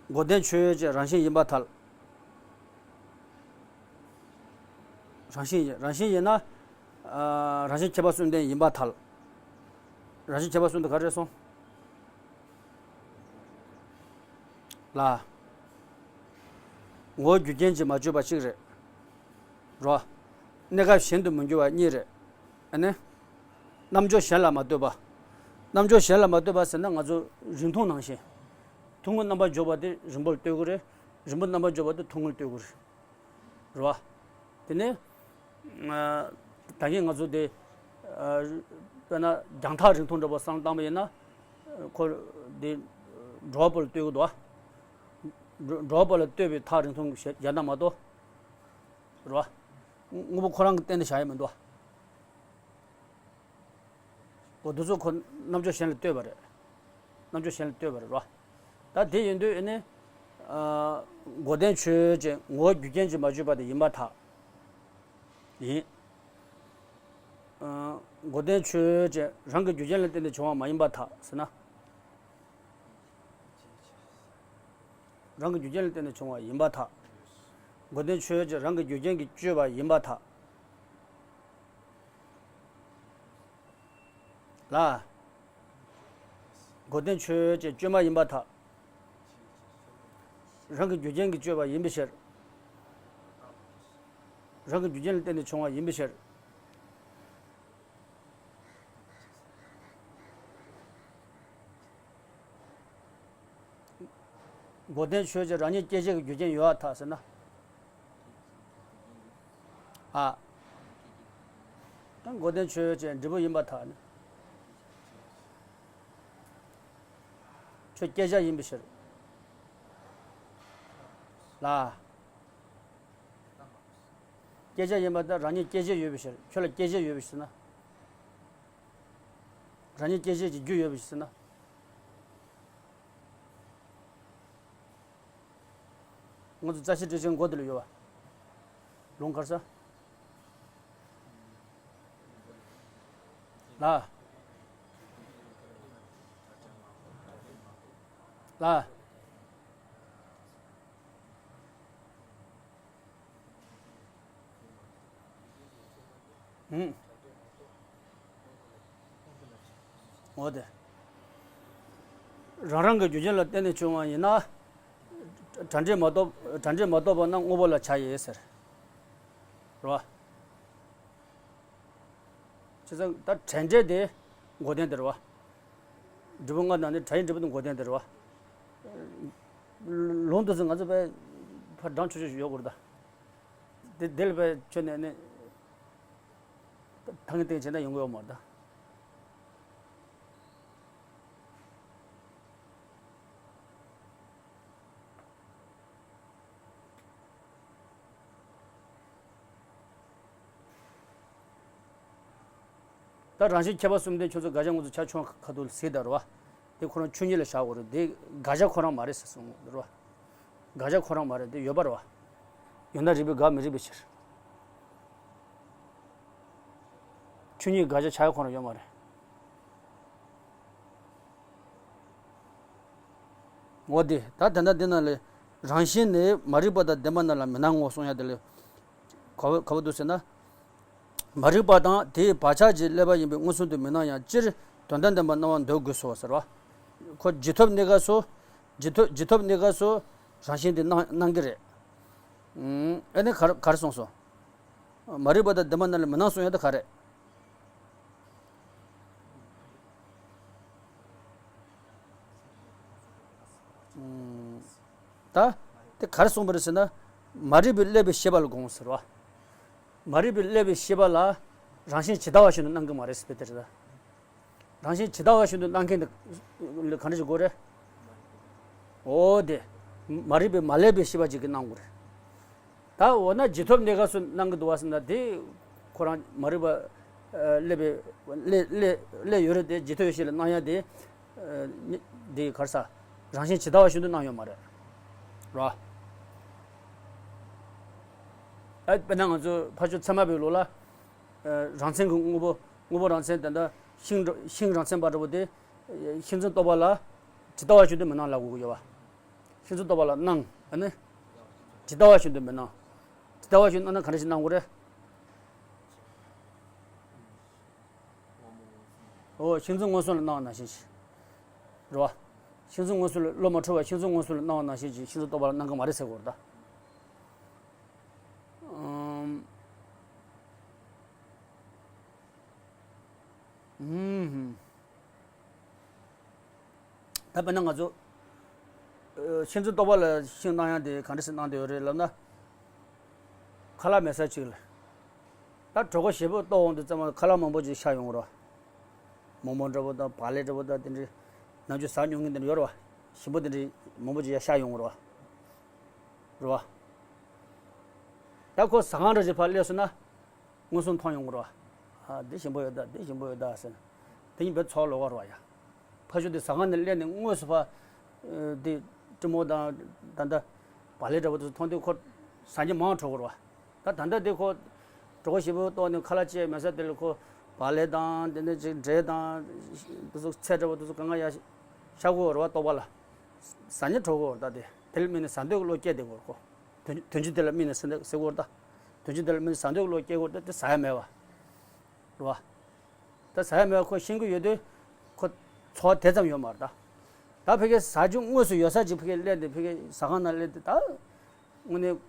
འགོག་བདེན་ཆོས་ཅན་རང་བཞིན་ཡིན་པར་ཐལ། རང་བཞིན་ཡིན་རང་བཞིན་ཡིན་ན། རང་བཞིན་ཁྱད་པར་གསུམ་ལྡན་ཡིན་པར་ཐལ། རང་བཞིན་ཁྱད་པར་གསུམ་དུ་ག་རེ་སོང་། ལ། ངོ་བོ་རྒྱུ་རྐྱེན་གྱིས་མ་བསྐྱོད་པ་གཅིག་རེད། རོ། གནས་སྐབས་གཞན་དུ་མི་འགྱུར་བ་གཉིས་རེད། ཨ་ནི། རྣམ་འཇོག་གཞན་ལ་མ་ལྟོས་པ། རྣམ་འཇོག་གཞན་ལ་མ་ལྟོས་པ་ཟེར་ན་ང་ཚོ་རིང་ཐུང་ནང་བཞིན། ཐུང་ངུ་རྣམ་པར་འཇོག་པ་དེ་རིང་པོར་ལྟོས་ཀྱི་རེད། རིང་པོ་རྣམ་པར་འཇོག་པ་དེ་ཐུང་ངུར་ལྟོས་ཀྱི་རེད། རེད་བ། དེ་ནས། ད་གིན་ང་ཚོ་དེ། དཔེར་ན་རྒྱང་ཐག་རིང་ཐུང་འདྲ་པོ་བསམ་བློ་བཏང་པ་ཡིན་ན། ཁོ། དེ། འགྲོ་བ་པོ་ལ་ལྟོས་ཀྱི་འདུག་བ། འགྲོ་བ་པོ་ལ་ལྟོས་པའི་ཐག་རིང་ཐུང་བཞག་ན་མ་གཏོགས། རེད་བ། དངོས་པོ་ཁོ་རང་གི་སྟེང་དུ་བཞག་ཡ་མི་འདུག་བ། འོ་དེ་ཚོ་ཁོ་རྣམ་འཇོག་གཞན་ལ་ལྟོས་པ་རེད། རྣམ་འཇོག་གཞན་ལ་ལྟོས་པ་རེད་རོ། ད་དེ་ཡིན་དུས་ཨེ་ནི། འགོག་བདེན་ཆོས་ཅན་ངོ་བོ་རྒྱུ་རྐྱེན་གྱིས་མ་བསྐྱོད་པ་དེ་ཡིན་པར་ཐལ། ཡིན། འགོག་བདེན་ཆོས་ཅན་རང་གི་རྒྱུ་རྐྱེན་ལ་བརྟེན་ནས་བྱུང་བ་མ་ཡིན་པར་ཐལ་ཟེར་ན། རང་གི་རྒྱུ་རྐྱེན་ལ་བརྟེན་ནས་བྱུང་བ་ཡིན་པར་ཐལ། འགོག་བདེན་ཆོས་ཅན་རང་གི་རྒྱུ་རྐྱེན་གྱིས་བསྐྱོད་པ་ཡིན་པར་ཐལ། ལ། འགོག་བདེན་ཆོས་ཅན་བཅོས་མ་ཡིན་པར་ཐལ། རང་གི་རྒྱུ་རྐྱེན་གྱིས་བཅོས་པ་ཡིན་པའི་ཕྱིར། རང་གི་རྒྱུ་རྐྱེན་ལ་བརྟེན་ནས་བྱུང་བ་ཡིན་པའི་ཕྱིར། འགོག་བདེན་ཆོས་ཅན་རང་ཉིད་སྐྱེད་བྱེད་ཀྱི་རྒྱུ་རྐྱེན་ཡོད་པར་ཐལ་ཟེར་ན། ཨ། ད་འགོག་བདེན་ཆོས་ཅན་འབྲས་བུ་ཡིན་པར་ཐལ་ནི། ཁྱོད་བསྐྱེད་བྱ་ཡིན་པའི་ཕྱིར། ལ། བསྐྱེད་བྱ་ཡིན་པར་ཐལ་རང་ཉིད་སྐྱེད་བྱེད་ཡོད་པའི་ཕྱིར་ཁྱོད་ལ་སྐྱེད་བྱེད་ཡོད་པའི་ཕྱིར་ན། རང་ཉིད་སྐྱེད་བྱེད་ཀྱི་རྒྱུ་ཡོད་པའི་ཕྱིར་ན། ང་ཚོ་རྩ་ཤེ་འགྲེལ་ཆེན་མགོ་དེ་ལ་ཡོད་པ། ལུང་དཀར་ས། ལ། ལ། ཧུམ། འོ་དེ། རང་རང་གི་རྒྱུ་རྐྱེན་ལ་བརྟེན་ནས་བྱུང་བ་ཡིན་ན། དྲ་འབྲེལ་མ་གཏོགས་དྲ་འབྲེལ་མ་གཏོགས་པ་ན་དངོས་པོ་ལ་བྱ་ཡིན་ཟེར། རེད་བ། བྱས་ཙང་ད་དྲ་འབྲེལ་དེ་འགོག་བདེན་དེ་རེད་བ། འབྲས་བུ་ལྔ་ནང་ནས་དྲ་ཡི་འབྲས་བུ་དེ་འགོག་བདེན་དེ་རེད་བ། ལུང་དེ་ཚོ་ང་ཚོ་དཔེ་ཕར་སྦྲང་ཆུ་ཆུ་ཞིག་ཡོད་དགོས་རེད་ད། དེ་དེ་ལ་དཔེ་ཆོད་ནས་ནི། ཐང་གི་སྟེང་བྱས་ན་ཡོང་གི་ཡོད་མ་རེད་ད། ད་རང་བཞིན་ཁྱད་པར་གསུམ་ལྡན་ཁྱོད་ཚོ་དགག་བྱ་དངོས་སུ་ཆ་ཆུང་ཁ་ཐུག་ལ་གཟིགས་དང་རེད་བ། དེ་ཁོ་རང་ཆོས་ཉིད་ལ་བཞག་དགོས་རེད། དེ་དགག་བྱ་ཁོ་རང་མ་རེད་ཟེར་གསུངས་རེད་བ། དགག་བྱ་ཁོ་རང་མ་རེད། དེ་ཡོད་པ་རེད་བ། ཡོད་ན་རིགས་པས་དགག་མི་རིགས་པའི་ཕྱིར། ཆོས་ཉིད་དགག་བྱ་ཆགས་ཡ་ཁོ་རང་ཡོད་མ་རེད། འོ་དེ་ད་དེ་འདྲ་འདི་ན་ལས་རང་བཞིན་ནི་མ་རིག་པ་དང་ལྡན་པ་རྣམས་ལ་མི་སྣང་ངོ་གསུང་ཡ་དེ་ལས། ག་བ་ག་བ་འདུག་ཟེར་ན། མ་རིག་པ་དང་དེའི་བག་ཆགས་ཀྱིས་བསླད་པ་ཡིན་པས་མངོན་སུམ་དུ་མི་སྣང་ཡང་སྤྱིར་དོན་དམ་བདེན་པར་སྣང་བར་འདོད་དགོས་སོ་ཟེར་བ། ཁོ་རྗེས་ཐོབ་གནས་སྐབས་སུ། རྗེས་ཐོབ་རྗེས་ཐོབ་གནས་སྐབས་སུ་རང་བཞིན་དེ་སྣང་སྣང་གི་རེད། ཨ་ནི་ག་རེ་ག་རེ་གསུངས་སོང་། མ་རིག་པ་དང་ལྡན་པ་རྣམས་ལ་མི་སྣང་གསུང་ཡ་དེ་ག་རེ། ད་དེ་ག་རེ་གསུངས་པ་རེད་ཟེར་ན། མ་རིག་པས་བསླད་པའི་ཤེས་པ་ལ་དགོངས་ཟེར་བ། མ་རིག་པས་བསླད་པའི་ཤེས་པ་ལ་རང་བཞིན་ཇི་ལྟ་བ་བཞིན་དུ་སྣང་གི་མ་རེད་ཟེར་དེ་རེད་ད། རང་བཞིན་ཇི་ལྟ་བ་བཞིན་དུ་སྣང་མཁན་དེ་ལ་ག་འདྲ་ཞིག་དགོས་རེད། འོ་དེ། མ་རིག་པས་མ་བསླད་པའི་ཤེས་པ་ཅིག་གིས་སྣང་དགོས་རེད། ད་འོ་ན་རྗེས་ཐོབ་གནས་སྐབས་སུ་སྣང་གི་འདུག་བ་ཟེར་ན་དེ། ཁོ་རང་མ་རིག་པ་ཨ་བསླད་པའི་བསླད་བསླད་བསླད་ཡོད་རེད་དེ། རྗེས་ཐོབ་ཡེ་ཤེས་ལ་སྣང་ཡ་དེ་ཨ་ནི་དེ་ག་རེ་ཟ། རང་བཞིན་ཇི་ལྟ་བ་བཞིན་དུ་སྣང་ཡོད་མ་རེད། རོ། ཨ་དཔེར་ན་ང་ཚོ་ཕ་ཆོས་ཚད་མ་པའི་ལུགས་ལ། ཨ་རང་མཚན་གྱི་དངོས་པོ་དངོས་པོ་རང་མཚན་དེ་འདྲ་ཤིང་འདྲ་ཤིང་རང་མཚན་པ་འདྲ་པོ་དེ། ཤིང་མཚན་རྟོག་པ་ལ་ཇི་ལྟ་བ་བཞིན་དུ་མི་སྣང་ལབ་དགོས་ཀྱི་ཡོད་པ། ཤིང་མཚན་རྟོག་པ་ལ་སྣང་། ཨ་ནི་ཇི་ལྟ་བ་བཞིན་དུ་མི་སྣང་། ཇི་ལྟ་བ་བཞིན་སྣང་ན་ག་འདྲ་ཞིག་སྣང་དགོས་རེད། འོ་ཤིང་མཚན་མངོན་སུམ་ལ་སྣང་བ་ནང་བཞིན་ཞིག་རེད་བ། ཤིང་མཚན་མངོན་སུམ་ལ་བློ་མ་འཁྲུལ་བ་ཤིང་མཚན་མངོན་སུམ་ལ་སྣང་བ་ནང་བཞིན་ཞིག་ཤིང་མཚན་རྟོག་པ་ལ་སྣང་གི་མ་རེད་ཟེར་དགོས་རེད་ད། ཨམ། ཨུམ། ད་དཔེར་ན་ང་ཚོ་ཨ་ཤིང་མཚན་རྟོག་པ་ལ་ཤིང་སྣང་ཡ་དེ་ག་འདྲ་ཞིག་སྣང་བསྡད་ཡོད་རེད་ལབ་ན། ཁ་ལག་མེད་ས་གཅིག་ལ། ད་གྲོད་ཁོག་ཞེ་པོ་ལྟོགས་འོང་དུས་ཙམ་པ་ཁ་ལག་མང་པོ་ཅིག་ཤར་ཡོང་གི་རེད་བ། མོག་མོག་འདྲ་པོ་དང་བག་ལེབ་འདྲ་པོ་དང་དེ་འདྲའི་ནམ་རྒྱུན་ཟ་མྱོང་མཁན་དེ་འདྲ་ཡོད་རེད་བ། ཞིམ་པོ་དེ་འདྲའི་མང་པོ་ཅིག་ཡར་ཤར་ཡོང་གི་རེད་བ། རེད་བ། ད་ཁོ་ཟ་ཁང་འདྲ་ཞིག་ཕར་སླེབས་སོང་ན། མངོན་སུམ་མཐོང་ཡོང་གི་རེད་བ། ཨ་འདི་ཞིམ་པོ་ཡོད་ད། འདི་ཞིམ་པོ་ཡོད་ད་ཟེར་ན། དེ་གཉིས་བོད་ཚོགས་ལོག་ག་རེད་བ་ཡ། ཕ་ཤུལ་དེ་ཟ་ཁང་ནས་སླེབས་ནས་དངོས་སུ་ཕ། ཨ་དེ་སྤྲིན་མོ་དང་ད་ལྟ་བག་ལེབ་འདྲ་པོ་དེ་ཚོ་མཐོང་དུས་ཁོ་ཟ་སྙིང་མང་དྲགས་ཀྱི་རེད་བ། ད་ད་ལྟ་དེ་ཁོ་གྲོད་ཁོག་ཞེ་པོ་ལྟོགས་ནས་ཁ་ལག་ཅིག་མེད་ས་དེ་ལ་ཁོ་བག་ལེབ་དང་དེ་ནས་ཅིག་འབྲས་དང་དེ་ཚོ་ཚལ་འདྲ་པོ་དེ་ཚོ་གང་ག་ཡར་ཤར་གྱི་ཡོད་རེད་བ། ལྟོགས་པ་ལ་ཟ་སྙིང་དྲགས་ཀྱི་ཡོད་རེད། ད་དེ་དེ་ལ་དམིགས་ནས་ཟ་འདོད་ཀྱི་བློ་སྐྱེས་བསྡད་ཀྱི་ཡོད་རེད་ཁོ། དོན་དོན་སྤྱི་དེ་ལ་དམིགས་ནས་ཟ་འདོད་ཟེར་གྱི་ཡོད་རེད་ད། དོན་སྤྱི་དེ་ལ་དམིགས་ནས་ཟ་འདོད་ཀྱི་བློ་སྐྱེས་ཀྱི་ཡོད་རེད་ད། དེ་ཟ་ཡ་མེད་བ། རེད་བ། ད་ཟ་ཡ་མེད་པ་ཁོ་ཤེས་ཀྱི་ཡོད་དུས། ཁོ་ཚོར་བ་དེ་ཙམ་ཡོད་མ་རེད་ད། ད་ཕ་གིར་ཟ་རྒྱུ་དངོས་སུ་ཡོད་ས་ཅིག་ཕ་གིར་སླེབས་ཏེ་ཕ་གིར་ཟ་ཁང་ནང་སླེབས་ཏེ་ད། དངོས་གནས།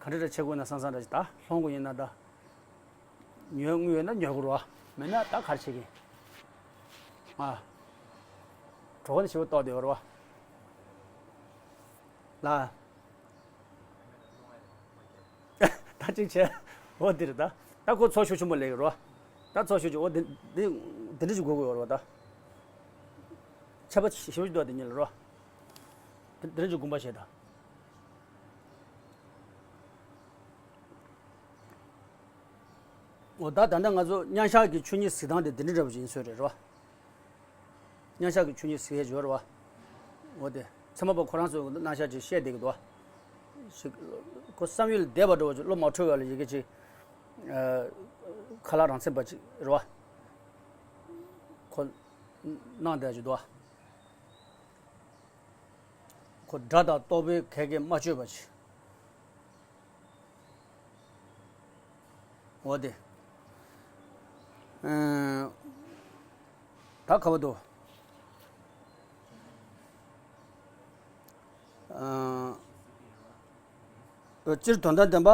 ག་འདྲ་འདྲ་བྱེད་དགོས་ན་བསམ་བསམ་འདྲ་ཞིག་ད་ལྷོང་གི་ཡིན་ན་ད། ཉོ་དངུལ་ཡོད་ན་ཉོ་དགོས་རེད་བ། མེད་ན་ད་ག་རེ་བྱེད་ཀྱི། ཨ། གྲོད་ཁོག་ནི་ཞེ་པོ་ལྟོགས་བསྡད་ཡོད་རེད་བ། ལ། ད་ཅིག་བྱས། འོ་འདི་རེད་ད། ད་ཁོ་ཚོགས་ཞུགས་ཆེན་པོ་ལས་ཀྱི་རོ། ད་ཚོགས་ཞུགས་ཀྱི་འོ་འདི་འདི་འདི་འདྲ་ཞིག་དགོས་ཀྱི་ཡོད་རེད་བ་ད། ཆད་པ་ཞེ་པོ་ཅིག་འདུག་དེ་གཉིས་ལ་རོ། འདི་འདི་འདྲ་ཞིག་དགོངས་པ་བཞེས་ད། འོ་ད་ད་ལྟ་ང་ཚོ་མཉམ་བཞག་གི་ཆོས་ཉིད་གཟིགས་སྟངས་དེ་འདི་འདྲ་འདྲ་པོ་ཞིག་ཡིན་ཚོད་རེད་རོ། མཉམ་བཞག་གི་ཆོས་ཉིད་ཟེར་ཡས་ཡོད་རེད་བ། འོ་དེ། ཚད་མ་པ་ཁོ་རང་ཚོས་རྣམ་གཞག་ཅིག་བཤད་བསྡད་ཀྱི་འདུག་བ། ཞིག་ཁོ་བསམ་ཡུལ་ལས་འདས་པ་འདྲ་བོ་ཅིག་བློ་མ་འཁྲུལ་བ་ལ་ཡི་གེ་ཅིག་ཨ། ཁ་ལག་རང་མཚན་པ་ཅིག་རེད་བ། ཁོ། སྣང་བསྡད་ཅིག་འདུག་བ། ཁོ་སྒྲ་དང་རྟོག་པའི་ཁ་སྐད་མ་བཅོས་པ་ཅིག་འོ་དེ། ཨ། ད་ག་བ་འདུག་ཨ། སྤྱིར་དོན་དམ་བདེན་པ།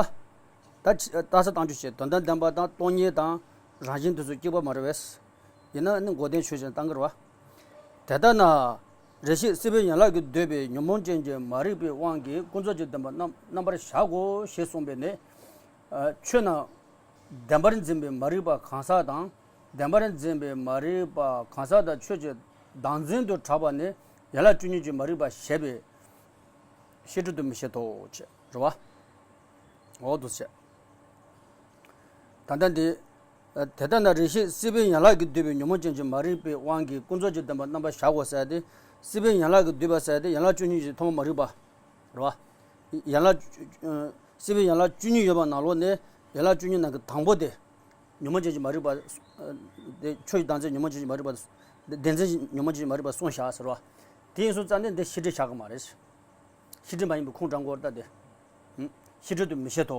ད་ཅི་ལྟ་ས་བཏང་རྒྱུ་བྱས། དོན་དམ་བདེན་པ་དང་སྟོང་ཉིད་དང་རང་བཞིན་དེ་ཚོ་གཅིག་པ་མ་རེད་པས། ཡིན་ན་ནི་མགོ་ལྡན་ཆོས་ཅན་བཏང་གི་རེད་བ། དེ་ལྟ་ན། རེ་ཞིག་སྲིད་པའི་ཡན་ལག་གིས་འདོད་པའི་ཉོན་མོངས་ཅན་གྱི་མ་རིག་པའི་དབང་གིས་ཀུན་རྫོབ་ཀྱི་བདེན་པ་རྣམ་རྣམ་པར་གཞག་གོ་ཞེས་གསུངས་པས་ནི། ཨ། ཆོས་རྣམས་བདེན་པར་འཛིན་པའི་མ་རིག་པ་གང་ཟག་དང་། བདེན་པར་འཛིན་པའི་མ་རིག་པ་གང་ཟག་དང་ཆོས་ཀྱི་བདག་འཛིན་དུ་གྲགས་པ་ནི་ཡན་ལག་བཅུ་གཉིས་ཀྱི་མ་རིག་པ་ཞེས་པས་ཤེས་སྒྲིབ་ཏུ་མི་བྱེད་དོ། ཅེས་རེད་བ། འོ་འདུག་སེ། ད་ལྟ་འདི། དེ་ལྟ་ན་རེ་ཞིག་སྲིད་པའི་ཡན་ལག་གིས་བསྡུས་པའི་ཉོན་མོངས་ཅན་གྱི་མ་རིག་པའི་དབང་གིས་ཀུན་རྫོབ་ཀྱི་བདེན་པ་རྣམ་པར་གཞག་གོ་ཟེར་ཏེ། སྲིད་པའི་ཡན་ལག་གིས་བསྡུས་པ་ཟེར་ཏེ་ཡན་ལག་བཅུ་གཉིས་ཀྱི་ཐོག་མ་མ་རིག་པ། རེད་བ། ཡན་ལག་བཅུ། སྲིད་པའི་ཡན་ལག་བཅུ་གཉིས་ཡོད་པ་ནང་ལོགས་ནས་ཡན་ལག་བཅུ་གཉིས་ནང་གི་དང་པོ་དེ། ཉོན་མོངས་ཅན་གྱི་མ་རིག་པ། དེ་ཆོས་ཀྱི་བདག་འཛིན་ཉོན་མོངས་ཅན་གྱི་མ་རིག་པ། བདེན་འཛིན་ཉོན་མོངས་ཅན་གྱི་མ་རིག་པ་གསུངས་བཞག་ཟེར་བ། དེ་ཡིན་སོང་ཙང་ནས་འདི་ཤེས་སྒྲིབ་བཞག་གི་མ་རེད། ཤེས་སྒྲིབ་མ་ཡིན་པའི་ཁུངས་དྲངས་སྐོར་ལྟ་སྟེ། ཤེས་སྒྲིབ་ཏུ་མི་བྱེད་དོ།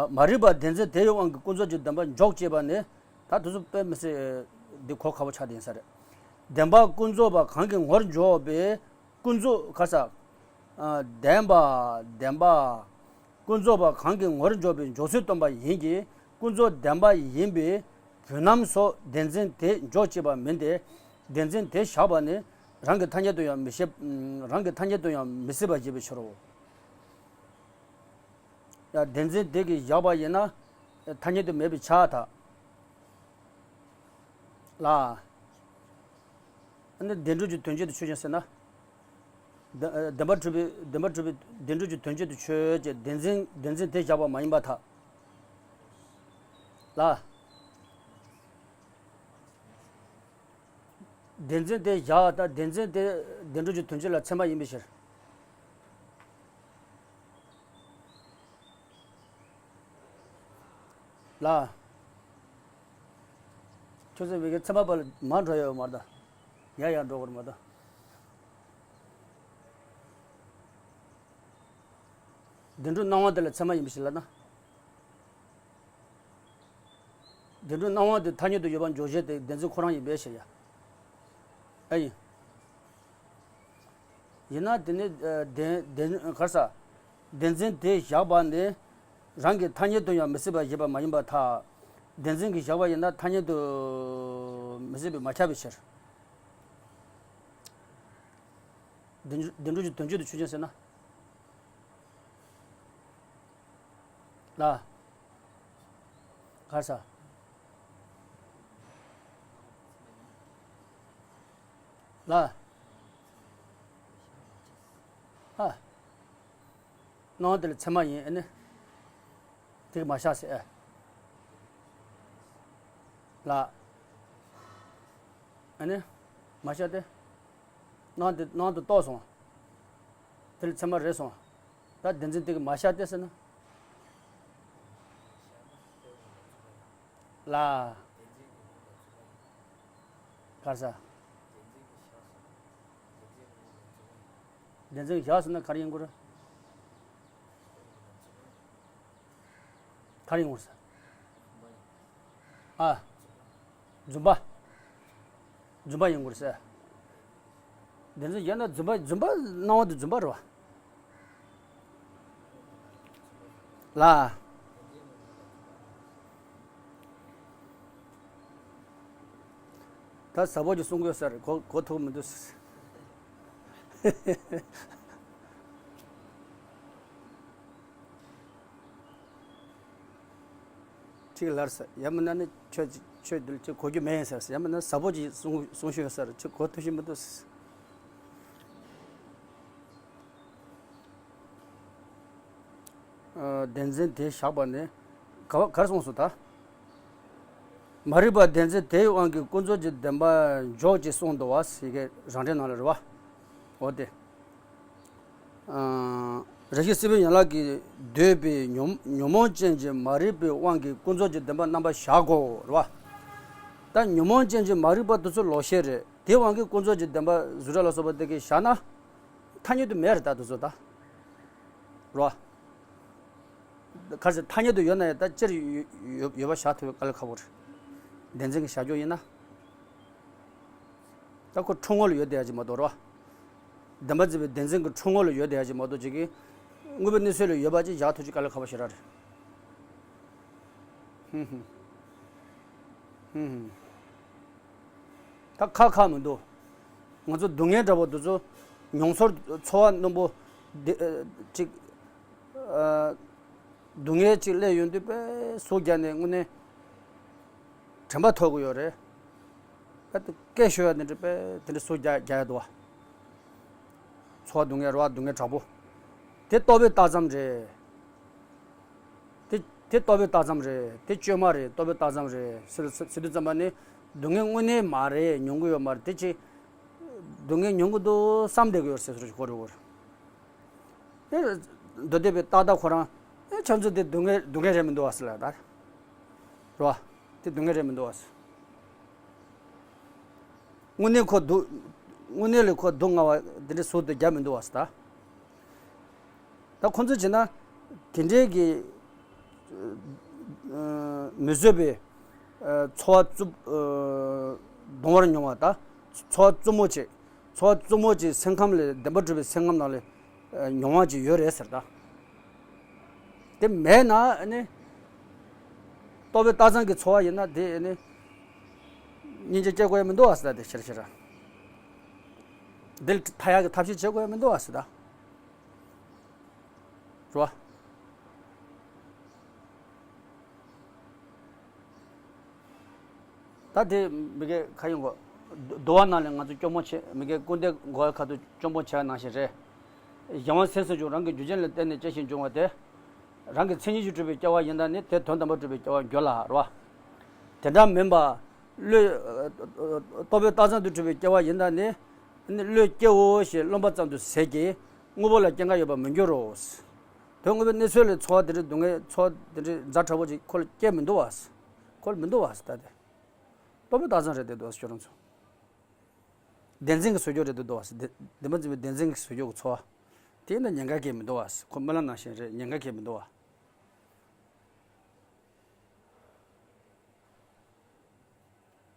མ་རིག་པ་བདེན་འཛིན་དེ་ཡི་དབང་གིས་ཀུན་རྫོབ་ཀྱི་བདེན་པ་འཇོག་ཅེས་པ་ནི། ད་དེ་ཚོ་དཔེ་མི་སྲིད་འདི་གོ་ཁག་པོ་ཆགས་བསྡད་ཡིན་ས་རེད། བདེན་པ་ཀུན་རྫོབ་པ་གང་གིས་ངོར་འཇོག་པའི་ཀུན་རྫོབ་ག་ས། བདེན་པ་བདེན་པ། ཀུན་རྫོབ་པ་གང་གིས་ངོར་འཇོག་པའི་འཇོག་ཚུལ་སྟོན་པ་ཡིན་གྱི། ཀུན་རྫོབ་བདེན་པ་ཡིན་པའི་བོད་རྣམས་སོགས་བདེན་འཛིན་དེ་འཇོག་ཅེས་པ་མིན་ཏེ། བདེན་འཛིན་དེ་བཞག་པ་ནི་རང་གི་ཐ་སྙད་དུ་ཡང་མི་བྱེད། རང་གི་ཐ་སྙད་དུ་ཡང་མི་སྲིད་པར་བཞེད་པའི་ཕྱིར་རོ། ཡང་བདེན་འཛིན་དེ་གིས་བཞག་པ་ཡིན་ན་ཐ་སྙད་དུ་མེད་པའི་ཆ་ད། ལ། ཨ་ནི་བདེན་གྲུབ་ཀྱི་དོན་བྱེད་དུ་ཆོས་ཅན་ཟེར་ན། བདེན་བདེན་པར་གྲུབ་པའི་བདེན་པར་གྲུབ་པའི་བདེན་གྲུབ་ཀྱི་དོན་བྱེད་དུ་ཆོས་ཅན་བདེན་འཛིན་བདེན་འཛིན་དེ་བཞག་པ་མ་ཡིན་པར་ཐལ། ལ། བདེན་འཛིན་དེ་བཞག་ད་བདེན་འཛིན་དེ་བདེན་གྲུབ་ཀྱི་དོན་བྱེད་ལ་ཚད་མ་ཡིན་པའི་ཕྱིར། ལ། ཁྱོད་ཚོ་བོད་སྐད་ཚད་མ་པ་ལ་མར་འགྲོ་ཡོད་མ་རེད་ད། ཡར་ཡར་འགྲོ་དགོས་མ་རེད་ད། བདེན་གྲུབ་སྣང་བ་དེ་ལ་ཚད་མ་ཡིན་པའི་ཕྱིར་ལབ་ན། བདེན་གྲུབ་སྣང་བ་དེ་ཐ་སྙད་དུ་ཡོད་པ་འཇོག་བྱེད་དེ་བདེན་འཛིན་ཁོ་རང་ཡིན་པའི་ཕྱིར་ཡ། ཨེ་ཡིན། ཡིན་ན་དེ་ནི་ཨ་བདེན་བདེན་ག་རེ་ཟ། བདེན་འཛིན་དེ་བཞག་པ་ནི་རང་གི་ཐ་སྙད་དུ་ཡང་མི་སྲིད་པར་བཞེད་པ་མ་ཡིན་པར་ཐལ། བདེན་འཛིན་གྱིས་བཞག་པ་ཡིན་ན་ཐ་སྙད་དུ་མི་སྲིད་པས་མ་ཁྱབ་པའི་ཕྱིར། བདེན་བདེན་གྲུབ་ཀྱི་དོན་བྱེད་དུ་ཆོས་ཅན་ཟེར་ན། ལ། ག་རེ་ཟ། ལ། ཧ། སྣང་བ་དེ་ལ་ཚད་མ་ཡིན་ཨ་ནི། དེ་གི་མ་བཞག་ཟེར་ཨ། ལ། ཨ་ནི། མ་བཞག་སྟེ། སྣང་དེ་སྣང་དུ་རྟོགས་སོང་། དེ་ལ་ཚད་མ་རེད་སོང་། ད་བདེན་འཛིན་དེ་གི་མ་བཞག་སྟེ་ཟེར་ན། ལ། ག་རེ་ཟ། བདེན་འཛིན་བཞག་ཟེར་ན་ག་རེ་ཡིན་དགོས་རེད། ག་རེ་ཡིན་དགོས་རེད། ཨ། རྫུན་པ། རྫུན་པ་ཡིན་དགོས་རེད་ཟེར། བདེན་འཛིན་ཡོད་ན་རྫུན་པ་རྫུན་པ་སྣང་བ་དེ་རྫུན་པ་རེད་བ། ལ། ད་ཟ་ཕོར་གྱིས་གསུང་གི་ཡོད་ས་རེད། གོ་གོ་ཐུབ་མི་འདུག་ཅིག་ལར་ས་ཡང་མིན་ན་ནི་ཁྱོད་ཁྱོད་འདིར་ཅིག་གོ་རྒྱུ་མེད་ཡིན་ཟེར། ཡང་མིན་ན་ཟ་ཕོར་གྱིས་གསུང་གསུང་ཤོད་ས་རེད། ཅིག་གོ་ཐུབ་ཤེས་མི་འདུག་བདེན་འཛིན་དེ་བཞག་པ་ནི། ག་བ་གར་སོང་སོང་ད། མ་རིག་པ་བདེན་འཛིན་དེའི་དབང་གིས་ཀུན་རྫོབ་ཀྱི་བདེན་པ་འཇོག་ཅེས་གསུངས་འདུག་བ་ཟེར་གི་རང་འགྲེལ་ནང་ལ་རེད་བ། འོ་དེ། རེ་ཞིག་སྲིད་པའི་ཡན་ལག་གིས་བསྡུས་པའི་ཉོན་ཉོན་མོངས་ཅན་གྱི་མ་རིག་པའི་དབང་གིས་ཀུན་རྫོབ་ཀྱི་བདེན་པ་རྣམ་པར་གཞག་གོ་རེད་བ། ད་ཉོན་མོངས་ཅན་གྱི་མ་རིག་པ་དེ་ཚོ་ལོག་ཤེས་རེད། དེའི་དབང་གིས་ཀུན་རྫོབ་ཀྱི་བདེན་པ་གཟུགས་སྒྲ་ལ་སོགས་པ་དེ་གིས་བཞག་ན། ཐ་སྙད་དུ་མེད་རེད་ད་དེ་ཚོ་ད། རོ། ག་ཚོད་ཐ་སྙད་དུ་ཡོད་ན་ཡང་ད་སྤྱིར་ཡོད་ཡོད་ཡོད་པ་བཞག་ཐུབ་པའི་དཀའ་ལས་ཁག་པོ་རེད། བདེན་འཛིན་གྱི་བཞག་རྒྱུ་ཡིན་ན། ད་ཁོ་འཁྲུལ་ངོ་ལ་ཡོད་བསྡད་ཡ་ཅིག་མ་གཏོགས་རོ། བདེན་པར་འཛིན་པའི་བདེན་འཛིན་གྱི་འཁྲུལ་ངོ་ལ་ཡོད་བསྡད་ཡ་ཅིག་མ་གཏོགས་ཅིག་གིས། དངོས་པོའི་གནས་ཚུལ་ལ་ཡོད་པ་ཅིག་བཞག་ཐུབ་རྒྱུ་དཀའ་ལས་ཁག་པོ་ཞེ་དྲག་རེད། ཧུམ་ཧུམ། ཧུམ་ཧུམ། ད་ཁག་ཁག་མི་འདུག་ང་ཚོ་སྡུག་བསྔལ་འདྲ་པོ་འདི་ཚོ་མྱོང་ཚོར་ཚོར་བ་རྣོན་པོ་འདི་ཨ་ཅིག་ཨ་སྡུག་བསྔལ་ཅིག་སླེབས་ཡོང་དུས་དཔེ་ཟུག་རྒྱག་ནས་དངོས་གནས་དྲན་པ་ཐོབ་ཀྱི་ཡོད་རེད། ཨ་ཏི་སྐད་ཤོད་ཡ་དེ་འདྲ་དཔེ་དེ་འདྲ་ཟུག་རྒྱག་རྒྱག་ཡ་འདུག་བ། ཚོར་བ་སྡུག་བསྔལ་རེ་བ་སྡུག་བསྔལ་དྲག་པོ། དེ་རྟོག་པའི་རྟགས་ཙམ་རེད། དེ་ དེ་རྟོག་པའི་རྟགས་ཙམ་རེད། དེ་བཅོས་མ་རེད། རྟོག་པའི་རྟགས་ཙམ་རེད་ཟེར་ཟེར་དུས་ཙམ་པ་ནི་སྡུག་བསྔལ་དངོས་གནས་མ་རེད། མྱོང་གི་ཡོད་མ་རེད། དེ་ཅི་སྡུག་བསྔལ་མྱོང་གི་འདུག་བསམ་བསྡད་ཀྱི་ཡོད་ཟེར་ཟེར་གོ་རེ་གོ་རེ། དེ་མདོ་སྡེ་པའི་ཏག་ཏག་ཁོ་རང་ཨེ་ཁྱོད་ཚོ་དེ་སྡུག་བསྔལ་སྡུག་བསྔལ་རེད་མི་འདུག་བ་ཟེར་ལ་ད་རེད་བ། དེ་སྡུག་བསྔལ་རེད་མི་འདུག་བ་ཟེར། དངོས་གནས་ཁོ་སྡུག་དངོས་གནས་ལས་ཁོ་སྡུག་བསྔལ་བ་དེ་འདྲའི་ཟུར་དུ་རྒྱག་མི་འདུག་བ་ཟེར་ད། ད་ཁོ་ཚོས་བྱས་ན་དེ་འདྲའི་གི་མི་བཟོད་པའི་ཚོར་བ་རྩུབ་གདུང་བར་མྱོང་བ་དང་། ཚོར་བ་རྩུབ་མོ་ཅིག་ཚོར་བ་རྩུབ་མོ་ཅིག་སེམས་ཁམས་ལས་བདེན་པ་གྲུབ་པའི་སེམས་ཁམས་ནང་ལས་མྱོང་བ་ཅིག་ཡོད་རེད་ཟེར་ད། དེ་མེད་ན་ཨ་ནི་རྟོག་པའི་རྟགས་ཙམ་གྱི་ཚོར་བ་ཡིན་ན་དེ་ཨ་ནི་སྙིང་རྗེ་སྐྱེ་དགོས་ཡ་མི་འདུག་བ་ཟེར་ད། དེ་ཤེར་ཤེར་འདི་ལ་ཐར་ཡག་གི་ཐབས་ཤེས་བྱེད་དགོས་ཡ་མི་འདུག་བ་ཟེར་ད། རོ། ད་དེ་མི་དགེ་ག་ཡིན་གོ། འདུལ་བ་ནང་ལས་ང་ཚོ་སྐྱོ་མོ་བྱེད། མི་དགེ་ཀུན་ལྡན་གོ་བའི་ཁ་ཐུག་སྐྱོ་མོ་བྱས་ནང་བཞིན་རེད། གཞན་དབང་སེམས་སུ་བྱུང་རང་གི་རྒྱུ་ཅན་ལ་བརྟེན་ནས་སྐྱེ་ཞིང་འབྱུང་བ་སྟེ། རང་གི་མཚན་ཉིད་ཀྱིས་གྲུབ་པའི་སྐྱེ་བ་ཡིན་ད་ནི་དེ་དོན་དམ་པར་གྲུབ་པའི་སྐྱེ་བར་འགྱུར་ལ་རོ། དེ་འདྲ་མིན་པ། བློས། རྟོག་པའི་རྟགས་ཙམ་དུ་གྲུབ་པའི་སྐྱེ་བ་ཡིན་ད་ནི། ནི་བློས་སྐྱེའོ་ཞེས་རློམ་པ་ཙམ་དུ་ཟད་ཀྱི། དངོས་པོ་ལ་སྐྱེ་འགག་ཡོད་པར་མི་འགྱུར་རོ། དོན་དངོས་པོའི་གནས་ཚུལ་ལས་ཚོར་བ་དེ་འདྲའི་སྡུག་བསྔལ་ཚོར་བ་དེ་འདྲའི་ཛ་དྲག་པོ་ཅིག་ཁོ་ལ་སྐྱེ་མི་འདུག་བ། ཁོ་ལ་མི་འདུག་བ་ཟེར་ད་དེ། རྟོག་པའི་རྟགས་ཙམ་རེད་དེ་འདུག་ཟེར་ཁྱོད་རང་ཚོ། བདེན་འཛིན་གྱི་བཟོ་བཅོས་རེད་དེ་འདུག་བ་ཟེར། བདེན་པ་འཛིན་པའི་བདེན་འཛིན་གྱི་བཟོ་བཅོས་ཀྱི་ཚོར་བ། དེ་ཡིན་ན་ཉེན་ཁ་གང་ཡང་མི་འདུག་བ། ཁོ་རྨི་ལམ་ནང་བཞིན་རེད། ཉེན་ཁ་གང་ཡང་མི་འདུག་བ།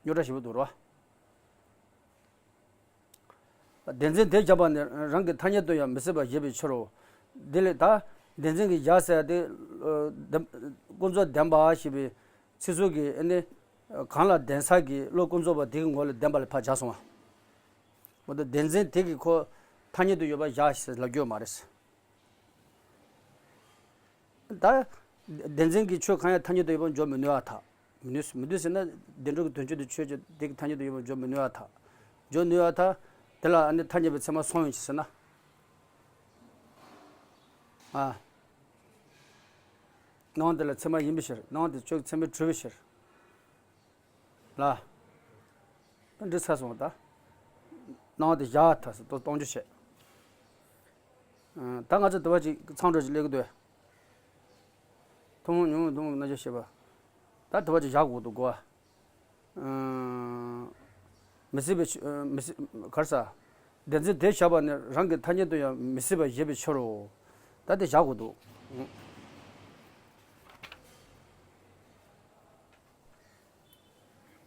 རྙོག་དྲ་ཞེ་པོ་འདུག་རོ། བདེན་འཛིན་དེ་བཞག་པ་ནི་རང་གི་ཐ་སྙད་དུ་ཡང་མི་སྲིད་པར་བཞེད་པའི་ཕྱིར་རོ། འདི་ལས་ད་བདེན་འཛིན་གྱི་བཞག་ཟེར་ཡ་དེ། ཨ། བདེན། ཀུན་རྫོབ་བདེན་པ་ཞེས་པའི་ཚིག་ཟུར་གྱི་ཨ་ནི་གང་ལ་བདེན་ས་གི་བློ་ཀུན་རྫོབ་པ་དེ་གི་ངོ་ལ་བདེན་པ་ལ་ཕར་བཞག་སོང་བ། འོ་ད་བདེན་འཛིན་དེ་གི་ཁོ་ཐ་སྙད་དུ་ཡོད་པ་བཞག་ཟེར་ལབ་རྒྱུ་ཡོད་མ་རེད། ད་བདེན་འཛིན་གྱི་ཆོས་གང་ཡང་ཐ་སྙད་དུ་ཡོད་པར་འཇོག་མི་ནུས་པར་ཐལ། མི་ནུས། མི་ནུས་ཟེར་ན་བདེན་གྲུབ་ཀྱི་དོན་སྤྱི་དུ་ཆོས་ཀྱི་དེ་གི་ཐ་སྙད་དུ་ཡོད་པར་འཇོག་མི་ནུས་པར་ཐལ། འཇོག་ནུས་པར་ཐལ། དེ་ལ་ཨ་ནི་ཐ་སྙད་པའི་ཚད་མ་སོང་ཡོང་ཅི་ཟེར་ན། ཨ། སྣང་བ་དེ་ལ་ཚད་མ་ཡིན་པའི་ཕྱིར། སྣང་བ་དེ་ཆོས་ཀྱི་ཚད་མས་གྲུབ་པའི་ཕྱིར། ལ། འདི་ཚར་སོང་ད། སྣང་བ་དེ་བཞག་ཐལ་ཟེར་ཏོ་གཏོང་རྒྱུ་བྱས། ཨ། ད་ང་ཚོ་དུ་བ་ཅིག་མཚམས་འགྲོ་ཅིག་སླེབས་ཀྱི་འདུག་ཐུན་མོང་མྱོང་བའི་སྡུག་བསྔལ་རྣམ་གཞག་བྱེད་པ། ད་དུ་བ་ཅིག་བཞག་དགོས་འདུག་གོ། ཨ། མི་སྲིད་པའི་ཕྱི། ཨ། མི་སྲིད། ག་རེ་ཟ། བདེན་འཛིན་དེ་བཞག་པ་ནི་རང་གི་ཐ་སྙད་དུ་ཡང་མི་སྲིད་པར་བཞེད་པའི་ཕྱིར་རོ། ད་དེ་བཞག་དགོས་འདུག